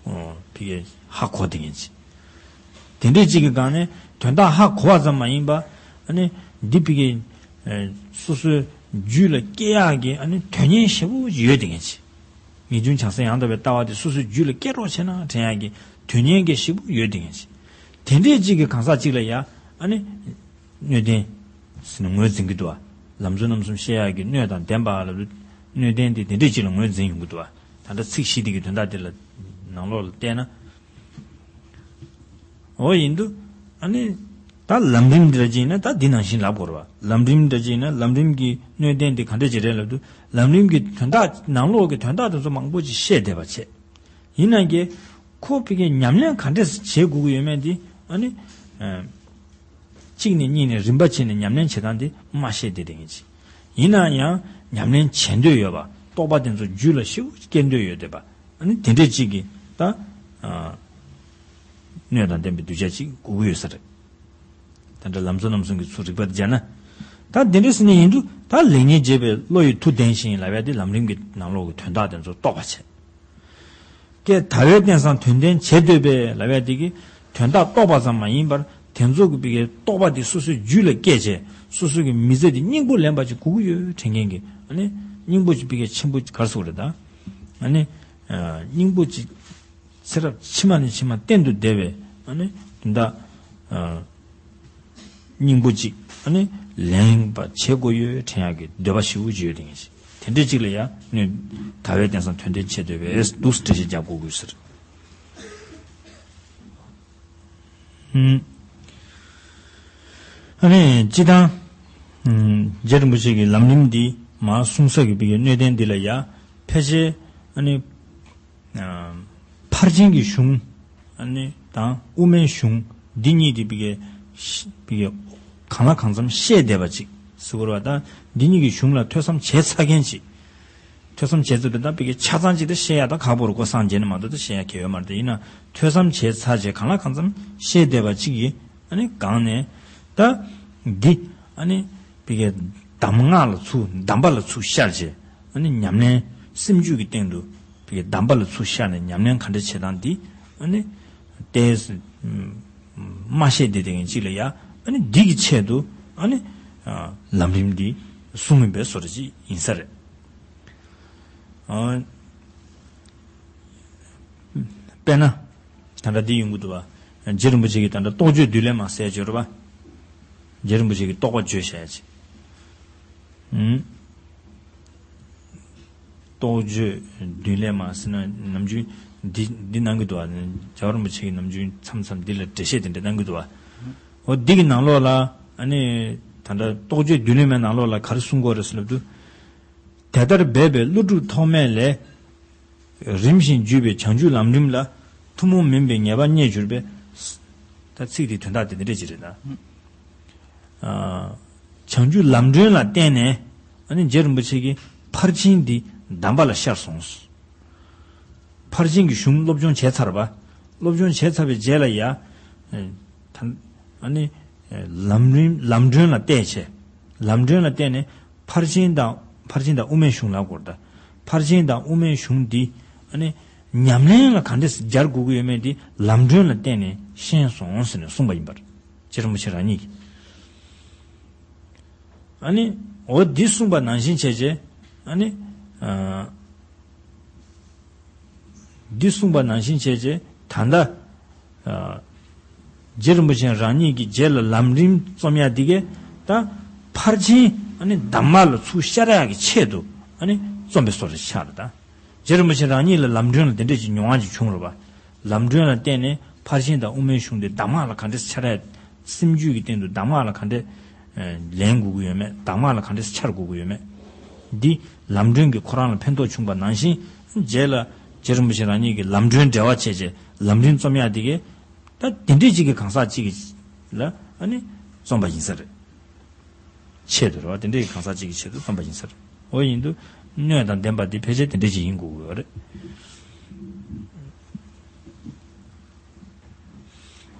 ཨོ། བི་གེ་ཧ་གོ་བསྡད་མཁན་ཅིག་དེ་འདྲས་གཅིག་གི་སྒང་ནས་དོན་དག་ཧ་གོ་བ་ཙམ་མ་ཡིན་པ། ཨ་ནི། འདི་བི་གེ་ཨེ། སོ་སོའི་རྒྱུད་ལ་སྐྱེ་ཡག་གི་ཨ་ནི་དོན་སྙིང་ཞེ་པོ་ཡོད་བསྡད་མཁན་ཅིག་ངེས་འབྱུང་བྱང་སེམས་ཡང་དག་པའི་ལྟ་བ་དེ་སོ་སོའི་རྒྱུད་ལ་སྐྱེ་རོགས་བྱས་ན་དྲན་ཡག་གི་དོན་སྙིང་གི་ཞེ་པོ་ཡོད་བསྡད་མཁན་ཅིག་དེ་འདྲས་གཅིག་གི་གང་ཟག་གཅིག་ལ་ཡ། ཨ་ནི། སྣོད་ལྡན། ཟེར་ནས་ངོས་འཛིན་གྱི་འདུག་བ། ལམ་གཙོ་རྣམ་གསུམ་ཤེས་ཡག་གི་སྣོད་དང་ལྡན་པ་ལ། སྣོད་ལྡན་དེ་དེ་འདྲས་ཅིག་ལ་ངོས་འཛིན་ཡོང་གི་འདུག་བ། ད་ལྟ་ཚིག་བཞི་དེ་གི་དོན་དག་དེ་ལ་ནང་ལོགས་ལ་བལྟས་ན། འོ་ཡིན་དུས། ཨ་ནི། ད་ལམ་རིམ་འདྲ་ཅིག་ཡིན་ན་ད་འདི་ནང་བཞིན་ལབ་དགོས་རེད་བ། ལམ་རིམ་འདྲ་ཅིག་ཡིན་ན་ལམ་རིམ་གྱི་སྣོད་ལྡན་དེ་ག་འདྲས་ཅིག་རེད་ལབ་དུས་ལམ་རིམ་གྱི་དོན་དག་ནང་ལོགས་ཀྱི་དོན་དག་དེ་ཚོ་མང་པོ་ཅིག་ཤེས་བསྡད་པ་བྱས། ཡིན་ན་ཀྱེ། ཁོ་བི་གེ་ཉམས་ལེན་ག་འདྲས་བྱེད་དགོས་ཀྱི་ཡོད་མེད་འདི་ཨ་ནི། ཨ། གཅིག་ནས་གཉིས་ནས་རིམ་པ་བྱས་ནས་ཉམས་ལེན་བྱེད་སྟངས་འདི་མ་ཤེས་བསྡད་བསྡད་མཁན་ཅིག་ཡིན་ན་ཡང་ཉམས་ལེན་བྱེད་འདོད་ཡོད་པ། རྟོགས་པ་དེ་ཚོ་རྒྱུད་ལ་ཞེ་པོ་སྐྱེ་འདོད་ཡོད་བསྡད་པ། ཨ་ནི་དེ་འདྲས་གཅིག་གིས་ད། ཨ། སྣོད་དང་ལྡན་པའི་གདུལ་བྱ་ཅིག་དགོས་ཀྱི་ཡོད་ས་རེད། ད་ལྟ་ལམ་གཙོ་རྣམ་གསུམ་གྱི་ཚུལ་རིགས་པ་དེ་སྦྱར་ན། ད་དེ་འདྲས་ཟེར་ནས་ཡིན་དུས་ད་ལེགས་ཉེས་འབྱེད་པའི་བློ་ཡི་མཐུ་ལྡན་ཞིང་ལབ་ཡ་དེ་ལམ་རིམ་གྱི་ནང་ལོགས་ཀྱི་དོན་དག་དེ་ཚོ་རྟོགས་པ་བྱེད། ཀྱེ་ད་བས་བསྟན་སང་དོན་ལྡན་བྱེད་འདོད་པས་ལབ་ཡ་དེ་གི་དོན་དག་རྟོགས་པ་ཙམ་མ་ཡིན་པར་དེ་ཚོ་གི་བི་གེ་རྟོགས་པ་དེ་སོ་སོའི་རྒྱུད་ལ་སྐྱེས་བྱས་སོ་སོ་གི་མི་ཚེ་དེ་སྙིང་པོ་ལེན་པ་ཅིག་དགོས་ཀྱི་ཡོད་དྲན་མཁན་གྱི་ཨ་ནི་སྙིང་པོ་ཅིག་བི་གེ་ཆེན་པོ་ག་རེ་ཟེར་དགོས་རེད་ད། ཨ་ནི། ཨ། སྙིང་པོ་ཅིག་ཚེ་རབས་ཕྱི་མ་ནས་ཕྱི་མ་གཏན་དུ་བདེ་བའི་ཨ་ནི་དོན་དག་ཨ། སྙིང་པོ་གཅིག་ཨ་ནི་ལེན་པ་བྱེད་དགོས་ཡོད་དྲན་ཡག་གི་འདོད་པ་ཞེ་པོ་ཅིག་ཡོད་དེ་ངེས་ཤིག་དེ་འདྲའི་གཅིག་ལ་ཡང་ནི་ད་བས་བསྟན་སང་དོན་ལྡན་བྱེད་འདོད་པས་འདུག་སེ་འགྲེལ་བཤད་རྒྱག་དགོས་དགོས་ཟེར། ཨུམ། ཨ་ནི་སྤྱི་བཏང་། ཨུམ། རྗེ་རིན་པོ་ཆེ་གི་ལམ་རིམ་འདི་མར་གསུང་ས་གི་བི་གེ་སྣོད་ལྡན་འདི་ལ་ཡང་ཕལ་ཆེར་ཨ་ནི། ཨ། ཕར་ཕྱིན་གྱི་གཞུང་ཨ་ནི་དང་དབུ་མའི་གཞུང་འདི་གཉིས་དེ་བི་གེ་བི་གེ་གང་ལ་གང་འཚམ་ཤེས་བསྡད་པ་ཅིག་ཟེར་དགོས་རེད་བ། ད་འདི་གཉིས་ཀྱི་གཞུང་ལ་ཐོས་བསམ་བྱས་ཚར་མཁན་ཅིག་ཐོས་བསམ་བྱས་ཚར་དུས་ད་བི་གེ་ཆ་ཚང་ཅིག་ད་ཤེས་ཡ་ད་ཁག་པོ་རེད། ཁོ་སངས་རྒྱས་ནས་མ་གཏོགས་ད་ཤེས་ཡ་གལ་ཡོད་མ་རེད། ད་ཡིན་ན་ཐོས་བསམ་བྱས་ཚར་རྗེས་གང་ལ་གང་འཚམ་ཤེས་བསྡད་པ་ཅིག་གིས་ཨ་ནི་གང་ནས་ད་འདི་ཨ་ནི་བི་གེ་གདམས་ངག་ལ་ཚུར་གདམས་པ་ལ་ཚུར་ཤར་རྗེས་ཨ་ནི་ཉམས་ལེན་སེམས་རྒྱུད་ཀྱི་སྟེང་དུ། བི་གེ་གདམས་པ་ལ་ཚུར་ཤར་ནས་ཉམས་ལེན་ག་འདྲ་བྱེད་སྟངས་འདི་ཨ་ནི་ཏོག་ཙམ་མ་ཤེས་བསྡད་མཁན་ཅིག་ལ་ཡ་ཨ་ནི་འདི་གི་ཆེད་དུ་ཨ་ནི་ལམ་རིམ་འདི་གསུངས་ཡིན་པའི་བཟོ་འདྲ་ཅིག་ཡིན་ས་རེད། དཔེར་ན། ད་ལྟ་འདི་ཡོང་གི་འདུག་བ། རྗེ་རིན་པོ་ཆེ་གིས་ད་ལྟ་རྟོགས་བརྗོད་བདུད་ལས་མ་ཟེར་བརྗོད་རེད་བ། རྗེ་རིན་པོ་ཆེ་གིས་རྟོགས་པ་བརྗོད་བྱ་ཡ་ཅིག་རྟོགས་བརྗོད་བདུད་ལས་མ་ཟེར་ན་ནམ་རྒྱུན་འདི་འདི་གནང་གི་འདུག་བ། རྒྱལ་བ་རིན་པོ་ཆེ་གིས་ནམ་རྒྱུན་མཚམས་མཚམས་འདི་ལ་འགྲེལ་བཤད་དེ་འདྲ་གནང་གི་འདུག་བ། འོ་འདི་གི་ནང་ལོགས་ལ་ཨ་ནི་ད་ལྟ་རྟོགས་བརྗོད་བདུད་ལས་མའི་ནང་ལོགས་ལ་ག་རེ་གསུང་གི་ཡོད་རེད་ཟེར་ལབ་དུས། དེ་ལྟར་འབད་པས་ཀླུ་སྒྲུབ་ཐོགས་མེད་ལས། རིམ་བཞིན་བརྒྱུད་པའི་བྱང་ཆུབ་ལམ་རིམ་ལ། ཐུན་མོང་མིན་པའི་ངེས་པ་རྙེད་གྱུར་པས། ད་ཚིག་དེའི་དོན་དག་དེ་འདི་འདྲ་ཅིག་རེད་ད། ཨ། བྱང་ཆུབ་ལམ་སྒྲོན་ལ་བརྟེན་ནས་ཨ་ནི་རྗེ་རིན་པོ་ཆེ་གིས་ཕར་ཕྱིན་འདི་གདམས་པ་ལ་ཤར་སོང་། ཕར་ཕྱིན་གྱི་གཞུང་སློབ་སྦྱོང་བྱས་ཚར་བ། སློབ་སྦྱོང་བྱས་ཚར་བའི་རྗེས་ལ་ཡ། ཨ་ནི། ལམ་རིམ་ལམ་སྒྲོན་ལ་བལྟས་བྱས། ལམ་སྒྲོན་ལ་བལྟས་ནས། ཕར་ཕྱིན་དང་ཕར་ཕྱིན་དང་དབུ་མའི་གཞུང་ལ་གོ་ད། ཕར་ཕྱིན་དང་དབུ་མའི་གཞུང་འདི་ཨ་ནི་ཉམས་ལེན་ལ་ག་འདྲས་སྦྱར་དགོས་ཀྱི་ཡོད་མེད་འདི་ལམ་སྒྲོན་ལ་བརྟེན་ནས་ཤེས་སོང་ཟེར་ནས་གསུངས་པ་ཡིན་པར། རྗེ་རིན་པོ་ཆེ་རང་ཉིད་ཀྱིས། ཨ་ནི་འོ་འདི་གསུངས་པ་ནང་བཞིན་བྱས་རྗེས་ཨ་ནི། ཨ། འདི་གསུངས་པ་ནང་བཞིན་བྱས་རྗེས་ད་ལྟ། རྗེ་རིན་པོ་ཆེ་རང་ཉིད་ཀྱི་རྗེས་ལ་ལམ་རིམ་རྩོམ་ཡ་འདི་གས་ད་ཕར་ཕྱིན་ཨ་ནི་གདམས་ངག་ལ་ཚུར་ཤར་ཡག་གི་ཆེད་དུ་ཨ་ནི་རྩོམ་པའི་བཟོ་འདྲ་ཆགས་རེད་ད། རྗེ་རིན་པོ་ཆེ་རང་ཉིད་ལ་ལམ་སྒྲོན་ལ་དེ་འདྲས་ཅིག་མྱོང་བ་ཅིག་བྱུང་རེད་པ། ལམ་སྒྲོན་ལ་བརྟེན་ནས་ཕར་ཕྱིན་དང་དབུ་མའི་གཞུང་དེ་གདམས་ངག་ལ་ག་འདྲས་འཆར་ཡ། སེམས་རྒྱུད་ཀྱི་སྟེང་དུ་གདམས་ངག་ལ་ག་འདྲས་ལེན་དགོས་ཀྱི་ཡོད་མེད། གདམས་ངག་ལ་ག་འདྲས་འཆར་དགོས་ཀྱི་ཡོད་མེད། འདི་ལམ་སྒྲོན་གྱིས་ཁོ་རང་ལ་ཕན་ཐོགས་བྱུང་པ་ནང་བཞིན་རྗེས་ལ་རྗེ་རིན་པོ་ཆེ་རང་ཉིད་ཀྱིས་ལམ་སྒྲོན་འབྲེལ་བ་བྱས་རྗེས་ལམ་རིམ་རྩོམ་ཡག་འདི་གས་ད་དེ་འདྲས་ཅིག་གི་གང་ཟག་ཅིག་གི་ལ་ཨ་ནི་རྩོམ་པ་ཡིན་ས་རེད། ཆེད་དུ་རེད་བ། དེ་འདྲའི་གང་ཟག་ཅིག་གི་ཆེད་དུ་རྩོམ་པ་ཡིན་ས་རེད། འོ་ཡིན་དུས་སྣོད་དང་ལྡན་པ་འདི་ཕལ་ཆེར་དེ་འདྲ་ཅིག་ཡིན་དགོས་ཀྱི་ཡོད་རེད།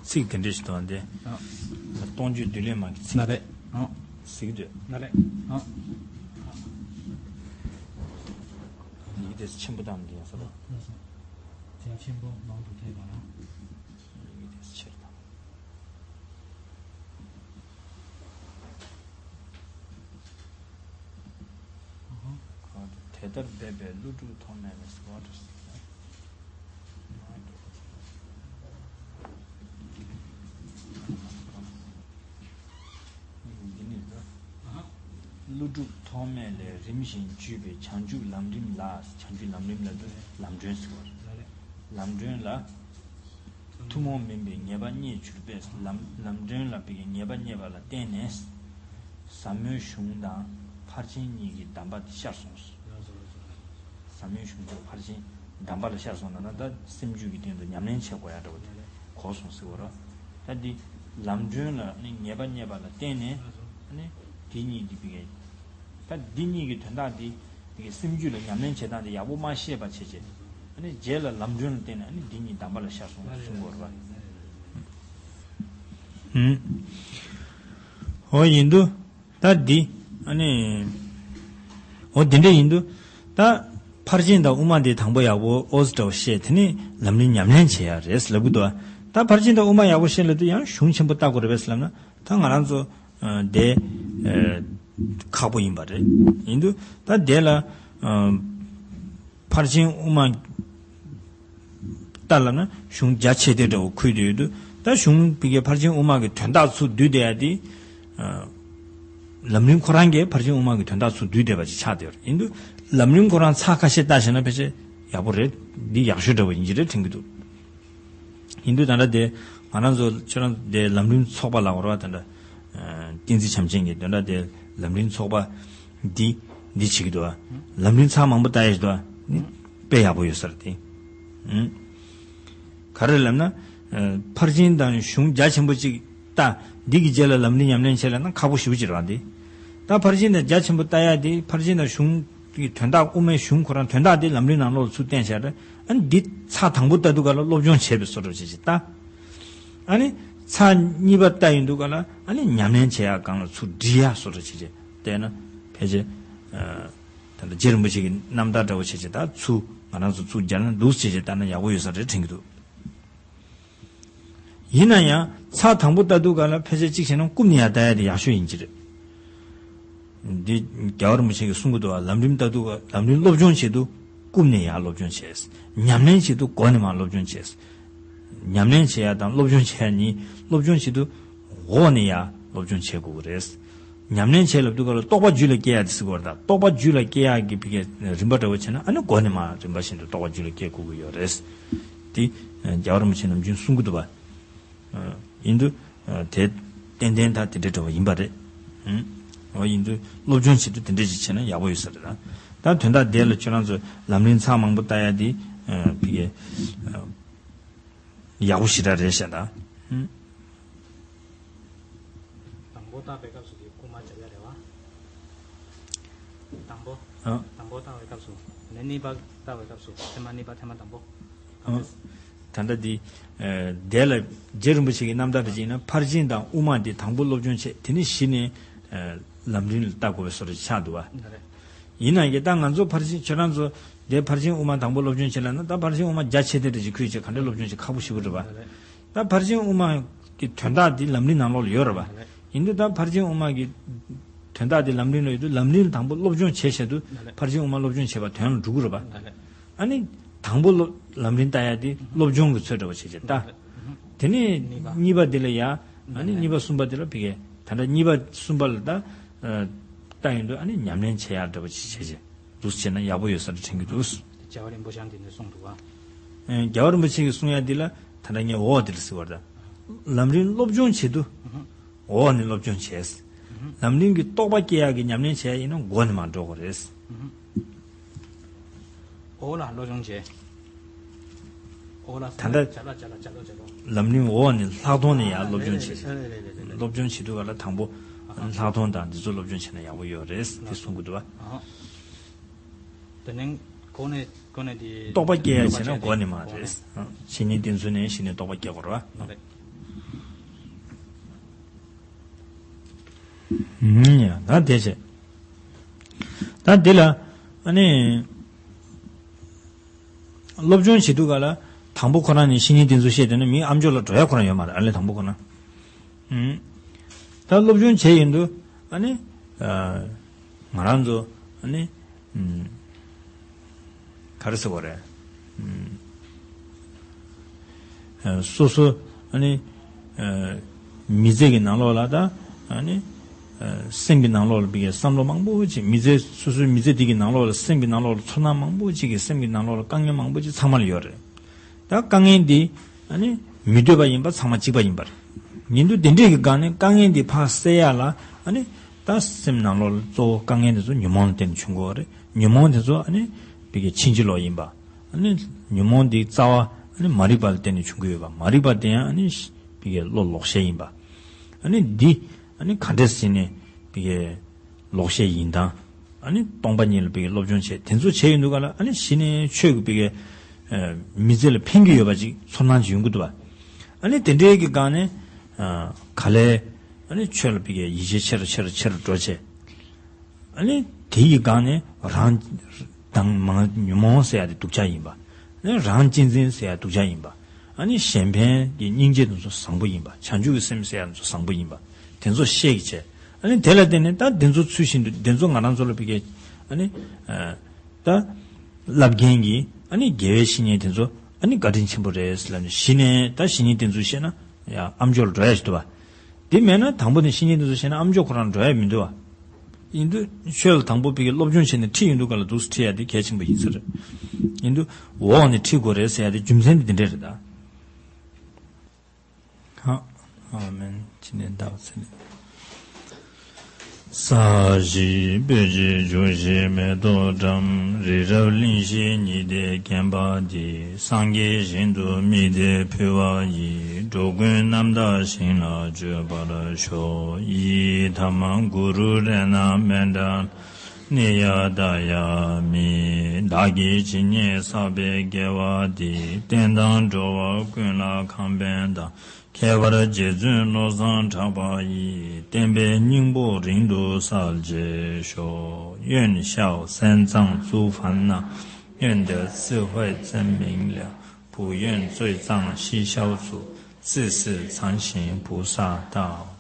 ཚིག་དེ་འདྲ་ཞིག་འདུག་འདི། སྟོང་བརྗོད་བདུད་ལས་མང་གི་ཚིག་ན་རེད། ཨང་། གཟིགས་འདོད། ན་རེད། ཨང་། ཡིག་དེ་ཆེན་པོ་དང་འདི་ཡང་ས་རེད། ཡིག་དེ་ཆེར་དང་། དེ་ལྟར་འབད་པས་ཀླུ་སྒྲུབ་ཐོགས་མེད་ལས། འདི་ནི་ཀླུ་སྒྲུབ་ཐོགས་མེད་ལས་རིམ་བཞིན་བརྒྱུད་པའི་བྱང་ཆུབ་ལམ་རིམ་ལ། བྱང་ཆུབ་ལམ་རིམ་ལ་ལམ་སྒྲོན་ཟེར་བ། ལམ་སྒྲོན་ལ། ཐུན་མོང་མིན་པའི་ངེས་པ་རྙེད་གྱུར་པས། ལམ་ལམ་སྒྲོན་ལ་བའི་ངེས་པ་རྙེད་པ་ལ་བརྟེན་ནས། ཟབ་མོའི་གཞུང་དང་ཕར་ཕྱིན་གཉིས་ཀྱི་གདམས་པ་དེ་ཤར་སོང་། ཟབ་མོའི་གཞུང་དང་ཕར་ཕྱིན་གདམས་པ་ལ་ཤར་སོང་ན་ན་ད་སེམས་རྒྱུད་ཀྱི་སྟེང་དུ་ཉམས་ལེན་བྱེད་དགོས་ཡ་འདྲ་བོ་དེ་གོ་སོང་ཟེར་བ་རེད། ད་འདི་ལམ་སྒྲོན་ལ་ནི་ངེས་པ་རྙེད་པ་ལ་བརྟེན་ནས་ནི་དེ་གཉིས་ཀྱི་བའི་ད་འདི་གཉིས་ཀྱི་དོན་དག་འདི། དེ་གའི་སེམས་རྒྱུད་ལ་ཉམས་ལེན་བྱེད་སྟངས་དེ་ཡག་པོ་མ་ཤེས་པ་བྱས་བྱས། ཨ་ནི་རྗེས་ལ་ལམ་སྒྲོན་ལ་བརྟེན་ནས་ཨ་ནི་འདི་གཉིས་གདམས་པ་ལ་ཤར་སོང་གསུང་དགོས་རེད་པ། ཧུམ། འོ་ཡིན་དུས། ད་འདི། ཨ་ནི། འོ་འདི་འདྲ་ཡིན་དུས། ད་ཕར་ཕྱིན་དང་དབུ་མ་འདི་དང་པོ་ཡག་པོ་ཨོ་ཙི་འདྲ་བོ་བཤད། དེ་ནི་ལམ་རིམ་ཉམས་ལེན་བྱེད་ཡག་རེད་ལབ་གི་འདུག་ད་ཕར་ཕྱིན་དང་དབུ་མ་ཡག་པོ་བཤད་ལབ་དུས་ཡང་གཞུང་ཆེན་པོ་ལྟ་དགོས་རེད་པས་ལབ་ན། ད་ང་རང་ཚོ་དེ་ཁག་པོ་ཡིན་པ་རེད། ཡིན་དུས་ད་དེ་ལ་ཕར་ཕྱིན་དབུ་མ་ལྟ་ལབ་ན་གཞུང་རྒྱ་ཆེ་དེ་འདྲ་བོ་ཁུལ་དུ་ཡོད་དུས། ད་གཞུང་བི་གའི་ཕར་ཕྱིན་དབུ་མ་གི་དོན་དག་ཚུར་བསྡུས་བསྡད་ཡ་དེ། ལམ་རིམ་ཁོ་རང་གིས་ཕར་ཕྱིན་དབུ་མ་གི་དོན་དག་ཚུར་བསྡུས་བསྡད་པ་ཅིག་ཆགས་བསྡད་ཡོད་རེད། ཡིན་དུས་ལམ་རིམ་ཁོ་རང་ཚར་ཁ་ཤས་ལྟ་བྱས་ན་ཕལ་ཆེར་ཡག་པོ་རེད། འདི་ཡག་ཤོས་འདྲ་བོ་ཡིན་གྱི་རེད་དྲན་གྱི་འདུག་ཡིན་དུས་ད་ལྟ་དེ་ང་རང་ཚོ་ཁྱོད་རང་དེ་ལམ་རིམ་ཚོགས་པ་ལ་འོར་བ་དེ་འདྲ། བསྟན་འཛིན་བྱམས་ཆེན་གྱིས་དེ་འདྲ་དེ་ལམ་རིམ་ཚོགས་པ་འདི་འདི་བྱེད་ཀྱི་འདུག་བ། ལམ་རིམ་ཚར་མང་པོ་ལྟ་ཡ་ཞིག་འདུག་བ། དཔེ་ཡག་པོ་ཡོད་ས་རེད་དེ། ག་རེ་ལབ་ན། ཕར་ཕྱིན་དང་གཞུང་རྒྱ་ཆེན་པོ་གཅིག་ལྟ། འདི་གི་རྗེས་ལ་ལམ་རིམ་ཉམས་ལེན་བྱེད་ལབ་ན་ཁག་པོ་ཞེ་པོ་ཅིག་རེད་བ་འདི། ད་ཕར་ཕྱིན་དང་རྒྱ་ཆེན་པོ་ལྟ་ཡ་དེ་ཕར་ཕྱིན་དང་གཞུང་གི་དོན་དག་དབུ་མའི་གཞུང་ཁོ་རང་དོན་དག་དེ་ལམ་རིམ་ནང་ལོགས་ལ་ཚུར་བསྟན་བྱས་རེད། ཨ་ནི་འདི་ཚར་དང་པོ་ལྟ་དུས་ག་ལ་སློབ་སྦྱོང་བྱས་པའི་བཟོ་འདྲ་བྱས་ཅིག་ལྟ། ཨ་ནི་ཚར་གཉིས་པ་ལྟ་ཡོང་དུས་ག་ལ་ཨ་ནི་ཉམས་ལེན་བྱེད་ཡག་སྒང་ལ་ཚུར་འདྲི་ཡག་བཟོ་འདྲ་བྱས་ཅིག་བལྟས་ན་ཕལ་ཆེར། ད་ལྟ་རྗེ་རིན་པོ་ཆེ་གི་རྣམ་ཐར་འདྲ་བོ་བྱས་ཅིག་ད་ཚུར་ང་རང་ཚོ་ཚུར་སྦྱར་ན་འདུག་བྱས་ཅིག་ལྟ་ན་ཡག་པོ་ཡོད་ས་རེད་དྲན་གྱི་འདུག་ཡིན་ན་ཡང་ཚར་དང་པོ་ལྟ་དུས་ག་ལ་ཕལ་ཆེར་གཅིག་བྱས་ན་རྐུབ་ནས་ཡར་ལྟ་ཡ་དེ་ཡག་ཤོས་ཡིན་གྱི་རེད། འདི་རྒྱལ་བ་རིན་པོ་ཆེ་གིས་གསུང་གི་འདུག་བ། ལམ་རིམ་ལྟ་དུས་ལམ་རིམ་སློབ་སྦྱོང་བྱེད་དུས་རྐུབ་ནས་ཡར་སློབ་སྦྱོང་བྱས། ཉམས་ལེན་བྱེད་དུས་མགོ་ནས་མར་སློབ་སྦྱོང་བྱས། ཉམས་ལེན་བྱེད་ཡ་དང་སློབ་སྦྱོང་བྱེད་ཡ་གཉིས། སློབ་སྦྱོང་བྱེད་དུས་འོག་ནས་ཡར་སློབ་སྦྱོང་བྱེད་དགོས་ཀྱི་རེད། ཉམས་ལེན་བྱེད་ལབ་དུས་ག་ལ་རྟོགས་པ་རྒྱུད་ལ་སྐྱེ་ཡ་དེ་ཟེར་གྱི་ཡོད་རེད་ད། རྟོགས་པ་རྒྱུད་ལ་སྐྱེ་ཡ་གི་བི་གའི་རིམ་པ་འདྲ་བོ་བྱས་ན་ཨ་ནི་མགོ་ནས་མར་རིམ་པ་བཞིན་དུ་རྟོགས་པ་རྒྱུད་ལ་སྐྱེ་དགོས་ཀྱི་ཡོད་རེད། དེ་རྒྱལ་བ་རིན་པོ་ཆེ་ནམ་རྒྱུན་གསུང་གི་འདུག་བ། ཡིན་དུས། དེ་ཏན་ཏན་ད་དེ་འདྲའི་འདྲ་བ་ཡིན་པ་རེད། འོ་ཡིན་དུས་སློབ་སྦྱོང་བྱེད་དུས་དེ་འདྲས་ཅིག་བྱས་ན་ཡག་པོ་ཡོད་ས་རེད་ད། ད་དོན་དག་དེ་ལ་ཁྱོད་རང་ཚོ་ལམ་རིམ་ཚར་མང་པོ་ལྟ་ཡ་དེ་བི་གའི་ཡག་པོ་ཞེ་དྲག་རེད་ཤག་ད། དང་པོ་བརྟག་པའི་སྐབས་སུ་དེ་རྐུན་མ་བརྒྱབ་ཡ་རེད་བ། དང་པོ། ཨ། དང་པོ་བརྟག་པའི་སྐབས་སུ། ནས་གཉིས་པ་བརྟག་པའི་སྐབས་སུ་ཐེངས་མ་གཉིས་པ་ཐེངས་མ་དང་པོ། ཨ། ད་ལྟ་འདི། དེ་ལ་རྗེ་རིན་པོ་ཆེ་གི་རྣམ་ཐར་དེ་བྱས་ན་ཕར་ཕྱིན་དང་དབུ་མ་འདི་དང་པོ་སློབ་སྦྱོང་བྱས། དེ་ནས་གཞི་ནས་ལམ་རིམ་ལ་བལྟ་དགོས་པའི་བཟོ་འདྲ་ཆགས་འདུག་བ། ཡིན་ན་ཡང་ད་ང་ཚོ་ཕར་ཕྱིན་ཁྱོད་རང་ཚོ་དེ་ཕར་ཕྱིན་དབུ་མ་དང་པོ་སློབ་སྦྱོང་བྱེད་ལབ་ན་ད་ཕར་ཕྱིན་དབུ་མ་རྒྱ་ཆེ་དེ་འདྲ་ཅིག་ཁུལ་བྱས་ག་འདྲ་སློབ་སྦྱོང་བྱེད་ཁག་པོ་ཞེ་པོ་རེད་བ། ད་ཕར་ཕྱིན་དབུ་མ་གི་དོན་དག་འདི་ལམ་རིམ་ནང་ལོགས་ལ་ཡོད་རེད་བ། ཡིན་དུས་ད་ཕར་ཕྱིན་དབུ་མ་གི་དོན་དག་འདི་ལམ་རིམ་ལ་ཡོད་དུས་ལམ་རིམ་དང་པོ་སློབ་སྦྱོང་བྱས་བྱས་དུས་ཕར་ཕྱིན་དབུ་མ་སློབ་སྦྱོང་བྱས་པ་དོན་ལ་འགྲོ་གི་རེད་བ། ཨ་ནི་དང་པོ་སློབ་ ལམ་རིམ་ལྟ་ཡ་དེ་སློབ་སྦྱོང་གི་ཚོད་འདྲ་བོ་བྱེད་བྱེད་ལྟ། དེ་ནས་གཉིས་པ་དེ་ལ་ཡ་ཨ་ནི་གཉིས་པ་གསུམ་པ་དེ་ལ་ཕ་གི་ད་ལྟ་གཉིས་པ་གསུམ་པ་ལ་ད་ལྟ་ཡོང་དུས་ཨ་ནི་ཉམས་ལེན་བྱེད་ཡ་འདྲ་བོ་ཅིག་བྱེད་བྱེད་འདུག་བྱས་ན་ཡག་པོ་ཡོད་ས་རེད་དྲན་གྱི་འདུག་རྒྱལ་བ་རིན་པོ་ཆེ་འདི་ནས་གསུངས་འདུག་བ། རྒྱལ་བ་རིན་པོ་ཆེ་གིས་གསུང་ཡ་འདི་ལ་ད་ལྟ་ངས་འོག་འདི་ལ་ཟེར་བ་རེད། ལམ་རིམ་སློབ་སྦྱོང་བྱེད་དུས། འོག་ནས་སློབ་སྦྱོང་བྱས། ལམ་རིམ་གྱི་རྟོགས་པ་སྐྱེ་ཡག་གི་ཉམས་ལེན་བྱས་ཡིན་ན་མགོ་ནས་མར་འགྲོ་དགོས་རེད། འོག་ལ་སློབ་སྦྱོང་བྱས། འོག་ལ་ད་ལྟ་ལམ་རིམ་འོག་ནས་ལྷག་མཐོང་ནས་ཡར་སློབ་སྦྱོང་བྱས། སློབ་སྦྱོང་བྱེད་དུས་ག་ལ་དང་པོ་ལྷག་མཐོང་དང་འདི་ཚོ་སློབ་སྦྱོང་བྱས་ན་ཡག་པོ་ཡོད་རེད་དེ་གསུང་གི་འདུག་བ། དེ་ནས་གོ་ནས་གོ་ནས་དེ་རྟོགས་པ་སྐྱེ་ཡ་བྱས་ན་མགོ་ནས་མར་རེད། བཤེས་གཉེན་བསྟེན་ཚུལ་ནས་བཤེས་གཉེན་རྟོགས་པ་སྐྱེ་དགོས་རེད་བ། ཡ་ད་དེ་བྱས། ད་འདི་ལ་ཨ་ནི་སློབ་སྦྱོང་བྱེད་དུས་ག་ལ་དང་པོ་ཁོ་རང་ནས་བཤེས་གཉེན་བསྟེན་ཚུལ་བཤད་དེ་ནི་མི་ཨ་མཆོག་ལ་འགྲོ་ཡ་ཁོ་རང་ཡོད་མ་རེད་ཨ་ལས་དང་པོ་ཁོ་ན། ད་སློབ་སྦྱོང་བྱས་ཡིན་དུས་ཨ་ནི་ང་རང་ཚོ་ཨ་ནི་ག་རེ་ཟེར་བ་རེད། སོ་སོ་ཨ་ནི་མི་ཚེ་གི་ནང་ལོགས་ལ་ད་ཨ་ནི་སེམས་ཀྱི་ནང་ལོགས་ལ་བི་གའི་བསམ་བློ་མང་པོ་ཅིག་མི་ཚེ་སོ་སོའི་མི་ཚེ་འདི་གི་ནང་ལོགས་ལ་སེམས་ཀྱི་ནང་ལོགས་ལ་ཚོར་སྣང་མང་པོ་ཅིག་གི་སེམས་ཀྱི་ནང་ལོགས་ལ་དཀའ་ངལ་མང་པོ་ཅིག་ཚང་མ་ལ་ཡོད་རེད། ད་དཀའ་ངལ་འདི་ཨ་ནི་མི་འདོད་པ་ཡིན་པ་ཚང་མ་གཅིག་པ་ཡིན་པ་རེད། ཡིན་དུས་དེ་འདྲས་ཀྱི་སྒང་ནས་དཀའ་ངལ་འདི་ཕར་སེལ་ཡ་ལ་ཨ་ནི་ད་སེམས་ནང་ལོགས་ལ་གཙོ་བོ་དཀའ་ངལ་འདི་ཚོ་ཉོན་མོངས་ལ་བརྟེན་ནས་བྱུང་གི་ཡོད་རེད། ཉོན་མོངས་འདི་ཚོ་ཨ་ནི་བི་གའི་ཕྱིན་ཅི་ལོག་ཡིན་པ། ཨ་ནི་ཉོན་མོངས་འདི་རྩ་བ་ཨ་ནི་མ་རིག་པ་ལ་བརྟེན་ནས་བྱུང་གི་ཡོད་པ། མ་རིག་པ་དེ་ཡང་ཨ་ནི་བི་གའི་བློ་ལོག་ཤེས་ཡིན་པ། ཨ་ནི་འདི་ཨ་ནི་ག་འདྲས་ཟེར་ནས་བི་གའི་ལོག་ཤེས་ཡིན་དང་། ཨ་ནི་སྟོང་པ་ཉིད་ལ་བི་གའི་སློབ་སྦྱོང་བྱས་དེ་ཚོ་བྱས་ཡོང་དུས་ག་ལ་ཨ་ནི་གཞི་ནས་ཆོས་ཀྱི་བི་གའི་མི་ཚེ་ལ་ཕན་གྱི་ཡོད་པ་ཅིག་ཚོར་སྣང་ཅིག་ཡོང་གི་འདུག་བ། ཨ་ནི་དེ་འདྲའི་གི་སྒང་ནས་ག་ལས་ཨ་ནི་ཆོས་ལ་བི་གའི་ཡིད་ཆེས་ཆེ་རུ་ཆེ་རུ་ཆེ་རུ་འགྲོ་བྱས། ཨ་ནི་དེ་ཡི་སྒང་ནས་རང་དང་མ་ཉོན་མོངས་ཟེར་ཡ་དེ་སྡུག་ཅག་ཡིན་པ། ཨ་ནི་རང་གཅེས་འཛིན་ཟེར་ཡ་སྡུག་ཅག་ཡིན་པ། ཨ་ནི་གཞན་ཕན་གྱི་སྙིང་རྗེ་དེ་ཚོ་བཟང་པོ་ཡིན་པ། བྱང་ཆུབ་ཀྱི་སེམས་ཟེར་ཡ་དེ་ཚོ་བཟང་པོ་ཡིན་པ། དེ་ཚོ་ཤེས་ཀྱི་བྱས། ཨ་ནི་དེ་ལ་བརྟེན་ནས་ད་དེ་ཚོ་ཚུལ་བཞིན་དུ་དེ་ཚོ་ང་རང་ཚོ་ལ་བི་གའི་ཨ་ནི་ད་བསླབ་མཁན་གྱི་ཨ་ནི་དགེ་བའི་བཤེས་གཉེན་དེ་ཚོ་ཨ་ནི་བཀའ་དྲིན་ཆེན་པོ་རེད་ཟེར་ལབ་ནས་གཞི་ནས་ད་བཤེས་གཉེན་དེ་ཚོ་བཤད་ན་ཡ་ཨ་མཆོག་ལ་འགྲོ་ཡ་ཞིག་འདུག་བ། དེ་མེད་ན་དང་པོ་ནས་བཤེས་གཉེན་དེ་ཚོ་བཤད་ན་ཨ་མཆོག་ཁོ་རང་འགྲོ་ཡ་མི་འདུག་བ། ཡིན་དུས་ཆོས་ལ་དང་པོ་བི་གའི་སློབ་སྦྱོང་བྱས་ནས་ཁྲིད་ཡོང་དུས་ག་ལ་འདུག་སེ་ཁྲིད་ཡ་དེ་གལ་ཆེན་པོ་ཡིན་ས་རེད། ཡིན་དུས་འོག་ནས་ཁྲིད་དགོས་རེད་ཟེར་ཡ་དེ་རྒྱུ་མཚན་དེ་འདི་འདྲས་རེད་ད། ཧ། ཨ་མེན། ཕྱི་ནས་བདག་ཚེ་ནས། ས་གཞི་སྤོས་ཀྱི་རྒྱུ་ཞིག་མེ་ཏོག་བཀྲམ། རི་རབ་གླིང་བཞི་ཉི་ཟླས་བརྒྱན་པ་འདི། སངས་རྒྱས་ཞིང་དུ་དམིགས་ཏེ་ཕུལ་བ་ཡིས། འགྲོ་ཀུན་རྣམ་དག་ཞིང་ལ་སྤྱོད་པར་ཤོག། ཡི་དམ་གུ་རུ་རཏྣ་མནྟ་ནི་ཡ་ད་ཡ་མི། བདག་གིས་ཇི་སྙེད་བསགས་པའི་དགེ་བ་འདིས། བསྟན་དང་འགྲོ་བ་ཀུན་ལ་ཁམས་ཕན་དང་། ཁྱད་པར་རྗེ་བཙུན་བློ་བཟང་གྲགས་པ་ཡི། བསྟན་པའི་སྙིང་པོ་རིང་དུ་གསལ་བྱེད་ཤོག། 愿孝三藏诸烦恼，愿得智慧真明了，不愿罪障悉消除，自是常行菩萨道。